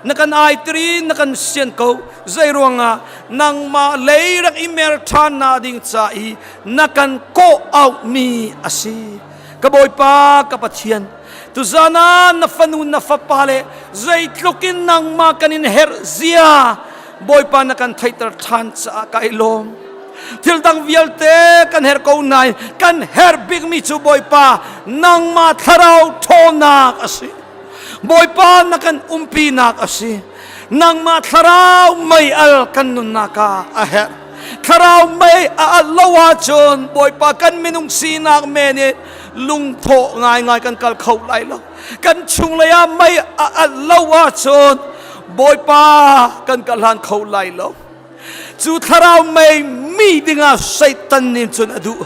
na kan ai tiri na kan sian ko zei ruangah nangmah lei rak i mer ṭhan na ding ca i na kan kawh auhmi a si ka Bawipa ka Pathian tuzan ah na fanu na fapa le zeitluk in nangmah kan in herh zia Bawipa na kan theihter ṭhan caah ka i lawm. Thil dang vialte kan herh ko nain kan herh bikmi cu Bawipa nangmah thlarau ṭhawnnak a si. Bawipa na kan umpinak a si. Nangmah thlarau mei al kan nunnak ah a herh. Thlarau mei a al lo ahcun Bawipa kan minung sinak men in lungthawh ngaingai kan kal kho lai lo. Kan chunglei ah mei a al lo ahcun Bawipa kan ka hlan kho lai lo. Cu thlarau mei mi dingah Satan nih cun a duh.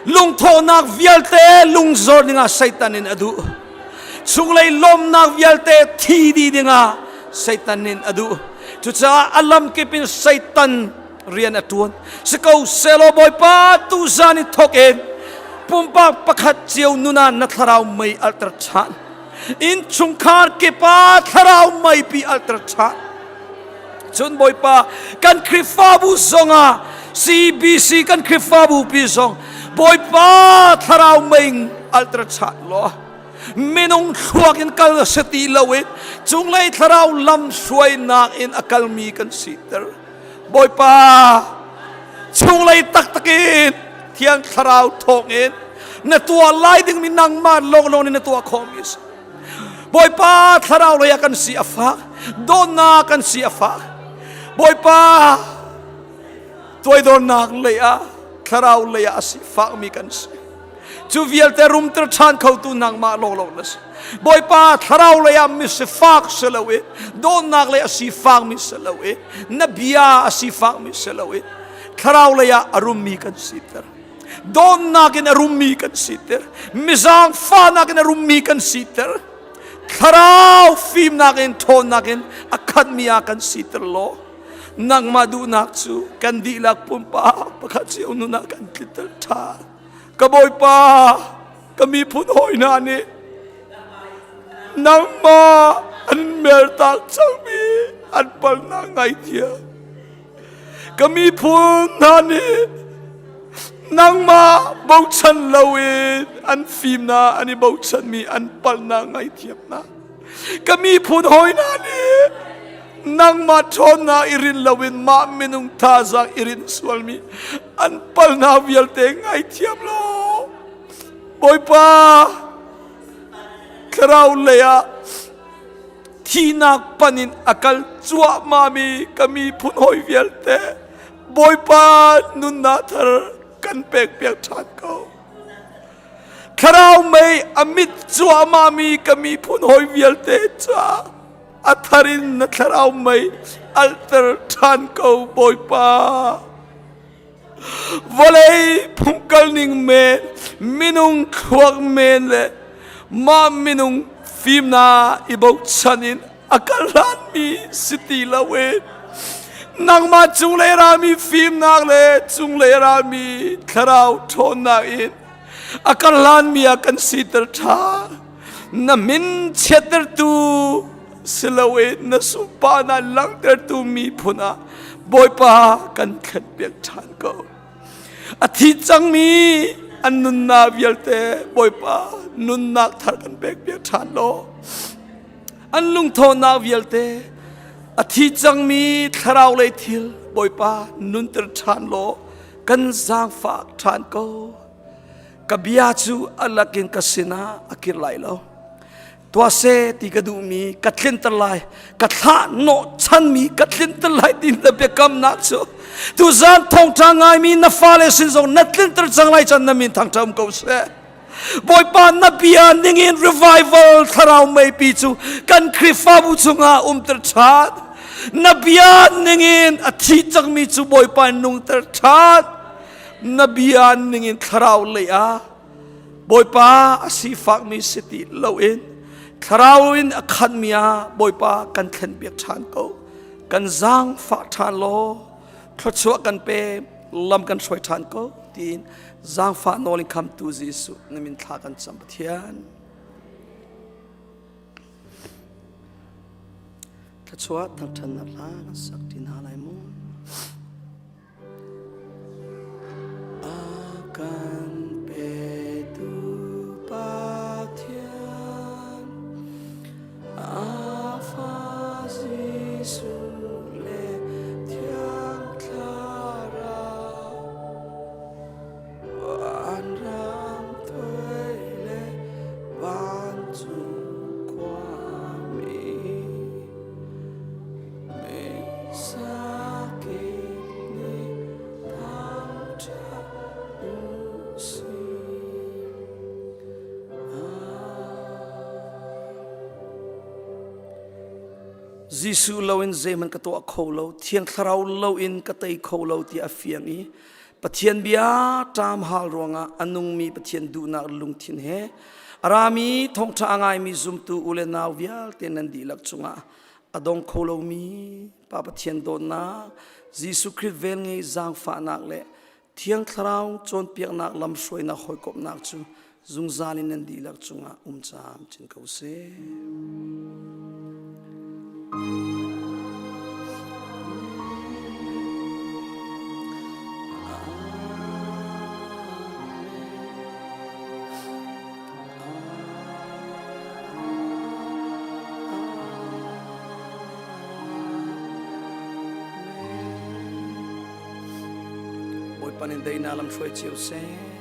Lungthawhnak vialte lungzor dingah Satan in a duh. Chunglei lawmnak vialte thi dih dingah Satan in a duh. Cucaah a lamkip in Satan rian a ṭuan. Si ko selaw Bawipa tuzan i thawk in pumpak pakhat cio nun ah na thlarau mei alter ṭhan. Innchungkhar kip ah thlarau meipi alter ṭhan. Cun Bawipa kan Khrihfabu zongah CBC kan Khrihfabu pi zong Bawipa thlarau mei alter ṭhan law minung thluak in kal si ti lo in cunglei thlarau lam hruainak in a kalmi kan siter. Bawipa chunglei taktak in Thiang Thlarau thawngin na tuah lai dingmi nangmah lawnglawng nih na tuah khawhmi a si. Bawipa thlarau lei ah kan si a fak, dawtnak kan si a fak. Bawipa tuaidornak lei ah thlarau lei ah a si fakmi kan si. Cu vialte rumter ṭhan khotu nangmah lawnglawng na si. Bawipa thlarau lei ah misifak si lo i dawtnak lei a sifakmi si lo i na bia a sifakmi si lo i Thlarau lei ah a rummi kan siter. Dawtnak in a rummi kan siter. Mizangfahnak in a rummi kan siter. Thlarau fimnak in ṭhawnnak in a khatmi ah kan siter law nangmah duhnak cu kan dihlak pumpak pakhat cio nun ah kan tlinter ṭhan. Ka Bawipa, ka miphun hawi hna nih nangmah an mertak cangmi an palnak ngaithiam. Ka miphun hna nih nangmah bochan loin an fimnak an i bochanmi an palhnak ngaihthiam hna. Ka miphun hawi hna nih nangmah ṭhawnnak i rin loin mah minung thazaang i rin sualmi an palhnak vialte ngaithiam law Bawipa thlarau lei ah thihnak pan in a kal cuahmahmi ka miphun hawi vialte Bawipa nunnak thar kan pekpiak ṭhan ko. Thlarau mei a mit cuahmahmi ka miphun hawi vialte caah a thar in na thlarau mei alter ṭhan ko Bawipa. Vawlei phungkal ning men, minung thluak men le mah minung fimnak i bochan in a kal hlanmi si ti loin nangmah cunglei rami fimnak le cunglei rami thlarau ṭhawnnak in a kal hlanmi ah kan siter ṭhan. Na min chiattertu si loin na sunparnak langhtertu miphun ah Bawipa kan thlenpiak ṭhan ko. A thi cangmi an nunnak vialte Bawipa nunnak thar kan pekpiak ṭhan law an lungthawhnak vialte a thi cangmi thlarau lei thil Bawipa nunter ṭhan law kan zaangfak ṭhan ko. Ka bia cu a lakin ka sinah a kir lai lo. Tuah seh ti ka duhmi ka tlinter lai, ka thlah hnawh chanmi ka tlinter lai ti na biakamnak cu tuzan thawngṭha ngaimi na fale sin zong na tlinter cang lai chan na min thangṭha um ko seh. Bawipa na bia ningin revival thlarau meipi cu kan Khrihfabu chungah umter ṭhan. Na bia ningin a thi cangmi cu Bawipa nungter ṭhan. Na bia ningin thlarau lei ah Bawipa a sifakmi si ti loin thlarau in a khatmi ah Bawipa kan thlenpiak ṭhan ko. Kan zaangfah ṭhan law thluachuah kan pe lam kan hruai ṭhan ko tiin zaangfah nawl in khamtu Jesuh na min thla kan cam Pathian. Thluachuah thangṭhatnak hla kan sak ṭi hna lai mu. A kan petu Pathian, a fa Jesuh le Thiang Thlarau, vanram tuai le vancung khuami. Jesuh loin zeihmanh ka tuah kho lo, Thiang Thlarau loin ka tei kho lo ti a fiang i Pathian bia ṭam hal ruangah a nungmi Pathian duhnak lungthin he a rami thawngṭha a ngaimi zumtu u le nau vialte nan dihlak cungah a dong kho lomi Pa Pathian dawtnak, Jesuh Khrih velngei zaangfahnak le Thiang Thlarau cawnpiaknak lamhruainak hawikomhnak cu zungzal in nan dihlak cungah um camcin ko seh. Bawipa nih daihnak lam hruai cio seh.